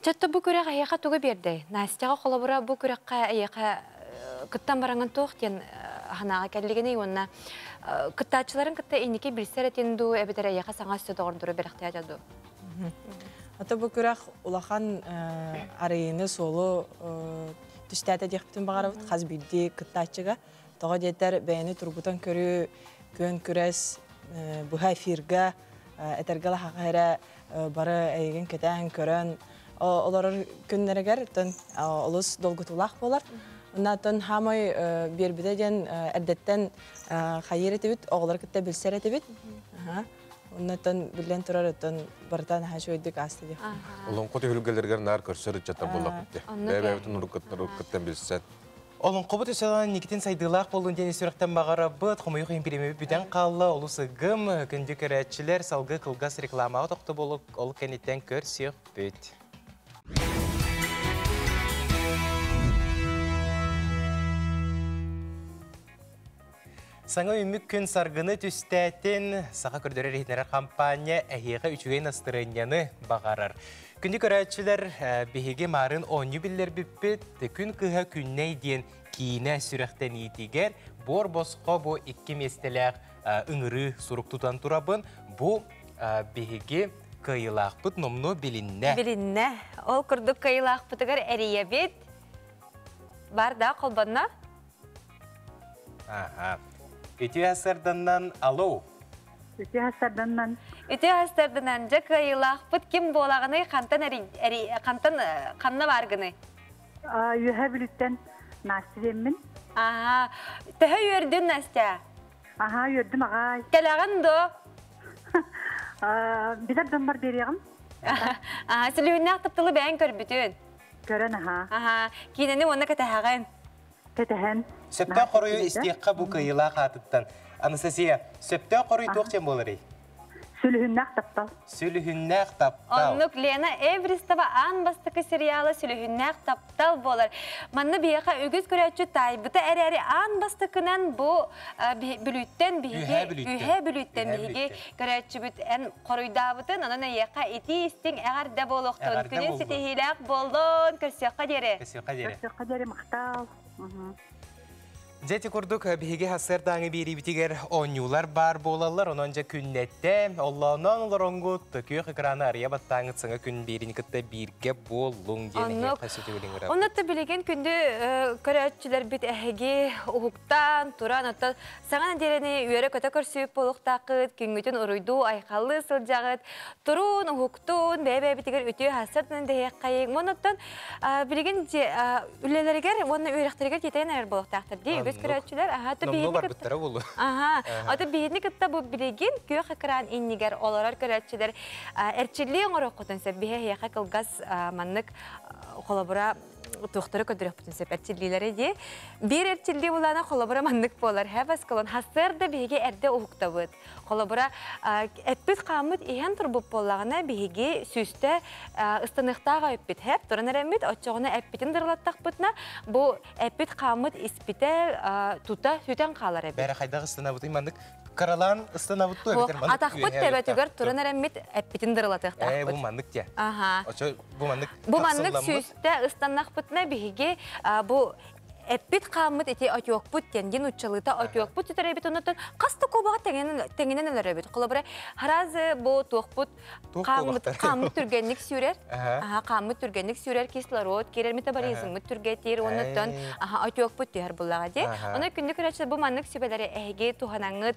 Чатта бу күрэх эйиэхэ тугу биэрдэй? Настяҕа холобура бу күрэххэ эйиэхэ кыттан бараҥын туох диэн санааҕа кэллигиний уонна кыттааччыларын кытта инники билсэр этин дуу эбэтэр эйиэхэ саҥа өссө доҕордору бэлэхтээтэ дуу? Ата бу күрэх улахан арыйыны суолу түстээтэ диэхпитин баҕарабыт хас биирдии кыттааччыга. Тоҕо диэтэр бэйэни тургутан көрүү, күөн күрэс, быһа эфирга этэргэ лаһаҕа эрэ бары эйигин кэтээн көрөн олорор күннэригэр тон олус долгутуулаах буолар. Оннаттан хаамай биэрбитэ диэн эрдэттэн хайыыр этибит, оҕолору кытта билсэр этибит. Оннаттан биллэн турар оттон барыта наһаа үчүгэйдик ааста диэх. Олоҥхо түһүлгэлэригэр наар көрсөр ыччаттар буоллахпыт дии. Бэйэ-бэйэбитин уруккуттан билсэн. Олоҥхобут өсөлөн никитин сайдыылаах буоллун диэн сүрэхтэн баҕарабыт. Хомойуох иһин бүтэн хаалла. Олус ыгым, күндү көрөөччүлэр, салгыы кылгас рекламаҕа тохтобулук ол кэнниттэн көрсүөхпүт. Саҥа үмүк күн саргыны түстээтин, саха көрдөрөр иһитиннэрэр хампаанньа эһиэхэ үчүгэй настырыанньаны баҕарар. Күндү көрөөччүлэр, биһиги маарын оонньуу биллэрбиппит, күн кыһа күннэй диэн киинэ сүрэхтэниитигэр буор босхо бу икки миэстэлээх ыҥырыы сурук тутан турабын. Бу биһиги кыайыылаахпыт номнуо билиннэ. Билиннэ. Ол курдук кыайыылаахпытыгар эрийэбит. Бар да холбонно? Аха. Үтүө сарданнан алло. Үтүө сарданнан. Үтүө сарданнан дьэ кыайыылаахпыт ким буолаҕыный хантан хантан ханна баргыный? Үөһэ Бүлүүттэн Настя диэммин. Аха. Төһө үөрдүн Настя? Аха, үөрдүм аҕай. Кэлэҕин до? Билэр дьоммор биэриэҕим. Аха, сүлүһүннээх тапталы бэйэҥ көрбүтүн. Көрөн аха. Аха, киинэни уонна кэтэһэҕин. Кэтэһэн. Сөптөөх хоруйу истиэххэ бу кыайыылаах аатыттан. Анастасия, сөптөөх хоруй туох диэн буоларый? Сүлүһүннээх таптал. Сүлүһүннээх таптал. Оннук Лена Эвристова аан бастакы сериала Сүлүһүннээх таптал буолар. Манна биһиэхэ үгүс көрөөччү таайбыта эрээри аан бастакынан бу Бүлүүттэн биһиги Үһээ Бүлүүттэн биһиги көрөөччүбүт эн хоруйдаабытын, онон эйиэхэ итии истиҥ эҕэрдэ буолуохтун. Күнүн ситиһиилээх буоллун. Көрсүөххэ диэри. Көрсүөххэ диэри. Көрсүөххэ диэри махтал. Дьэ ити курдук биһиги сарсыардааҥы биэриибитигэр оонньуулар баар буолаллар. Онон дьэ күннэттэ оллоонноон олороҥҥут күөх экраны арыйа баттааҥыт саҥа күн биэриини кытта бииргэ буоллуҥ диэн Оннук. Онно билигин күндү көрөөччүлэрбит эһиги уһуктаан туран оттон саҥа нэдиэлэни үөрэ-көтө көрсүбүт буолуохтааххыт, күҥҥүтүн уруйдуу айхаллыы сылдьаҕыт. Туруун, уһуктуун, бэйэ-бэйэбитигэр үтүө хассатынан дэһиэххэйиҥ. Онон билигин үлэлэригэр уонна үөрэхтэригэр тиэтэйэн эрэр буолуохтаахтар дии үгүс көрөөччүлэр. Аха, то Номнуо барбыттара буолуо. Аха, ото биһини кытта бу билигин күөх экран иннигэр олорор көрөөччүлэр эрчиллии оҥоруоххутун сөп. Биһи эһиэхэ кылгас маннык холобура туохтары көрдөрүөхпүтүн сөп эрчиллиилэри дии. Биир эрчиллии булаана холобура маннык буолар. Һэ баскалон хасыарда биһиги эрдэ уһуктабыт. Холобура, эппит-хааммыт иһэн турбут буоллаҕына, биһиги сүүстэ ыстаныахтаах эппит һэп туран эрэммит, оччоҕуна эппитин дырылаттахпытына, бу эппит-хааммыт испитэ тута сүтэн хаалар эбит. Бэрэ хайдах ыстанабытый маннык кыралаан ыстанабыт дуо эбэтэр маннык Атахпыт төбөтүгэр туран эрэммит эппитин дырылатыахтаахпыт. Ээ, бу маннык диэ. Аха. Очо бу маннык Бу маннык сүүстэ ыстаннахпытына биһиги бу эппит хааммыт ити отёкпут диэн дин уччалыыта отёкпут сүтэр эбит оннуттан хас да куобаҕа тэҥинэн өлөрөбүт холобура харазы бу туохпут хааммыт хааммыт түргэнник сүүрэр аха хааммыт түргэнник сүүрэр кислород киирэр метаболизммыт түргэтиир оннуттан аха отёкпут түһэр буллаҕа дии ону күндү көрөөччүлэр бу маннык сүбэлэри эһиги туһанаҥҥыт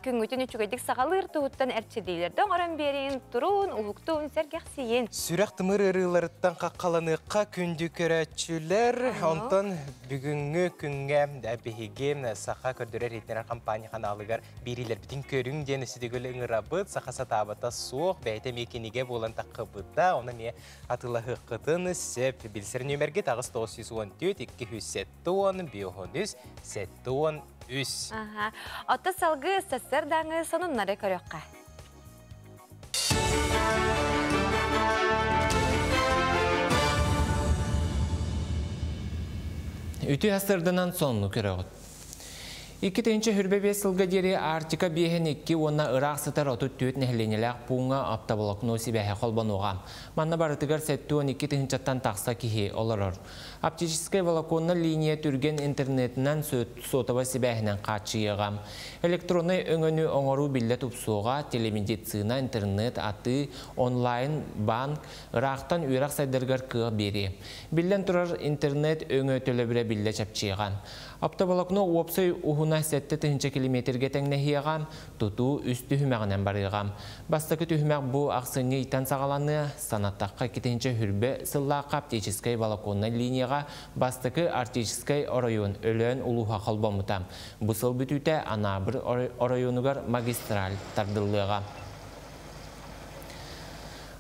күҥҥүтүн үчүгэйдик саҕалыыр туһуттан эрчиллиилэрдэ оҥорон биэриин туруун уһуктуун сэргэхсийин Сүрэх тымыр ыарыыларыттан хаххаланыахха күндү көрөөччүлэр. Онтон Бүгүҥҥү күҥҥэ биһиги Саха көрдөрөр-иһитиннэрэр компания ханаалыгар биэриилэрбитин көрүҥ диэн өссө ыҥырабыт. Саха сатаабата суох, бэйэтэ эмиэ кинигэ буолан таххыбыта, оны эмиэ атыылаһыаххытын сөп. Билсэр нүөмэргит 8914 270 53 73. Аха. Отто салгыы сарсыардааҥы сонуннары көрүөххэ. Үтүө сарсыарданан сонуну көрөҕүт. 2025 сылга диэри Арктика 52 уонна ыраах сытар 34 нэһилиэнньэлээх пууҥҥа оптоволокно сибээһэ холбонуоҕа. Манна барытыгар 72 тыһыынчаттан тахса киһи олорор. Оптическай волоконнай линия түргэн интернетинэн сотовай сибээһинэн хааччыйыаҕа. Электроннай өҥөнү оҥоруу биллэ тупсуоҕа, телемедицина, интернет, атыы, онлайн, банк, ыраахтан үөрэх сайдарыгар кыах биэриэ. Биллэн турар, интернет өҥө төлөбүрэ биллэ чэпчиэҕэ. Оптоволокно уопсай уһуна 7 тыһыынча километргэ тэҥнэһиэҕэ, тутуу үс түһүмэҕинэн барыаҕа. Бастакы түһүмэх бу ахсынньы ыйтан саҕаланыа, санаттахха 2020 сыллаахха оптическай волоконнай линияҕа бастакы арктическай оройуон Өлөөн улууһа холбоммута. Бу сыл бүтүүтэ Анаабыр оройуонугар магистраль тардыллыаҕа.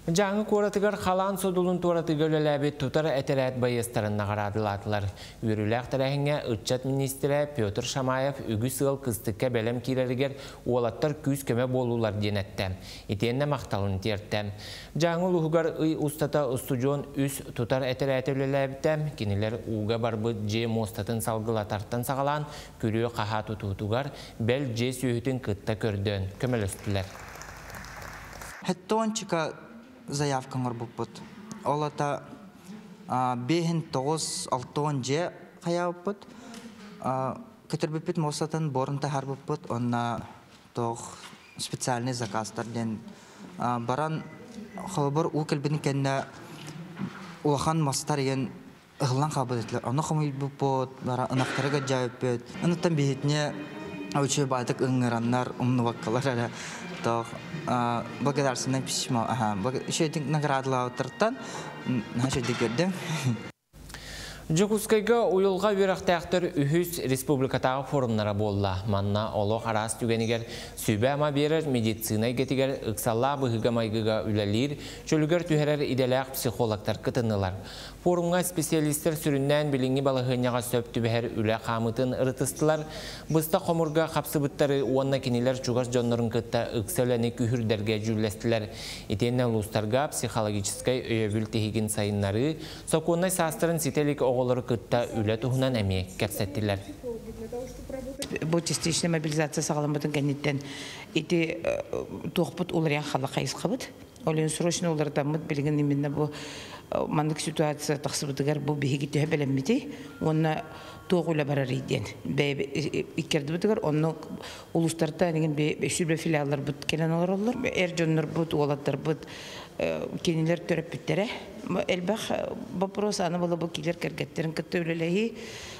Дьааҥы куоратыгар халаан содулун туоратыыга үлэлээбит тутар этэрээт байыастарын наҕараадалаатылар. Үөрүүлээх тэрээһиҥҥэ ыччат миниистирэ Петр Шамаев үгүс ыал кыстыкка бэлэм киирэригэр уолаттар күүс-көмө буоллулар диэн эттэ. Итиэннэ махталын тиэртэ. Дьааҥы улууһугар ый устата устудьуон үс тутар этэрээтэ үлэлээбитэ. Кинилэр ууга барбыт дьиэ муостатын салгылатартан саҕалаан күрүө-хаһаа тутуутугар, бэл дьиэ сүөһүтүн кытта көрдөөн көмөлөстүлэр. Хеттончика заявка оҥорбуппут. Ол ата 5960 дьиэ хайаабыппыт. Көтөрбүппүт муостатын буорун таһаарбыппыт, онно туох специальный заказтар диэн баран холобур уу кэлбитин кэннэ улахан мастар иһэн ыһыллан хаалбыт этилэр. Ону хомуйбуппут, бара ынахтары гаджаабыппыт. Онуттан биһитине үчүгэй баайдык ыҥыраннар умнубаккалар эрэ тоох благодарственное письмо аха үчүгэйдик наградалаабыттарыттан наһаа үчүгэйдик көрдүм. Дьокуускайга уйулҕа үөрэхтээхтэр үһүс республикатааҕы форумнара буолла. Манна олох араас түгэнигэр сүбэ-ама биэрэр медицина эйгэтигэр ыксаллаах быһыыга-майгыга үлэлиир, чөлүгэр түһэрэр идэлээх психологтар кытыннылар. Форумҥа специалистар сүрүннээн билиҥҥи балаһыанньаҕа сөп түбэһэр үлэ хаамыытын ырытыстылар, быстах хомуурга хапсыбыттары уонна кинилэр чугас дьоннорун кытта ыкса үлэни күүһүрдэргэ дьүүллэстилэр. Итиэннэ улуустарга психологическай өйөбүл тиһигин сайыннарыы, сокуоннай саастарын ситэ илик оҕолору кытта үлэ туһунан эмиэ кэпсэттилэр. Бу частичная мобилизация саҕаламмытын кэнниттэн ити туохпут уларыйан хаалла хайысхабыт. Ол иһин срочно уларытаммыт билигин именно бу маннык ситуация тахсыбытыгар бу биһиги төһө бэлэммитий уонна туох үлэ барарый диэн иккэрдибитигэр онно улуустарта энигин сүбэ филиалларбыт кэлэн олороллор. Эр дьоннорбут, уолаттарбыт кинилэр төрөппүттэрэ элбэх вопрос аны була бу килер кэргэттерин кытта үлэлэһии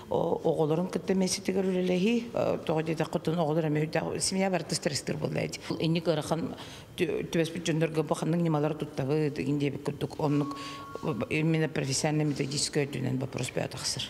оҕолорун кытта меситигэр үлэлэһии тоҕо диэтэххэ оҕолор эмиэ семья барыта стресстир буолла инник ыарахан түбэспит дьоннорго бу ханнык ньымалары туттабыт игин диэбит курдук оннук именно профессионально методическай өттүнэн вопрос бөҕө тахсар.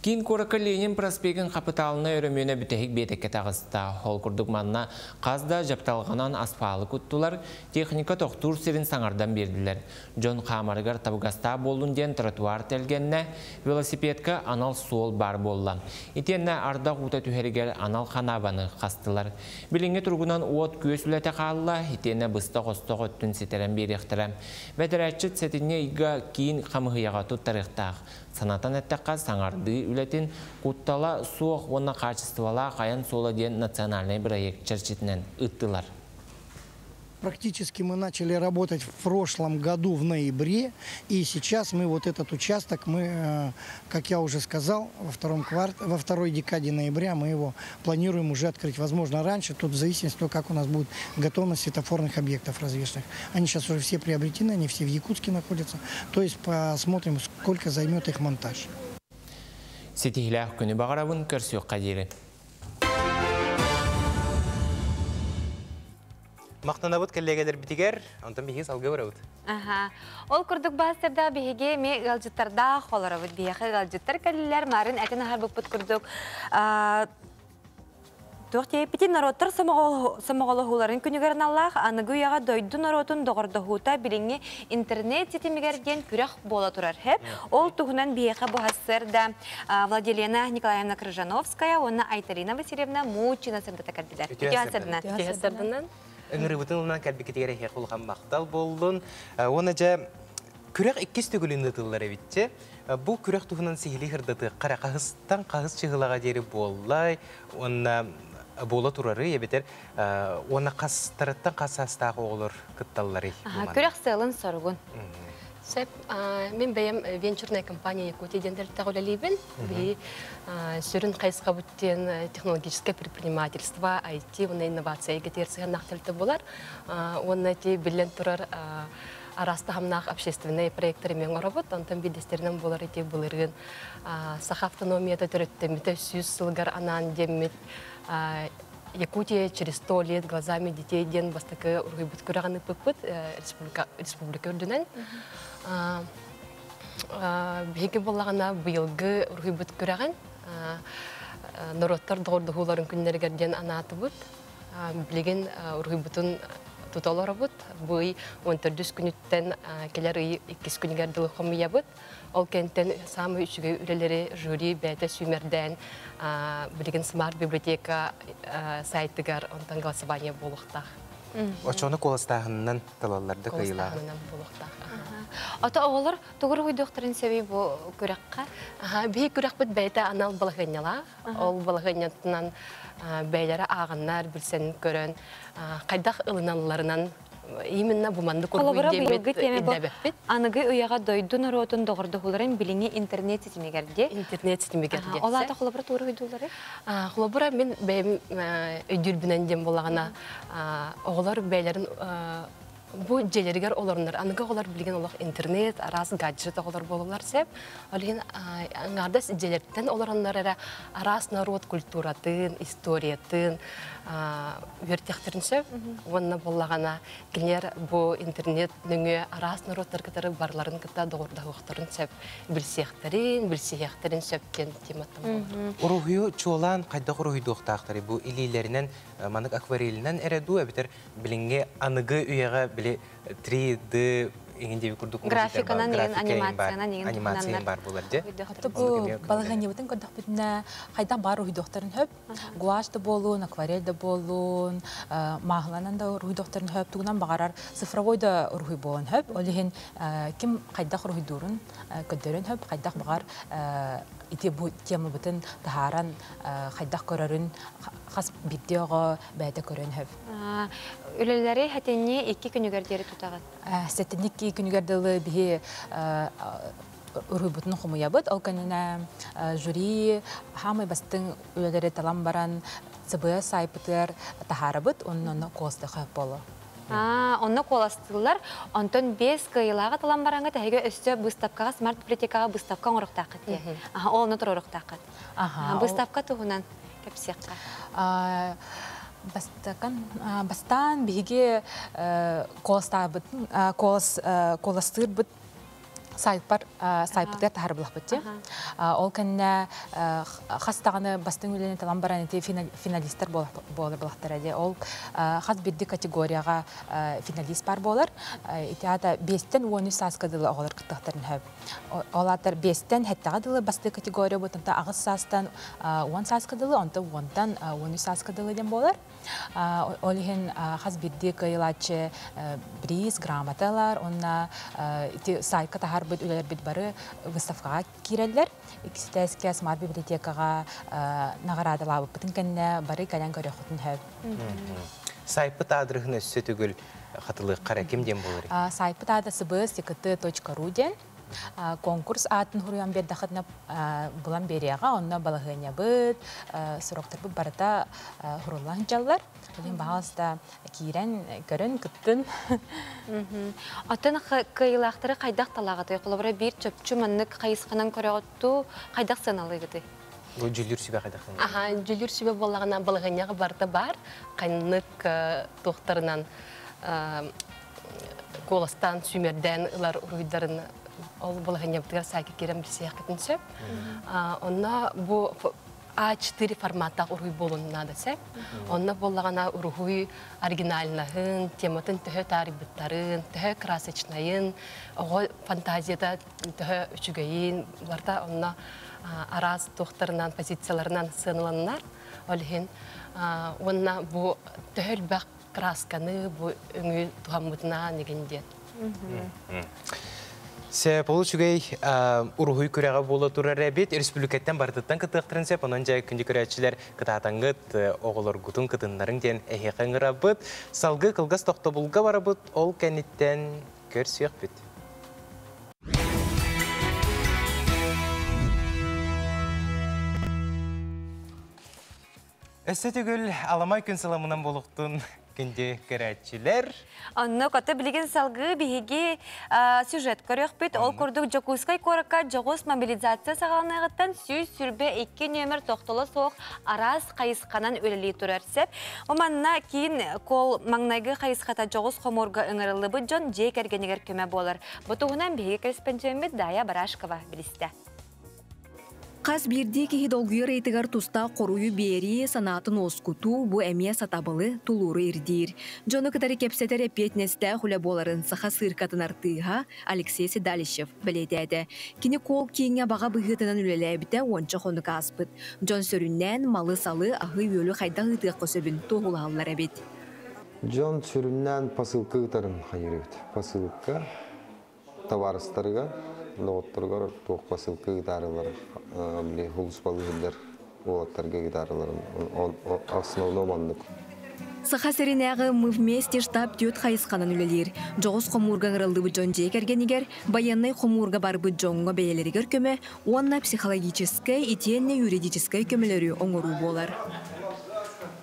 Киин куоракка Ленин проспегын хапытаалынай өрөмүөнэ бүтэһик биэтэккэ таҕыста. Ол курдук манна хас да дьапталҕанан асфалы куттулар, техника тохтуур сирин саҥардан биэрдилэр. Дьон хаамарыгар табыгастаах буоллун диэн тротуар тэлгэннэ, велосипедка анал суол баар буолла. Итиэннэ ардах уута түһэригэр анал ханаабаны хастылар. Билиҥҥи туругунан уот күөс үлэтэ хаалла, итиэннэ быстах-остох өттүн ситэрэн биэриэхтэрэ. Бэдэрээтчит сэтинньи ыйга киин хамыыһыйаҕа туттарыахтаах. Санатан эттэххэ, саҥардыы үлэтин куттала суох уонна хаачыстыбалаах айан суола диэн национальнай бырайыак чэрчитинэн ыыттылар. Практически мы начали работать в прошлом году в ноябре, и сейчас мы вот этот участок, мы, как я уже сказал, во второй декаде ноября мы его планируем уже открыть. Возможно, раньше, тут в зависимости от того, как у нас будет готовность светофорных объектов развешенных. Они сейчас уже все приобретены, они все в Якутске находятся. То есть посмотрим, сколько займет их монтаж. Ситиһиилээх күнү баҕарабын көрсүөххэ диэри. Мактанабыт коллегаларбытыгар, онтон биһиги салгыы барабыт. Аха. Ол курдук баастарда биһиги эми ыалдьыттардаах олоробут. Биһиэхэ ыалдьыттар кэллилэр, марын этин аһарбыппыт курдук. Туох диэппитин норуоттар сомоҕолоһууларын күнүгэр аналлаах аныгы үйэҕэ дойду норуотун доҕордоһуута билиҥҥи интернет ситимигэр диэн күрэх буола турар. Хэп. Ол туһунан биһиэхэ бу сарсыарда Владилена Николаевна Крыжановская уонна Айталина Васильевна Мучина сырдата кэлдилэр. Үтүө сарсыарданан. Үтүө сарсыарданан. Ыҥырыыбытын ылынан кэлбиккитигэр эһиэхэ улахан махтал буоллун. Уонна дьэ күрэх иккис төгүлүн ыытыллар эбитчи. Бу күрэх туһунан сиһилии сырдатыахха эрэ хаһыстан хаһыс чыһылаҕа диэри буоллай уонна буола турарый эбэтэр уонна хастарыттан хас саастаах оҕолор кытталларый? Күрэх сыалын-соругун. Сөп. Мин бэйэм венчурная компания Якутия диэн тэрилтэҕэ үлэлиибин. Биһи сүрүн хайысхабыт диэн технологическое предпринимательство, IT уонна инновация эйгэтигэр сыһыаннаах тэрилтэ буолар. Уонна ити биллэн турар араас таһымнаах общественнай проекттары эмиэ оҥоробут. Онтон биирдэстэринэн буолар ити былырыын Саха автономията төрүттэммитэ 100 сылыгар анаан диэммит Якутия через сто лет глазами детей диэн бастакы уруһуйбут күрэҕин ыыппыппыт республика, республика үрдүнэн. Биһиги буоллаҕына быйылгы уруһуйбут күрэҕин норуоттар доҕордоһууларын күннэригэр диэн анаатыбыт. Билигин уруһуйбутун тута олоробут. Бу ый 14 күнүттэн кэлэр ый иккис күнүгэр дылы хомуйабыт. Ол кэнтэн саамай үчүгэй үлэлэри жюри бэйэтэ сүүмэрдээн билигин Smart библиотека сайтыгар онтон голосование буолуохтаах. Очону куоластааһынынан талаллар да кыайыылаах. Куоластааһынынан буолуохтаах. Ото оҕолор тугу уруһуйдуохтарын сөбүй бу күрэххэ? Биһи күрэхпит бэйэтэ анал балаһыанньалаах. Ол балаһыанньатынан бэйэлэрэ ааҕаннар, билсэн көрөн, хайдах ылыналларынан именно бу маннык Холобура, уруһуй быйылгы диэммит тиэмэ бу ирдээбэппит. аныгы үйэҕэ дойду норуотун доҕордоһууларын билиҥҥи интернет ситимигэр дии. Интернет ситимигэр диэн. Ол аата холобура тугу уруһуйдуулларый? Холобура, мин бэйэм өйдүүрбүнэн диэн буоллаҕына, оҕолор бэйэлэрин бу дьиэлэригэр олорунар аныгы оҕолор билигин олох интернет, араас гаджет оҕолор буолаллар сөп. Ол иһин аҥаардас дьиэлэртэн олороннор эрэ араас норуот культуратын, историятын үөрэтиэхтэрин сөп. Уонна буоллаҕына кинилэр бу интернет нөҥүө араас норуоттар кытары барыларын кытта доҕордоһуохтарын сөп, билсиэхтэрин, билсиһиэхтэрин сөп диэн тематтан буолар. Уруһуйу чуолаан хайдах уруһуйдуохтаахтарый? Бу илиилэринэн маннык акварелинэн эрэ дуу эбэтэр билиҥҥи аныгы үйэҕэ били 3D иҥин диэби курдук графиканан иҥин анимациянан иҥин анимация баар буолар дьэ. Ото бу балаһыанньабытын көрдөхпүтүнэ хайдах баар уруһуйдуохтарын сөп. Гуашь да буолуун, акварель да буолуун, мааһыланан да уруһуйдуохтарын сөп, тугунан баҕарар цифровой да уруһуй буолуон сөп. Ол иһин ким хайдах уруһуйдуурун көрдөрөн сөп, хайдах баҕар ити бу темабытын таһааран хайдах көрөрүн хас биирдии оҕо бэйэтэ көрөн сөп. Үлэлэри хэтинни икки күнүгэр диэри тутаҕыт? Сэтинни икки күнүгэр дылы биһи уруйбутун хомуйабыт. Ол кэннинэ жюри хаамай бастыҥ үлэлэри талан баран ЦБС сайпытыгар таһаарабыт, онно куоластыха боло. Онно куоластыыллар. Онтон биэс кыайыылааҕы талан бараҥҥа тэһигэ өссө быыстапкаҕа смарт библиотекаҕа быыстапка оҥоруохтааххыт дии. Ол онно туруоруохтааххыт. Быыстапка туһунан кэпсиэххэ. Бастакан бастаан биһиги куоластаабыт куолас куоластыырбыт сайпар сайпытыгар таһаарбылахпыт дии. Ол кэннэ хас даҕаны бастыҥ үлэни талан баран ити финалистар буолар булахтара дии. Ол хас биирдии категорияҕа финалист бар буолар. Ити аата биэстэн 13 сааска дылы оҕолор кыттыахтарын сөп. Ол аатар биэстэн хэттэҕэ дылы бастыы категория бу онто аҕыс саастан 10 сааска дылы, онто уонтан 13 сааска дылы диэн буолар. Ол иһин хас биирдии кыайылааччы приз, грамота ылар, уонна ити сайтка таһаарбыт үлэлэрбит бары выставкаҕа киирэллэр. Иккистэскэ смарт библиотекаҕа наҕараадалаабыппытын кэннэ бары кэлэн көрүөххүтүн сөп. Сайпыт аадырыһын өссө түгүл хатылыахха эрэ ким диэн буолар? Сайпыт аата cbs.ru диэн. Конкурс аатын хуруйан биэрдэххитинэ булан биэриэҕэ, онно балаһыанньабыт, сроктарбыт барыта хуруллан сылдьаллар. Билин баҕаласта киирэн көрөн кыттын. Оттон кыайыылаахтары хайдах талаҕытый? Холобура биир чопчу маннык хайысханан көрөҕүттуу хайдах сыаналыыгытый? Бу дьүллүүр сүбэ хайдах Аха, дьүллүүр сүбэ буоллаҕына балаһыанньаҕа барыта баар. Ханнык туохтарынан Куоластаан сүүмэрдээн ылар уруһуйдарын ол балаһыанньабытыгар саайка киирэн билсиэххитин сөп. Онно бу А4 форматтаах уруһуй буолуон наада сөп. Онно буоллаҕына уруһуй оригинальнаһын, тематын төһө таарыйбыттарын, төһө красочнайын, оҕо фантазията төһө үчүгэйин, барыта онно араас туохтарынан, позицияларынан сыаналаннар. Ол иһин уонна бу төһө элбэх красканы бу өҥү туһаммытынан игин диэн. Сөп, ол үчүгэй уруһуй күрэҕэ буола турар эбит. Республикаттан барытыттан кытыахтарын сөп. Онон дьэ күндү көрөөччүлэр кытаатаҥҥыт оҕолоргутун кытыннарыҥ диэн эһиэхэ ыҥырабыт. Салгыы кылгас тохтобулга барабыт. Ол кэнниттэн көрсүөхпүт. Өссө төгүл аламай күн сыламынан буолуохтун күндү көрөөччүлэр. Онно кота билигин салгыы биһиги сюжет көрүөхпүт. Ол курдук Дьокуускай куоракка дьоҕус мобилизация саҕаланыаҕыттан 122 нүөмэр тохтоло суох араас хайысханан үлэлии турар сөп. Манна киин кол маҥнайгы хайысхата дьоҕус хомуурга ыҥырыллыбыт дьон дьиэ кэргэнигэр көмө буолар. Бу туһунан биһиги корреспондеммит Дая Барашкова билистэ. Хас биирдии киһи долгуйар ыйытыгар тустаах хоруйу биэрии, санаатын уоскутуу бу эмиэ сатабылы, тулууру ирдиир. Дьону кытары кэпсэтэр эппиэтинэстээх үлэ буоларын саха сыыркатын артыыһа Алексей Седалищев бэлиэтээтэ. Кини кол-кииҥҥэ баҕа быһыытынан үлэлээбитэ уонча хонук ааспыт. Дьон сүрүннээн малы-салы, аһы-үөлү хайдах ыытыахха сөбүн туоһулаһаллар эбит. Дьон сүрүннээн посылка ыытарын хайыыр эбит. Посылка табаарыстарыгар, доҕотторугар туох посылка ыытаарылар, били сулууспалыырдар уолаттарга ыытаарылар основном оннук. Саха сиринээҕи Мы вместе штаб түөрт хайысханан үлэлиир. Дьоҕус хомуурга ыҥырыллыбыт дьон дьиэ кэргэнигэр, байыаннай хомуурга барбыт дьоҥҥо бэйэлэригэр көмө уонна психологическай итиэннэ юридическай көмөлөрү оҥоруу буолар.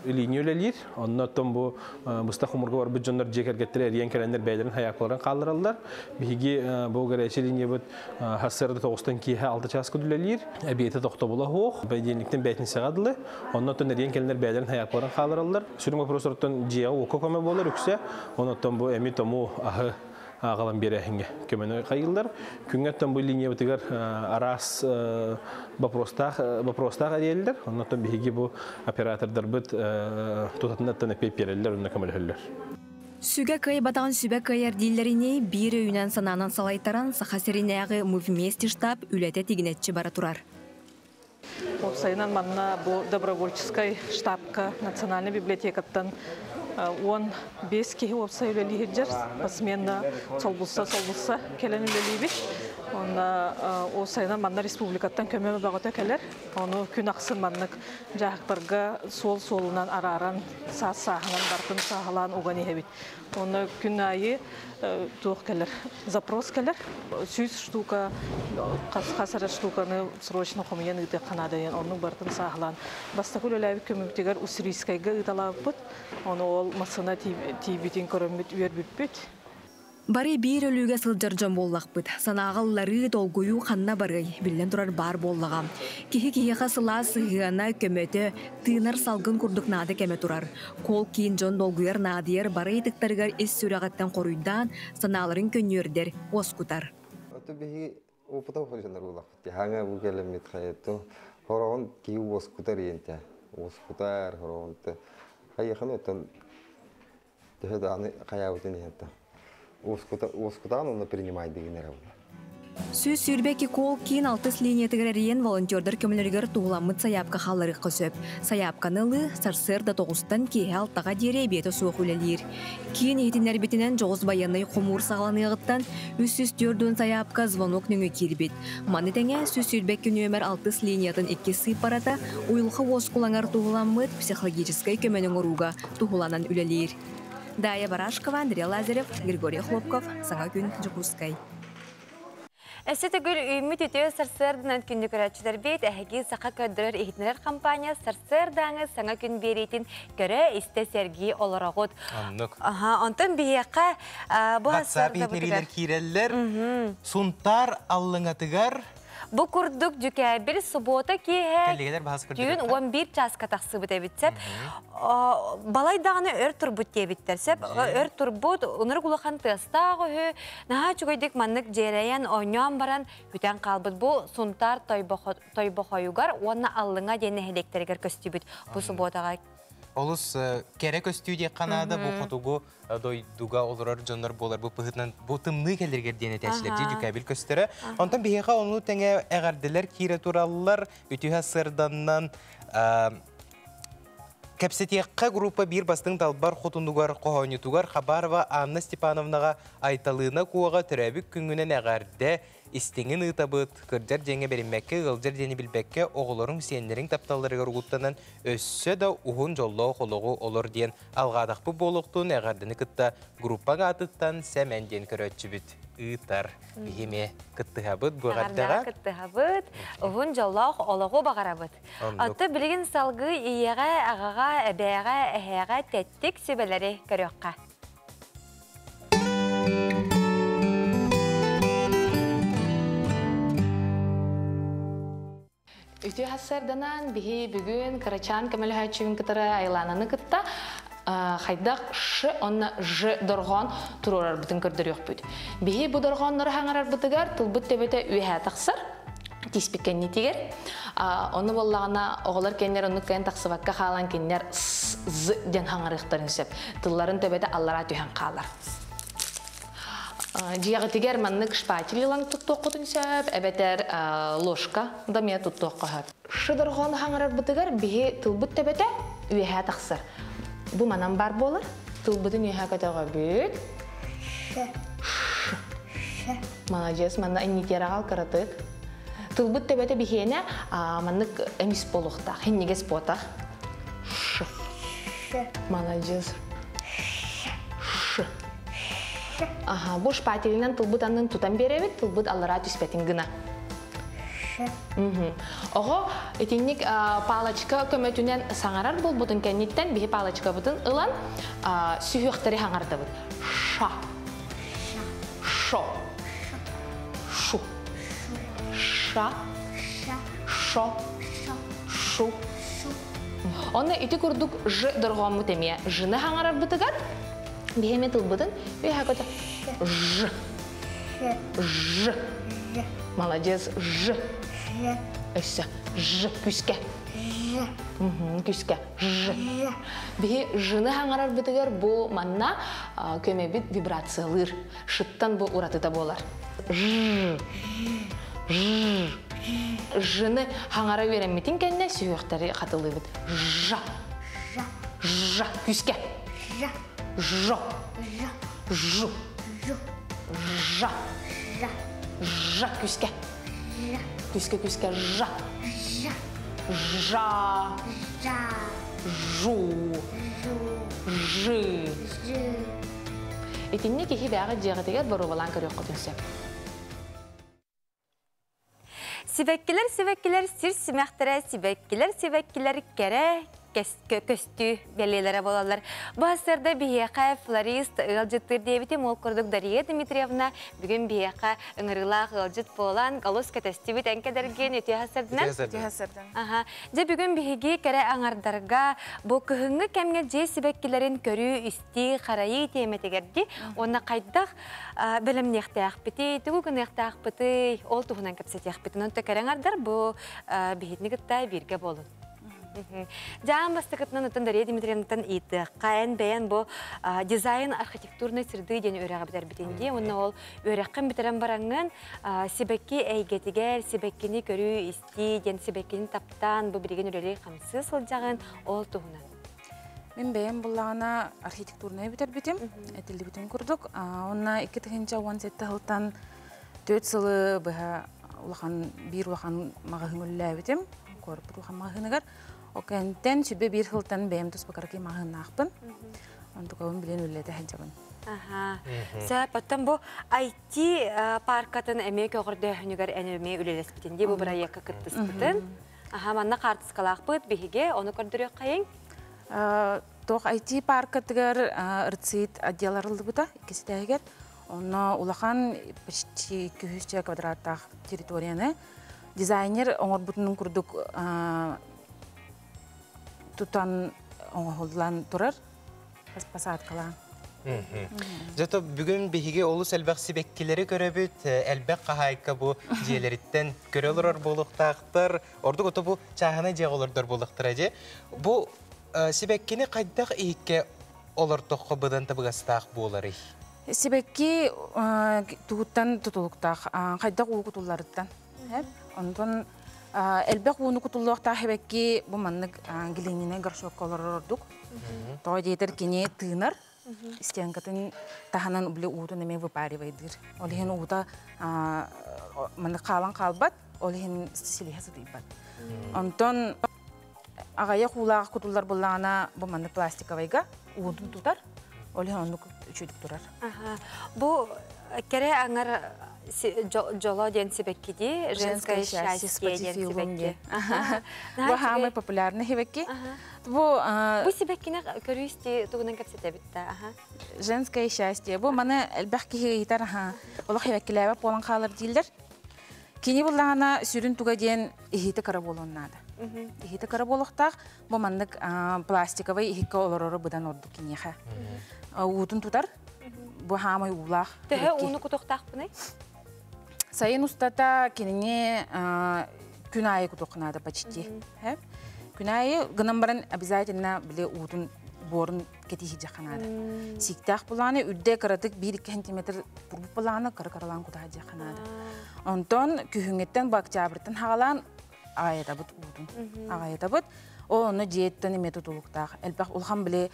Илиини үлэлиир. Онно оттон бу быстах хомуурга барбыт дьоннор дьиэ кэргэттэрэ эрийэн кэлэннэр бэйэлэрин хайаакыларын хааллараллар. Биһиги бу горячая линиябыт сарсыарда тоҕустан киэһэ алта чааска үлэлиир. Эбиэтэ тохтобула суох. Понедельниктэн бээтинсэҕэ дылы. Онно оттон эрийэн кэлэннэр бэйэлэрин хайаакыларын хааллараллар. Сүрүн вопростортон дьиэҕэ уокка көмө буолар үксэ. Онон бу эми тому аһы аҕалан биэрээһиҥҥэ көмөнү хайыыллар. Күҥҥэ бу линиябытыгар араас вопростаах вопростаах эрийэллэр. Оннотон биһиги бу оператордарбыт тутатынаттан эппиэт биэрэллэр, онно көмөлөһөллөр. Сүгэ кыайбатаҕын сүбэ кыайар дииллэринии биир өйүнэн санаанан салайтаран Саха сиринээҕи Мы вместе штаб үлэтэ тигинэччи бара турар. Уопсайынан манна бу добровольческай штабка национальнай библиотекаттан 15 киһи уопсай үлэлиир посменно солбусса-солбусса кэлэн үлэлиибит. Онно уопсайынан манна республикаттан көмө бөҕөтө кэлэр. Ону күн ахсын маннык дьаһахтарга суол-суолунан арааран, саас-сааһынан бартын сааһылаан уган иһэбит. Онно күн аайы туох кэлэр, запрос кэлэр. 100 штука, хас эрэ штуканы срочно хомуйан ыытыахха наада диэн оннук бартын сааһылаан. Бастакы үлэлээбит көмөбүтүгэр Уссурийскайга ыыталаабыппыт. Ону ол массыына тиийбитин көрөммүт үөрбүппүт. Бары биир өлүүгэ сылдьар дьон буоллахпыт. Санааҕа ылларыы, долгуйуу ханна барыай, биллэн турар баар буоллаҕа. Киһи киһиэхэ сылаас сыһыана, көмөтө, тыынар салгын курдук наада кэмэ турар. Кол киин дьон долгуйар наадыйар бары ыйытыктарыгар ис сүрэҕиттэн хоруйдаан, санааларын көнньүөрдэр, уоскутар. Ото биһиги опыта хоһунар буоллахпыт. Хаҥа бу кэлэммит хайатто хороҕун киһи уоскутар иэнтэ. Уоскутар хороҕун хайыхан оттон төһө даҕаны хайаабытын иһэнтэ. Уоскутаан онно принимайдыгын эрэ була. 122 кол киин алтыс линиятыгар эрийэн волонтердар көмөлөрүгэр туһуламмыт сайаапка хаалларыахха сөп. Сайаапканы ылыы сарсыарда тоҕустан киэһэ алтаҕа диэри эбиэтэ суох үлэлиир. Киин иһитиннэрбитинэн дьоҕус байыаннай хомуур саҕаланыаҕыттан 304 сайаапка звонок нөҥүө киирбит. Маны тэҥэ 122 нүөмэр алтыс линиятын иккис сыыппарата уйулҕа уоскулаҥар туһуламмыт психологическай көмөнү оҥорууга туһуланан үлэлиир. Дая Барашкова, Андрей Лазарев, Григорий Хлопков, Саҥа күн, Дьокуускай. Өссө төгүл үүммүт үтүө сарсыарданан күндү көрөөччүлэрбит, эһиги саха көрдөрөр иһитиннэрэр компания сарсыардааҥы саҥа күн биэриитин көрө, истэ, сэргии олороҕут. Оннук. Аха, онтон биһиэхэ бу WhatsApp иһитиннэриилэр киирэллэр. Сунтаар аллыҥатыгар. Бу курдук дьүкээбил суббота киэһэ түүн 11 чааска тахсыбыт эбит сеп. Балай даҕаны өр турбут диэбиттэр сеп. Өр турбут, ынырык улахан тыастаах үһү. Наһаа үчүгэйдик маннык дьиэрэйэн оонньоон баран бүтэн хаалбыт. Бу Сунтаар Тойбохойугар уонна Аллыҥа диэн нэһилиэктэригэр көстүбүт бу субботаҕа. Олус кэрэ көстүү диэххэ наада бу хотугу дойдуга олорор дьоннор буолар бу быһыытынан бу тымныы кэлэригэр диэн этээччилэр дии дьүкээбил көстөрө. Онтон биһиэхэ ону тэҥэ эҕэрдэлэр киирэ тураллар, үтүһэ сырданнан Кэпсэтиэххэ группа биир бастыҥ далбар хотунугар хоһоонньутугар Хабарова Анна Степановнаҕа Айталыына Куоҕа төрөөбүт күҥҥүнэн эҕэрдэ истиҥин ыытабыт, кырдьар диэҥҥэ бэриммэккэ, ыалдьар диэни билбэккэ, оҕолоруҥ, сиэннэриҥ тапталларыгар угуттанан, өссө да уһун дьоллоох олоҕу олор диэн алҕаатахпыт буолуохтун эҕэрдэни кытта группаҥ аатыттан Сэмэн диэн көрөөччүбүт ыытар. Биһи эмиэ кыттыһабыт бу эҕэрдэҕэ. Кыттыһабыт, уһун дьоллоох олоҕу баҕарабыт. Оттон билигин салгыы ийэҕэ, аҕаҕа, эбээҕэ, эһээҕэ тэттик сүбэлэри көрүөххэ. Үтүө хассарданан биһи бүгүн кырачаан көмөлөһөөччүбүн кытары Айлананы кытта хайдах ш онна ж дорҕоон туруорарбытын көрдөрүөхпүт. Биһи бу дорҕооннору хаҥарарбытыгар тылбыт төбөтө үөһээ тахсар тииспит кэннитигэр. Ону буоллаҕына оҕолор кэннэр оннук кэлэн тахсыбакка хаалан кинилэр с з диэн хаҥарыахтарын сөп. Тылларын төбөтө аллараа түһэн хаалар. Дьиэҕитигэр маннык шпатель ылан туттуоххутун сөп, эбэтэр ложка да эмиэ туттуохха сөп. Ш дорҕоону хаҥарарбытыгар биһи тылбыт төбөтө үөһээ тахсар. Бу манан баар буолар. Тылбытын үөһээ көтөҕөбүт. Ш. Ш. Маладьыас, манна иннитиэр аҕал кыратык. Тылбыт төбөтө биһиэнэ маннык эмис буолуохтаах, хинньигэс буотах. Ш. Маладьыас. Ш. Аха, бу шпателинэн тылбыт аннын тутан биэрэбит, тылбыт аллараа түспэтин гына. Оҕо итинник палочка көмөтүнэн саҥарар буолбутун кэнниттэн биһи палочкабытын ылан сүһүөхтэри хаҥардабыт. Ша. Шо. Шу. Ша. Шо. Шу. Онно ити курдук ж дорҕооммут эмиэ жны хаҥарарбытыгар биһи эмиэ тылбытын үөһэ көтө ж. Ж. Молодец. Ж. Өссө ж күскэ. Күскэ. Ж. Биһи жны хаҥарарбытыгар бу манна көмөбүт вибрациялыыр. Шыттан бу уратыта буолар. Ж. Ж. Жны хаҥара үөрэммитин кэннэ сүһүөхтэри хатылыыбыт. Жа. Жа. Күскэ. Жо. Жу. Жа. Жа. Күскэ. Күскэ, күскэ. Жа. Жа. Жу. Жы. Итинник киһи бэҕэ дьиэҕитигэр боруобалаан көрүөххүтүн сөп. Сибэккилэр, сибэккилэр, сир симэхтэрэ, сибэккилэр, сибэккилэр, кэрэ көстүү бэлиэлэрэ буолаллар. Бу сарда биһиэхэ флорист ыалдьыттыыр диэбитим, ол курдук Дария Дмитриевна бүгүн биһиэхэ ыҥырыылаах ыалдьыт буолан, олус кэтэстибит эҥкэдэргин үтүө сарданан. Үтүө сардан. Аха. Дьэ бүгүн биһиги кэрэ аҥардарга бу кыһыҥҥы кэмҥэ дьиэ сибэккилэрин көрүү, истии, харайыы тиэмэтигэр ди уонна хайдах бэлэмниэхтээхпитий, тугу гыныахтаахпытый, ол туһунан кэпсэтиэхпит. Онон кэрэ аҥардар бу биһитини кытта бииргэ буолун. Дьаан бастакытынан отон Дария Дмитриевнаттан ыйытыахха, эн бэйэн бу дизайн архитектурной среды диэн үөрэҕи бүтэрбитин дии, уонна ол үөрэххин бүтэрэн бараҥҥын сибэкки эйгэтигэр сибэккини көрүү, истии диэн сибэккини таптаан бу билигин үлэлии хамсыы сылдьаҕын, ол туһунан. Мин бэйэм буллаҕына архитектурнай бүтэрбитим, этиллибитим курдук. Онна 2017 сылтан 4 сылы быһа улахан биир улахан маҕаһыын үлэлээбитим. Корпут улахан маҕаһыыныгар. Окентен сүбэ биир сылтан бэйэм туспакаракы маҕаһыыннаахпын. Онтукабын билэн үлэлэтэ сылдьабын. Аха. Сөп, оттон бу IT паркатын эмиэ көҕөрдөөһүнүгэр эн эмиэ үлэлэспитин дии, бу бырайыакка кыттыспытын. Аха, манна хаартыскалаахпыт биһиги, ону көрдөрүөххэйиҥ. Туох IT паркатыгар РЦИТ отдел арыллыбыта иккиситээһигэр. Онно улахан почти 200 квадраттаах территорияны Дизайнер оңорбутунун курдук тутан оңоһуллан турар посадкалаан. Зато бүгүн биһиги олус элбэх сибэккилэри көрөбүт, элбэх хаһаайка бу дьиэлэриттэн көрө олорор буолуохтаахтар. Ордук ото бу чааһынай дьиэҕэ олордор буоллахтара дьэ. Бу сибэккини хайдах иһиккэ олортоххо быдан табыгастаах буоларый? Сибэкки тугуттан тутулуктаах, хайдах уу кутулларыттан. Онтон элбэх ууну кутуллуохтаах сибэкки бу маннык глиняный горшокка олорор ордук. Тоҕо диэтэр кини тыынар, стенкатын таһынан били уутун эмиэ выпаривайдыыр. Ол иһин уута маннык хаалан хаалбат, ол иһин силиһэ сытыйбат. Онтон аҕыйах уулаах кутуллар буллаҕына бу маннык пластиковайга уутун тутар, ол иһин оннук үчүгдүк турар. Бу кэрэ аҥар дьоло диэн сибэккити, женское счастье диэн сибэкки. Бу самый популярный сибэкки. Бу Бу сибэккини көрүү тугунан кэпсэтэбит да. Женское счастье. Бу маны элбэх киһи ыйытар, олох сибэккилээбэт буолан хаалар дииллэр. Кини буллаҕына сүрүн туга диэн иһити кыра буолуон наада. Иһити кыра буолуохтаах, бу маннык пластиковый иһиккэ олорору быдан ордук киниэхэ. Уутун тутар, бу хаамай уулаах. Төһө ууну кутуохтаахпыный? Сайын устата кинини күн аайы кутуохха наада почти. Күн аайы гынан баран обязательно били уутун буорун кэтиһи наада. Сииктээх булааны үрдэ кыратык 1-2 сантиметр турбут булааны кыра-кыралаан кутаһа наада. Онтон күһүҥҥүттэн бу октябрьтан хагалаан аҕайатабыт уутун. Аҕайатабыт. Ол онно дьиэттэн эмиэ тутулуктаах. Элбэх улахан били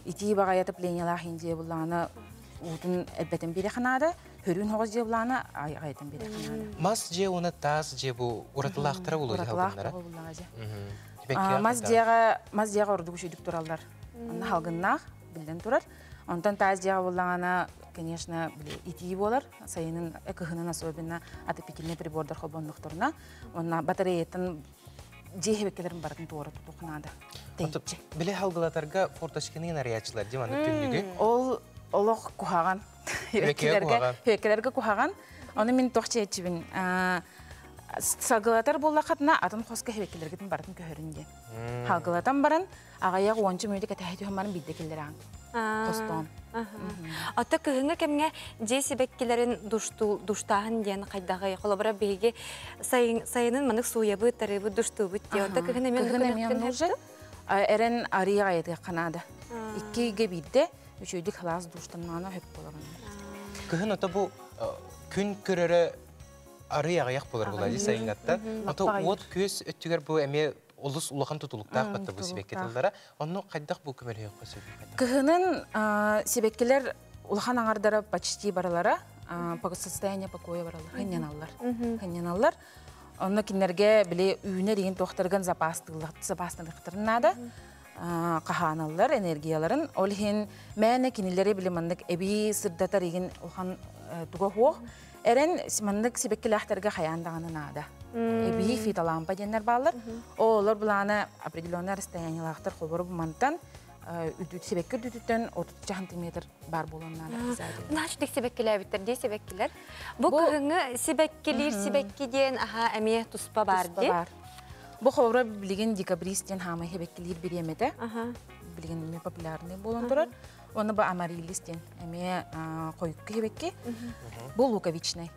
итии баҕайы отоплениелаах индия буллаҕына уутун элбэтин биэриэххэ наада. Хөрүүн хоҕус дьиэ буллаҕына аҕайатан биэриэххэ наада. Мас дьиэ уонна таас дьиэ бу уратылаахтара буолуо Уратылаах буоллаҕа дьэ. Мас дьиэҕэ мас дьиэҕэ ордук үчүгдүк тураллар. Онно халгыннаах биллэн турар. Онтон таас дьиэҕэ буллаҕына, конечно, итии буолар. Сайынын, кыһынын особенно отопительный прибордар холбоннохторуна. Онно батареяттан дьиэ хэбеккелерин барытын туора тутуох наада. Биле халгылатарга форточканы арыячылар дии маннык түннүгү. Ол олох куһаҕан. Хэбеккелерге куһаҕан. Оны мин туох чиэччибин. Салгылатар буоллаххытына атын хоско хэбеккелергитин барытын көһөрүн диэн. Халгылатан баран аҕыйах уонча мүнүүтэ кэтэһэ түһэн баран биирдэ киллэрэҕин. Хостоон. Ата кыһыҥҥы кэмҥэ дьиэ сибэккилэрин душтааһын диэн хайдаҕый? Холобура биһиги сайынын манык сууйабыт, тарыыбыт, душтуубут диye. Ата кыһын эмиэ Кыһын эмиэ уже эрэн арыйа аятыахха наада. Иккиге биирдэ үчүгдүк халаас душтаннаана хөп болар. Кыһын ото бу күн көрөрө арый аҕыйах болар була ди сайыҥҥаттан. Ото уот күөс өттүгэр бу эмиэ олус улахан тутулуктаах батта бу сибэкки тыллара. Онно хайдах бу көмөлөһүөххэ сөбүй? Кыһынын сибэккилер улахан аҥардара почти баралара состояние покоя баралар, хынньаналлар. Хынньаналлар. Онно кинилэргэ били үүнэр иһин туохтарган запастылыктарын наада. Кахааналлар энергияларын. Ол иһин мээнэ кинилэри били маннык эбии сырдатар иһин улахан туга хуох. Эрен маннык сибэккилээхтэргэ хайаан даҕаны наада. Эбии фитолампа диэннэр бааллар. Олор булаана определенное расстояниелаахтар холбору мантан сибэкки үрдүтүттэн 30 сантиметр бар болон наада обязательно. Нач тик сибэккилээбиттэр дии сибэккилэр. Бу кыһыҥҥы сибэккилиир сибэкки диэн аха эмиэ туспа бар Туспа дии. бар. Бу холобура билигин декабрист диэн хаамай хэбэккилиир бириэмэтэ. Билигин эмиэ популярный болон турар. Оны бу амариллис диэн эмиэ хойукку хэбэкки. Бу луковичный.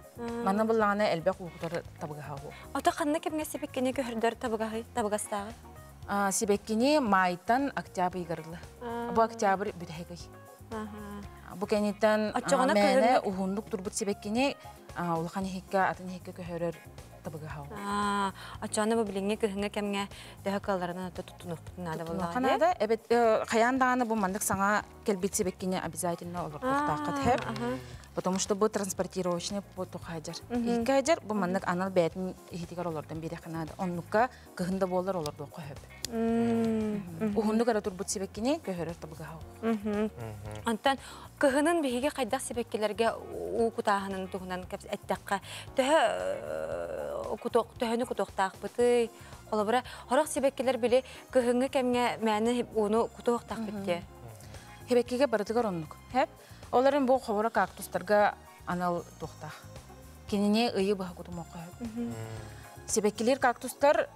Манна буллаҕына элбэх уукутар табыгаһа бу. Ото ханна кэмҥэ сибэккини көһөрдөр табыгаһый, табыгастааҕы? Сибэккини майтан октябрь ыйгарылы. Бу октябрь бүтэһигий. Бу кэнниттэн Оччоҕуна мээнэ кыһыҥҥы- уһуннук турбут сибэккини улахан иһиккэ, атын иһиккэ көһөрөр табыгаһа. Оччоҕуна бу билиҥҥи кыһыҥҥы кэмҥэ төһө кыалларынан ото туттунуохпутун наада буоллаҕа дии. Наада, эбет хайаан даҕаны бу маннык саҥа кэлбит сибэккини обязательно олордуохтааххыт хэп. Потому что бу транспортировочный бу тухаджар. Иһиккэ хаджар бу маннык анал бээтин иһитигэр олордон биэриэххэ наада. Оннукка кыһын да буоллар олордуохха хөп. Уһуннук эрэ турбут сибэккини көһөрөр табыгаһа. Онтон кыһынын биһиги хайдах сибэккилэргэ уу кутааһынын туһунан эттэххэ төһө төһөнү кутуохтаахпытый? Холобура, хорох сибэккилэр били кыһыҥҥы кэмҥэ мээнэ ууну кутуохтаахпыт дии. Хебеккиге барытыгар оннук. Хеп. Оларын бу хобора кактустарга анал туохтаах. Кинини ыйы быһа кутумуохха сөп. Сибэккилиир кактустар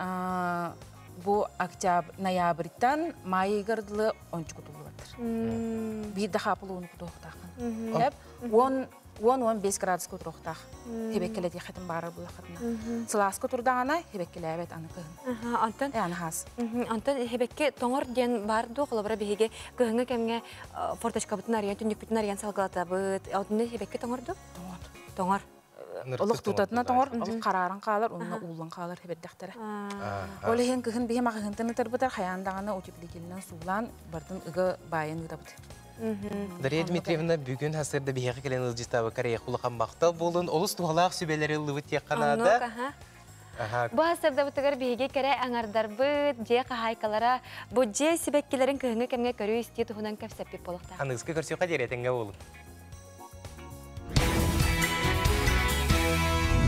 бу октябрь, ноябрьтан май ыйыгар дылы ончу кутуллубаттар. Биир да хаапыл ууну кутуохтааххын. Сөп. 10 10-15 градуска туруохтаах. Хебеккелетиэххитин баарар буллаххытына. Сылааска турдаҕына хебеккелээбэт аны кыһын. Антон аны хаас. Антон хебекке тоҥор диэн бар дуу, холобура биһиги кыһыҥҥы кэмҥэ форточкабытын арыйан, түннүкпүтүн арыйан салгылатабыт. Онно хебекке тоҥор дуу? Тоҥор. Тоҥор. Олох тутатына тоҥор, ол харааран хаалар, онно ууллан хаалар хебердэхтэрэ. Ол иһин кыһын биһи маҕаһыынтан ытарбытар хайаан даҕаны утеплителинэн суулаан бардын ыга баайан ыытабыт. Дария Дмитриевна бүгүн хасырда биһиэхэ кэлэн ылдьытаабы Корея улахан махтал буолун, олус туһалаах сүбэлэри ыллыбыт диэххэ наада. Бу хасырдабытыгар биһиги кэрэ аҥардарбыт, дьиэ хаһаайкалара бу дьиэ сибэккилэрин кыһыҥҥы кэмҥэ көрүү-истии туһунан кэпсэппит буолуохтаах. Аныгыскы көрсүөххэ диэри этэҥҥэ буолун.